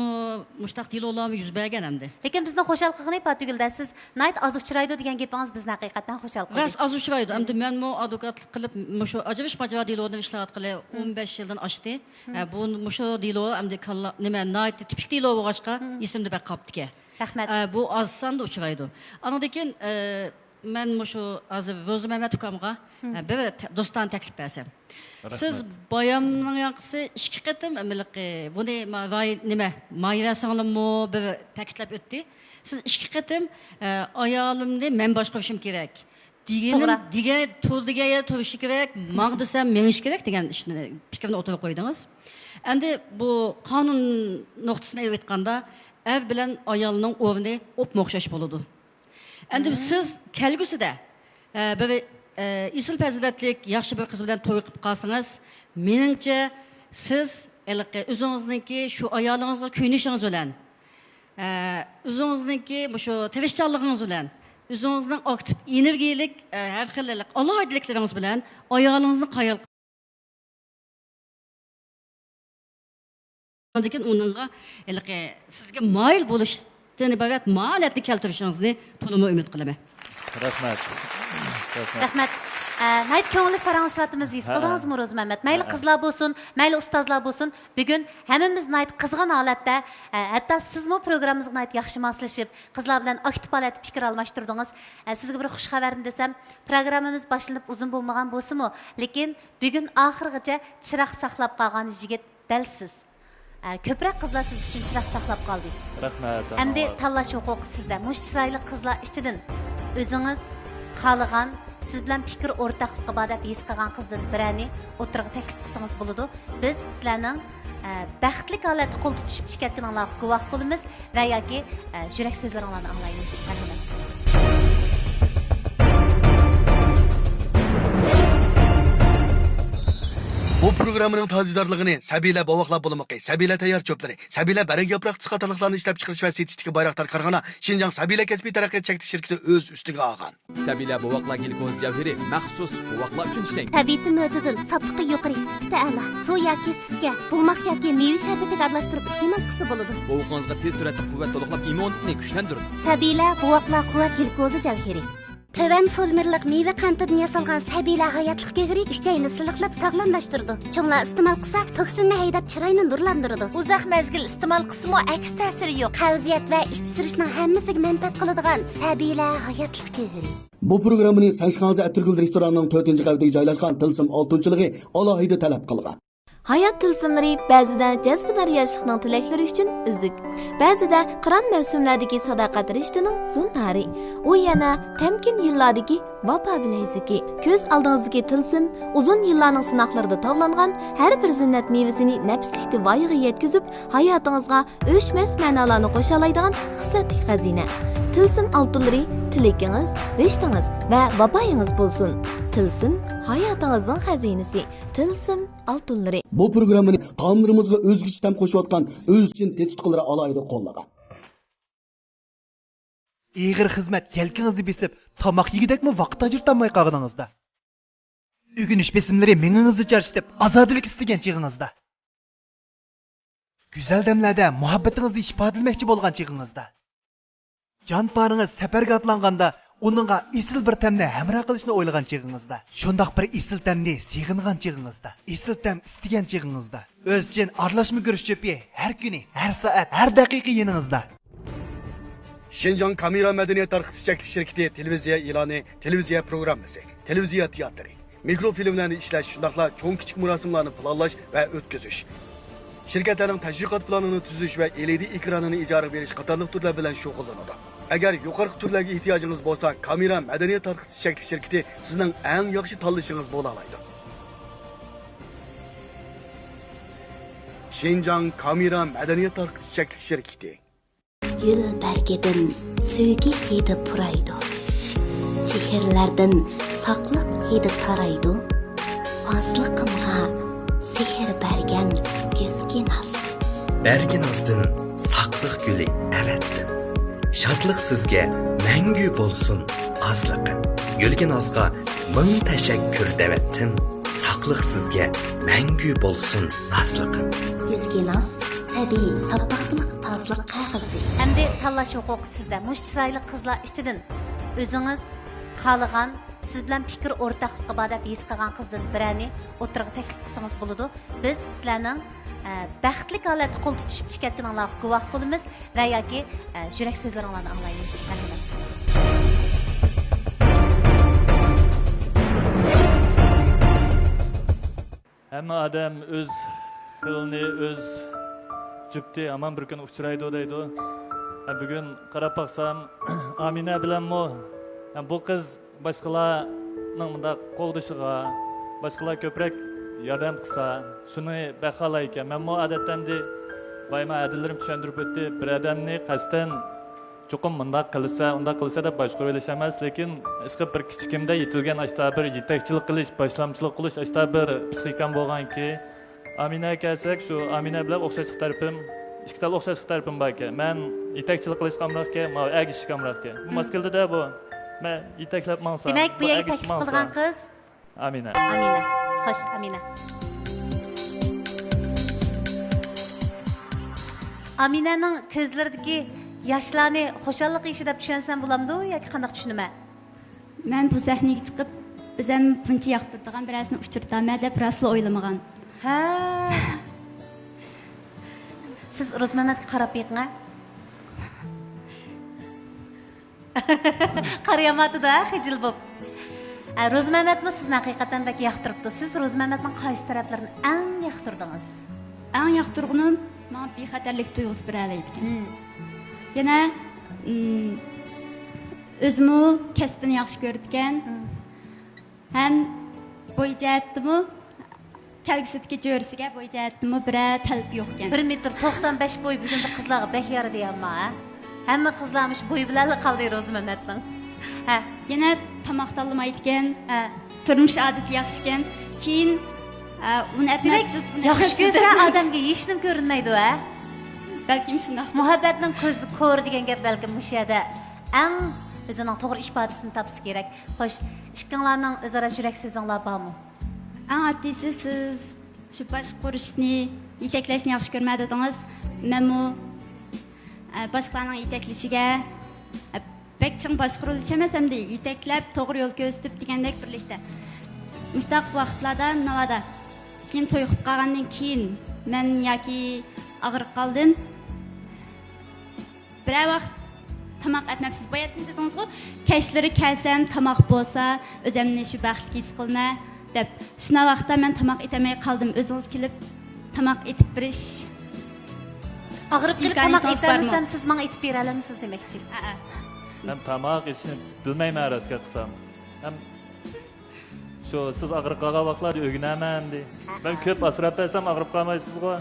مۇشتاق دېلولارمۇ يۈز بەرگەن ئەمدى. لېكىن بىزنى خۇشال قىلغىنى پاتىگۈلدە، سىز ناھايىتى ئاز ئۇچرايدۇ دېگەن گېپىڭىز بىزنى ھەقىقەتەن خۇشال قىلدى. راست، ئاز ئۇچرايدۇ. ئەمدى مەنمۇ ئادۋوكاتلىق قىلىپ مۇشۇ ئاجرىشىش ماجىرا دېلودىن ئىشلەۋاتقىلى مم. ئون بەش يىلدىن ئاشتى. مم. ئە، بۇ، مۇشۇ دېلو ئەمدى كاللا، نېمە، ناھايىتى تىپىك دېلو بولغاچقا مم. ئېسىمدە بەك قاپتىكەن. رەھمەت. ئە، بۇ ئاز ساندا ئۇچرايدۇ. ئاندىن كېيىن، ئە، مەن مۇشۇ ھازىر روزىمەمەت ئۇكامغا، مم. ئە، بىر تە-، دوستانە تەكلىپ بەرسەم. رەھمەت. سىز بايامنىڭ يانقىسى ئىككى قېتىم، ئە، مىلىقى، بۇنى ما-، راي-، نېمە، ماھىرە سىڭلىممۇ بىر تەكىتلەپ ئۆتتى. سىز ئىككى قېتىم، ئە، ئايالىمنى مەن باشقۇرۇشۇم كېرەك. دېگىنىم، توغرا. دېگەن، تۇر دېگەن يەردە تۇرۇشى كېرەك، ماڭ دېسەم مېڭىشى كېرەك دېگەن ئىشنى، پىكىرنى ئوتتۇرىغا قويدىڭىز. ئەمدى بۇ قانۇن نۇقتىسىنى ئېلىۋېتقاندا، ئەر بىلەن ئايالنىڭ ئورنى ئوپمۇ ئوخشاش بولىدۇ. ئەمدى مم. سىز كەلگۈسىدە، ئە، بىر، ئە، ئېسىل پەزىلەتلىك، ياخشى بىر قىز بىلەن توي قىلىپ قالسىڭىز، مېنىڭچە سىز ھېلىقى ئۆزىڭىزنىڭكى شۇ ئايالىڭىزغا كۆيۈنۈشىڭىز بىلەن، ئە، ئۆزىڭىزنىڭكى مۇشۇ تىرىشچانلىقىڭىز بىلەن، ئۆزىڭىزنىڭ ئاكتىپ، ئېنېرگىيىلىك، ئە، ھەر خىل ئالاھىدىلىكلىرىڭىز بىلەن ئايالىڭىزنى قايىل قىلىدىكىن، ئۇنىڭغا ھېلىقى سىزگە مايىل بولۇشتىن ئىبارەت ماھالەتنى كەلتۈرۈشىڭىزنى تولىمۇ ئۈمىد قىلىمەن. رەھمەت. رەھمەت. رەھمەت. ئە، ناھايىتى كۆڭۈللۈك پاراڭلىشىۋاتىمىز، ھېس ھە. قىلدىڭىزمۇ، روزىمەمەت؟ مەيلى ھە. قىزلار بولسۇن، مەيلى ئۇستازلار بولسۇن، بۈگۈن ھەممىمىز ناھايىتى قىزغىن ھالەتتە، ئە، ھەتتا سىزمۇ پروگراممىمىزغا ناھايىتى ياخشى ماسلىشىپ، قىزلار بىلەن ئاكتىپ ھالەتتە پىكىر ئالماشتۇردىڭىز. ئە، سىزگە بىر خۇش خەۋەرنى دېسەم، پروگراممىمىز باشلىنىپ ئۇزۇن بولمىغان بولسىمۇ، لېكىن بۈگۈن ئاخىرغىچە چىراغ ساقلاپ قالغان يىگىت دەل سىز. ئە، كۆپرەك قىزلار سىز ئۈچۈن چىراغ ساقلاپ قالدى. رەھمەت، ئەمدى ئانام. تاللاش ھوقۇقى سىزدە. مۇشۇ چىرايلىق قىزلار ئىچىدىن ئۆزىڭىز خالىغان، سىز بىلەن پىكىر ئورتاقلىقى بار دەپ ھېس قىلغان قىزدىن بىرەرنى ئوتتۇرىغا تەكلىپ قىلسىڭىز بولىدۇ. بىز سىلەرنىڭ، ئە، بەختلىك ھالەتتە قول تۇتۇشۇپ ئىشكەتكىنىڭلارغا گۇۋاھ بولىمىز ۋە ياكى، ئە، يۈرەك سۆزلىرىڭلارنى ئاڭلايمىز. مەرھەمەت. بۇ پروگراممىنىڭ تاجدارلىقىنى سەبىيلەر بوۋاقلار بۇلىمۇقى، سەبىيلەر تەييار چۆپلىرى، سەبىيلەر بەرەك ياپراقچىسى قاتارلىقلارنى ئىشلەپچىقىرىش ۋە سېتىشتىكى بايراقدار كارخانا شىنجاڭ سەبىيلەر كەسپىي تەرەققىيات چەكلىك شىركىتى ئۆز ئۈستىگە ئالغان. سەبىيلەر بوۋاقلار گليۇكوز جەۋھىرى مەخسۇس بوۋاقلار ئۈچۈن ئىشلەنگەن. تەبىئىي مۆتىدىل، ساپلىقى يۇقىرى، سۈپىتى ئەلا. سۇ ياكى سۈتكە، بۇلماق ياكى مېۋە شەربىتىگە ئارىلاشتۇرۇپ ئىستېمال قىلسا بولىدۇ. بوۋىقىڭىزغا تېز سۈرئەتتە قۇۋۋەت تولۇقلاپ، ئىممۇنىتېتنى كۈچلەندۈرىدۇ. سەبىيلەر بوۋاقلار قۇۋۋەت گليۇكوزا جەۋھىرى. تۆۋەن فولمېرلىق مېۋە قەنتىدىن ياسالغان سەبىيلەر ھاياتلىق گۆھىرى ئۈچەينى سىلىقلاپ ساغلاملاشتۇرىدۇ. چوڭلار ئىستېمال قىلسا، توكسىننى ھەيدەپ، چىراينى نۇرلاندۇرىدۇ. ئۇزاق مەزگىل ئىستېمال قىلسىمۇ، ئەكس تەسىرى يوق. قەۋزىيەت ۋە ئىچ سۈرۈشنىڭ ھەممىسىگە مەنپەئەت قىلىدىغان سەبىيلەر ھاياتلىق گۆھىرى. بۇ پروگراممىنى سەنشىخاڭزى ئەتىرگۈل رېستورانىنىڭ تۆتىنچى قەۋىتىگە جايلاشقان تىلسىم ئالتۇنچىلىقى ئالاھىدە تەلەپ قىلغان. ھايات تىلسىملىرى بەزىدە جەزبىدار ياشلىقنىڭ تىلەكلىرى ئۈچۈن ئۈزۈك، بەزىدە قىران مەۋسۇملاردىكى ساداقەت رىشتىنىڭ زۇنھارى، ئۇ يەنە تەمكىن يىللاردىكى ۋاپا بىلەيزۈكى. كۆز ئالدىڭىزدىكى تىلسىم ئۇزۇن يىللارنىڭ سىناقلىرىدا تاۋلانغان ھەر بىر زىننەت مېۋىسىنى نەپىسلىكتە ۋايىغا يەتكۈزۈپ، ھاياتىڭىزغا ئۆچمەس مەنالارنى قوشالايدىغان خىسلەتلىك خەزىنە. تىلسىم ئالتۇنلىرى تىلىكىڭىز، رىشتىڭىز ۋە ۋاپايىڭىز بولسۇن. تىلسىم ھاياتىڭىزنىڭ خەزىنىسى. تىلسىم ئالتۇنلىرى. بۇ پروگراممىنى تائاملىرىمىزغا ئۆزگىچە تەم قوشۇۋاتقان ئۆزچىن تېتى تۇتقۇلىرى ئالاھىدە قوللىغان. ئېغىر خىزمەت يەلكىڭىزنى بېسىپ، تاماق يېگۈدەكمۇ ۋاقىت ئاجرىتالماي قالغىنىڭىزدا، ئۆگىنىش بېسىملىرى مېڭىڭىزنى چارچىتىپ، ئازادىلىك ئىستىگەن چېغىڭىزدا، گۈزەل دەملەردە مۇھەببىتىڭىزنى ئىپادىلىمەكچى بولغان چېغىڭىزدا، جان پارىڭىز سەپەرگە ئاتلانغاندا، ئۇنىڭغا ئېسىل بىر تەمنى ھەمراھ قىلىشنى ئويلىغان چېغىڭىزدا، شۇنداق بىر ئېسىل تەمنى سېغىنغان چېغىڭىزدا، ئېسىل تەم ئىستىگەن چېغىڭىزدا، ئۆزچىن ئارىلاشما گۈرۈچ چۆپى ھەر كۈنى، ھەر سائەت، ھەر دەقىقە يېنىڭىزدا. شىنجاڭ كامېرا مەدەنىيەت تارقىتىش چەكلىك شىركىتى تېلېۋىزىيە ئېلانى، تېلېۋىزىيە پروگراممىسى، تېلېۋىزىيە تىياتىرى، مىكروفىلىملەرنى ئىشلەش، شۇنداقلا چوڭ كىچىك مۇراسىملارنى پىلانلاش ۋە ئۆتكۈزۈش، شىركەتلەرنىڭ تەشۋىقات پىلانىنى تۈزۈش ۋە ئېلئىدى ئېكرانىنى ئىجارىگە بېرىش قاتارلىق تۈرلەر بىلەن شۇغۇللىنىدۇ. ئەگەر يۇقىرىقى تۈرلەرگە ئېھتىياجىڭىز بولسا، كامېرا مەدەنىيەت تارقىتىش چەكلىك شىركىتى سىزنىڭ ئەڭ ياخشى تاللىشىڭىز بولالايدۇ. شىنجاڭ كامېرا مەدەنىيەت تارقىتىش چەكلىك شىركىتى. گۈل بەرگىدىن سۆيگۈ ھىدى پۇرايدۇ. چېھىرلەردىن ساقلىق ھىدى تارايدۇ. ئازلىقىمغا سېھىر بەرگەن گۈلگىناز. بەرگىنازدىن ساقلىق گۈلى ئەۋەتتىم. شادلىق سىزگە مەڭگۈ بولسۇن ئازلىقىم. گۈلگىنازغا مىڭ تەشەككۈر دەۋەتتىم. ساقلىق سىزگە مەڭگۈ بولسۇن نازلىقىم. گۈلگىناز، تەبىئىي ساپلىق، تازىلىق قەغىزى. ئەمدى تاللاش ھوقۇقى سىزدە. مۇشۇ چىرايلىق قىزلار ئىچىدىن ئۆزىڭىز خالىغان، سىز بىلەن پىكىر ئورتاقلىقى بار دەپ ھېس قىلغان قىزدىن بىرەرنى ئوتتۇرىغا تەكلىپ قىلسىڭىز بولىدۇ. بىز سىلەرنىڭ، ئە، بەختلىك ھالەتتە قول تۇتۇشۇپ ئىكەنلىكىڭلارغا گۇۋاھ بولىمىز ۋە ياكى، ئە، يۈرەك سۆزلىرىڭلارنى ئاڭلايمىز. رەھمەت. ھەممە ئادەم ئۆز خىلىنى، ئۆز جۈپتى ھامان بىر كۈنى ئۇچرايدۇ دەيدۇ. ھە، بۈگۈن قاراپ باقسام، ئامىنە بىلەنمۇ، ھە، بۇ قىز باشقىلارنىڭ مۇنداق قوغدىشىغا، باشقىلار كۆپرەك ياردەم قىلسا، شۇنى بەك خالايدىكەن. مەنمۇ ئادەتتە ئەمدى بايىما ھەدىلىرىم چۈشەندۈرۈپ ئۆتتى. بىر ئادەمنى قەستەن چوقۇم مۇنداق قىلسا، ئۇنداق قىلسا دەپ باشقۇرۇۋېلىش ئەمەس، لېكىن ئىشقىلىپ بىر كىچىكىمدە يېتىلگەن ئاشتا بىر يېتەكچىلىك قىلىش، باشلامچىلىق قىلىش ئاشتا بىر پسىخىكام بولغانكى، ئامىنەگە كەلسەك، شۇ ئامىنە بىلەن ئوخشاشلىق تەرىپىم، ئىككى تال ئوخشاشلىق تەرىپىم باركەن. مەن يېتەكچىلىك قىلىشقا ئامراقكەن، ماۋۇ ئەگىشىشكە ئامراقكەن. بۇ ماس كېلىدۇ-دە بۇ. مەن يېتەكلەپ ماڭسام، دېمەك، بۇ بۇ يەرگە ئەگىشىپ تەكلىپ ماڭسا. قىلغان قىز ئامىنە. ئامىنە. خوش، ئامىنە. ئامىنەنىڭ كۆزلىرىدىكى ياشلارنى خۇشاللىق يېشى دەپ چۈشەنسەم بولامدۇ ياكى قانداق چۈشىنىمەن؟ مەن بۇ سەھنىگە چىقىپ، ئۆزەم بۇنچە ياقتۇرىدىغان بىرەرسىنى ئۇچرىتارمەن دەپ راسلا ئويلىمىغان. ھە. سىز روزمەمەتكە قاراپ بېقىڭە. قارىيالمايدۇ-دە، خىجىل بوپ. ئە، روزمەمەتمۇ سىزنى ھەقىقەتەن بەك ياقتۇرۇپتۇ. سىز روزمەمەتنىڭ قايسى تەرەپلىرىنى ئەڭ ياقتۇردىڭىز؟ ئەڭ ياقتۇرغىنىم ماڭا بىخەتەرلىك تۇيغۇسى بېرەلەيدىكەن. مم. يەنە، مم، ئۆزىمۇ كەسپىنى ياخشى كۆرىدىكەن. مم. ھەم بوي جەھەتتىمۇ كەلگۈسىدىكى جۆرىسىگە بوي جەھەتتىمۇ بىرەر تەلىپى يوقكەن. بىر مېتىر توقسان بەش بوي بۈگۈندە قىزلارغا بەك يارىدى ئەمما، ھە؟ ھەممە قىزلار مۇشۇ بويى بىلەنلا قالدى روزىمەمەتنىڭ. ھە. يەنە تاماق تاللىمايدىكەن. ھە. تۇرمۇش ئادىتى ياخشىكەن. كېيىن ئە، ئۇنى دېمەك، ئەتمەكسىز، بۇنى ياخشى ئەتمەكسىز كۆرسە دەپ. ئادەمگە ھېچنېمە كۆرۈنمەيدۇ، ھە؟ بەلكىم شۇنداق. مۇھەببەتنىڭ كۆزى كور دېگەن گەپ بەلكىم مۇشۇ يەردە ئەڭ ئۆزىنىڭ توغرا ئىپادىسىنى تاپسا كېرەك. خوش، ئىككىڭلارنىڭ ئۆزئارا يۈرەك سۆزۈڭلار بارمۇ؟ ئەڭ ئاددىيسى، سىز شۇ باشقۇرۇشنى، يېتەكلەشنى ياخشى كۆرىمەن دېدىڭىز. مەنمۇ، ئە، باشقىلارنىڭ يېتەكلىشىگە، ئە، بەك چىڭ باشقۇرۇلۇش ئەمەس، ئەمدى يېتەكلەپ، توغرا يول كۆرسىتىپ دېگەندەك بىرلىكتە. مۇشۇنداق ۋاقىتلاردا ناۋادا كېيىن توي قىلىپ قالغاندىن كېيىن مەن ياكى ئاغرىپ قالدىم، بىرەر ۋاقىت تاماق ئەتمەپسىز. باياتىن دېدىڭىزغۇ، كەچلىرى كەلسەم تاماق بولسا، ئۆزۈمنى شۇ بەختلىك ھېس قىلىمەن دەپ. شۇنداق ۋاقىتتا مەن تاماق ئېتەلمەي قالدىم. ئۆزىڭىز كېلىپ تاماق ئېتىپ بېرىش ئاغرىپ قېلىپ تاماق ئېتەلمىسەم، سىز ماڭا ئېتىپ بېرەلەمسىز دېمەكچى. ھەئە. مەن تاماق ئېتىشنى بىلمەيمەن، راستىنى قىلسام. ھەم شۇ سىز ئاغرىپ قالغان ۋاقىتلاردا ئۆگىنەمەن ئەمدى. مەن كۆپ ئاسراپ بەرسەم ئاغرىپ قالمايسىزغۇ؟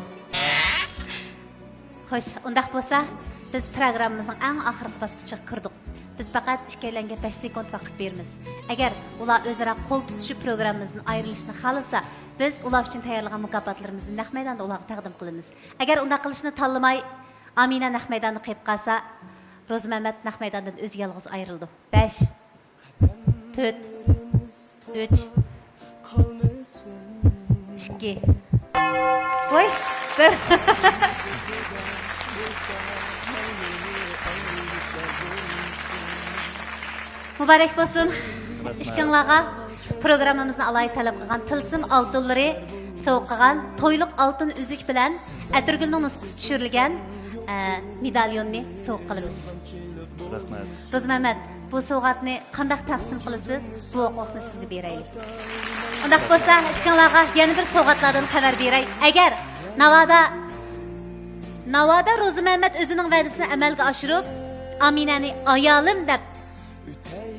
خوش، ئۇنداق بولسا، بىز پروگراممىمىزنىڭ ئەڭ ئاخىرقى باسقۇچىغا كىردۇق. بىز پەقەت ئىككىيلەنگە بەش سېكۇنت ۋاقىت بېرىمىز. ئەگەر ئۇلار ئۆزئارا قول تۇتۇشۇپ پروگراممىمىزدىن ئايرىلىشنى خالىسا، بىز ئۇلار ئۈچۈن تەييارلىغان مۇكاپاتلىرىمىزنى نەق مەيداندا ئۇلارغا تەقدىم قىلىمىز. ئەگەر ئۇنداق قىلىشنى تاللىماي، ئامىنە نەق مەيداندا قېلىپ قالسا، روزىمەمەت نەق مەيداندىن ئۆزى يالغۇز ئايرىلىدۇ. بەش، تۆت، ئۈچ، ئىككى. ۋوي، بىر. مۇبارەك بولسۇن ئىككىڭلارغا. پروگراممىمىزنى ئالاھىدە تەلەپ قىلغان تىلسىم ئالتۇنلىرى سوۋغا قىلغان تويلۇق ئالتۇن ئۈزۈك بىلەن ئەتىرگۈلنىڭ نۇسخىسى چۈشۈرۈلگەن، ئە، مېداليوننى سوۋغا قىلىمىز. رەھمەت. روزىمەمەت، بۇ سوۋغاتنى قانداق تەقسىم قىلىسىز؟ بۇ ھوقۇقنى سىزگە بېرەيلى. ئۇنداق بولسا، ئىككىڭلارغا يەنە بىر سوۋغاتلاردىن خەۋەر بېرەي. ئەگەر ناۋادا، ناۋادا روزىمەمەت ئۆزىنىڭ ۋەدىسىنى ئەمەلگە ئاشۇرۇپ، ئامىنەنى ئايالىم دەپ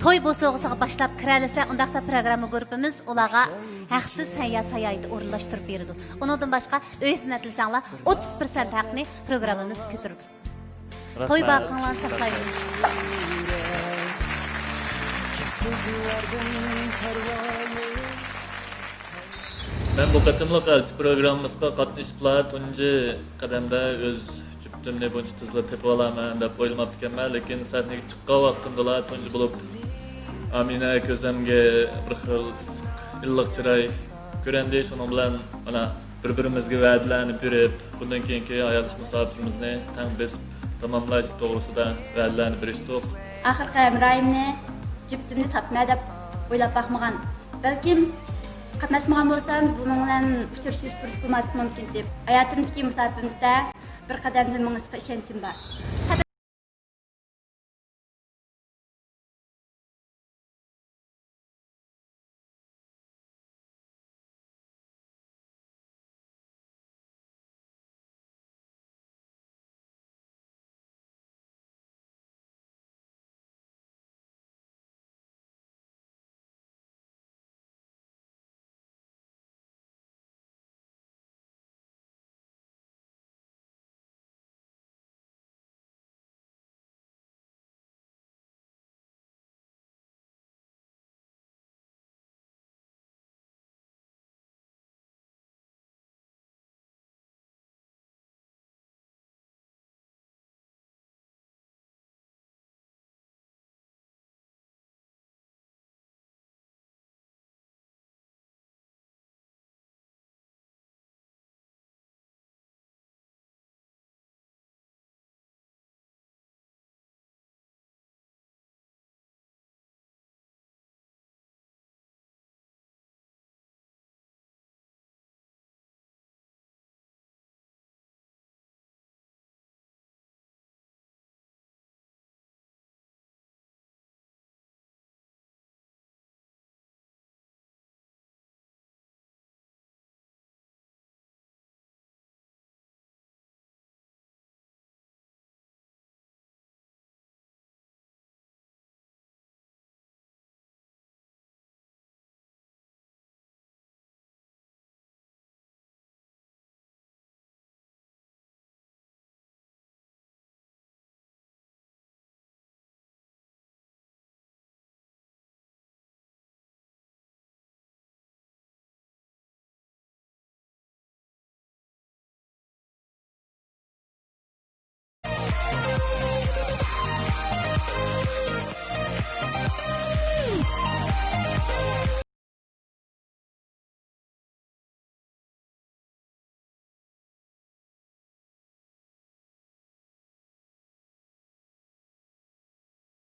توي بوسۇغىسىغا باشلاپ كىرەلىسە، ئۇنداقتا پروگرامما گۇرۇپپىمىز ئۇلارغا ھەقسىز سەيياھ ساياھىتى ئورۇنلاشتۇرۇپ بېرىدۇ. ئۇنىڭدىن باشقا، ئۆي زىننەتلىسەڭلار، ئوتتۇز پىرسەنت ھەقنى پروگراممىمىز كۆتۈرىدۇ. توي باقىڭلارنى ساقلايمىز. مەن بۇ قېتىملىق ئەلچى پروگراممىسىغا قاتنىشىپلا تۇنجى قەدەمدە ئۆز جۈپتۈمنى بۇنچە تېزلا تېپىۋالارمەن دەپ ئويلىماپتىكەنمەن، لېكىن سەھنىگە چىققان ۋاقتىمدىلا تۇنجى بولۇپ ئامىنە كۆزۈمگە بىر خىل ئىسسىق، ئىللىق چىراي كۆرۈندى. شۇنىڭ بىلەن مانا بىر-بىرىمىزگە ۋەدىلەرنى بېرىپ، بۇندىن كېيىنكى ھاياتلىق مۇساپىرىمىزنى تەڭ بېسىپ تاماملاش توغرىسىدا ۋەدىلەرنى بېرىشتۇق. ئاخىرقى ھەمراھىمنى، جۈپتۈمنى تاپىمەن دەپ ئويلاپ باقمىغان. بەلكىم قاتناشمىغان بولسام، بۇنىڭ بىلەن ئۇچرىشىش پۇرسىتى بولماسلىقى مۇمكىن دەپ. ھاياتىمدىكى مۇساپىرىمىزدە بىر قەدەمدىن مېڭىشقا ئىشەنچىم بار.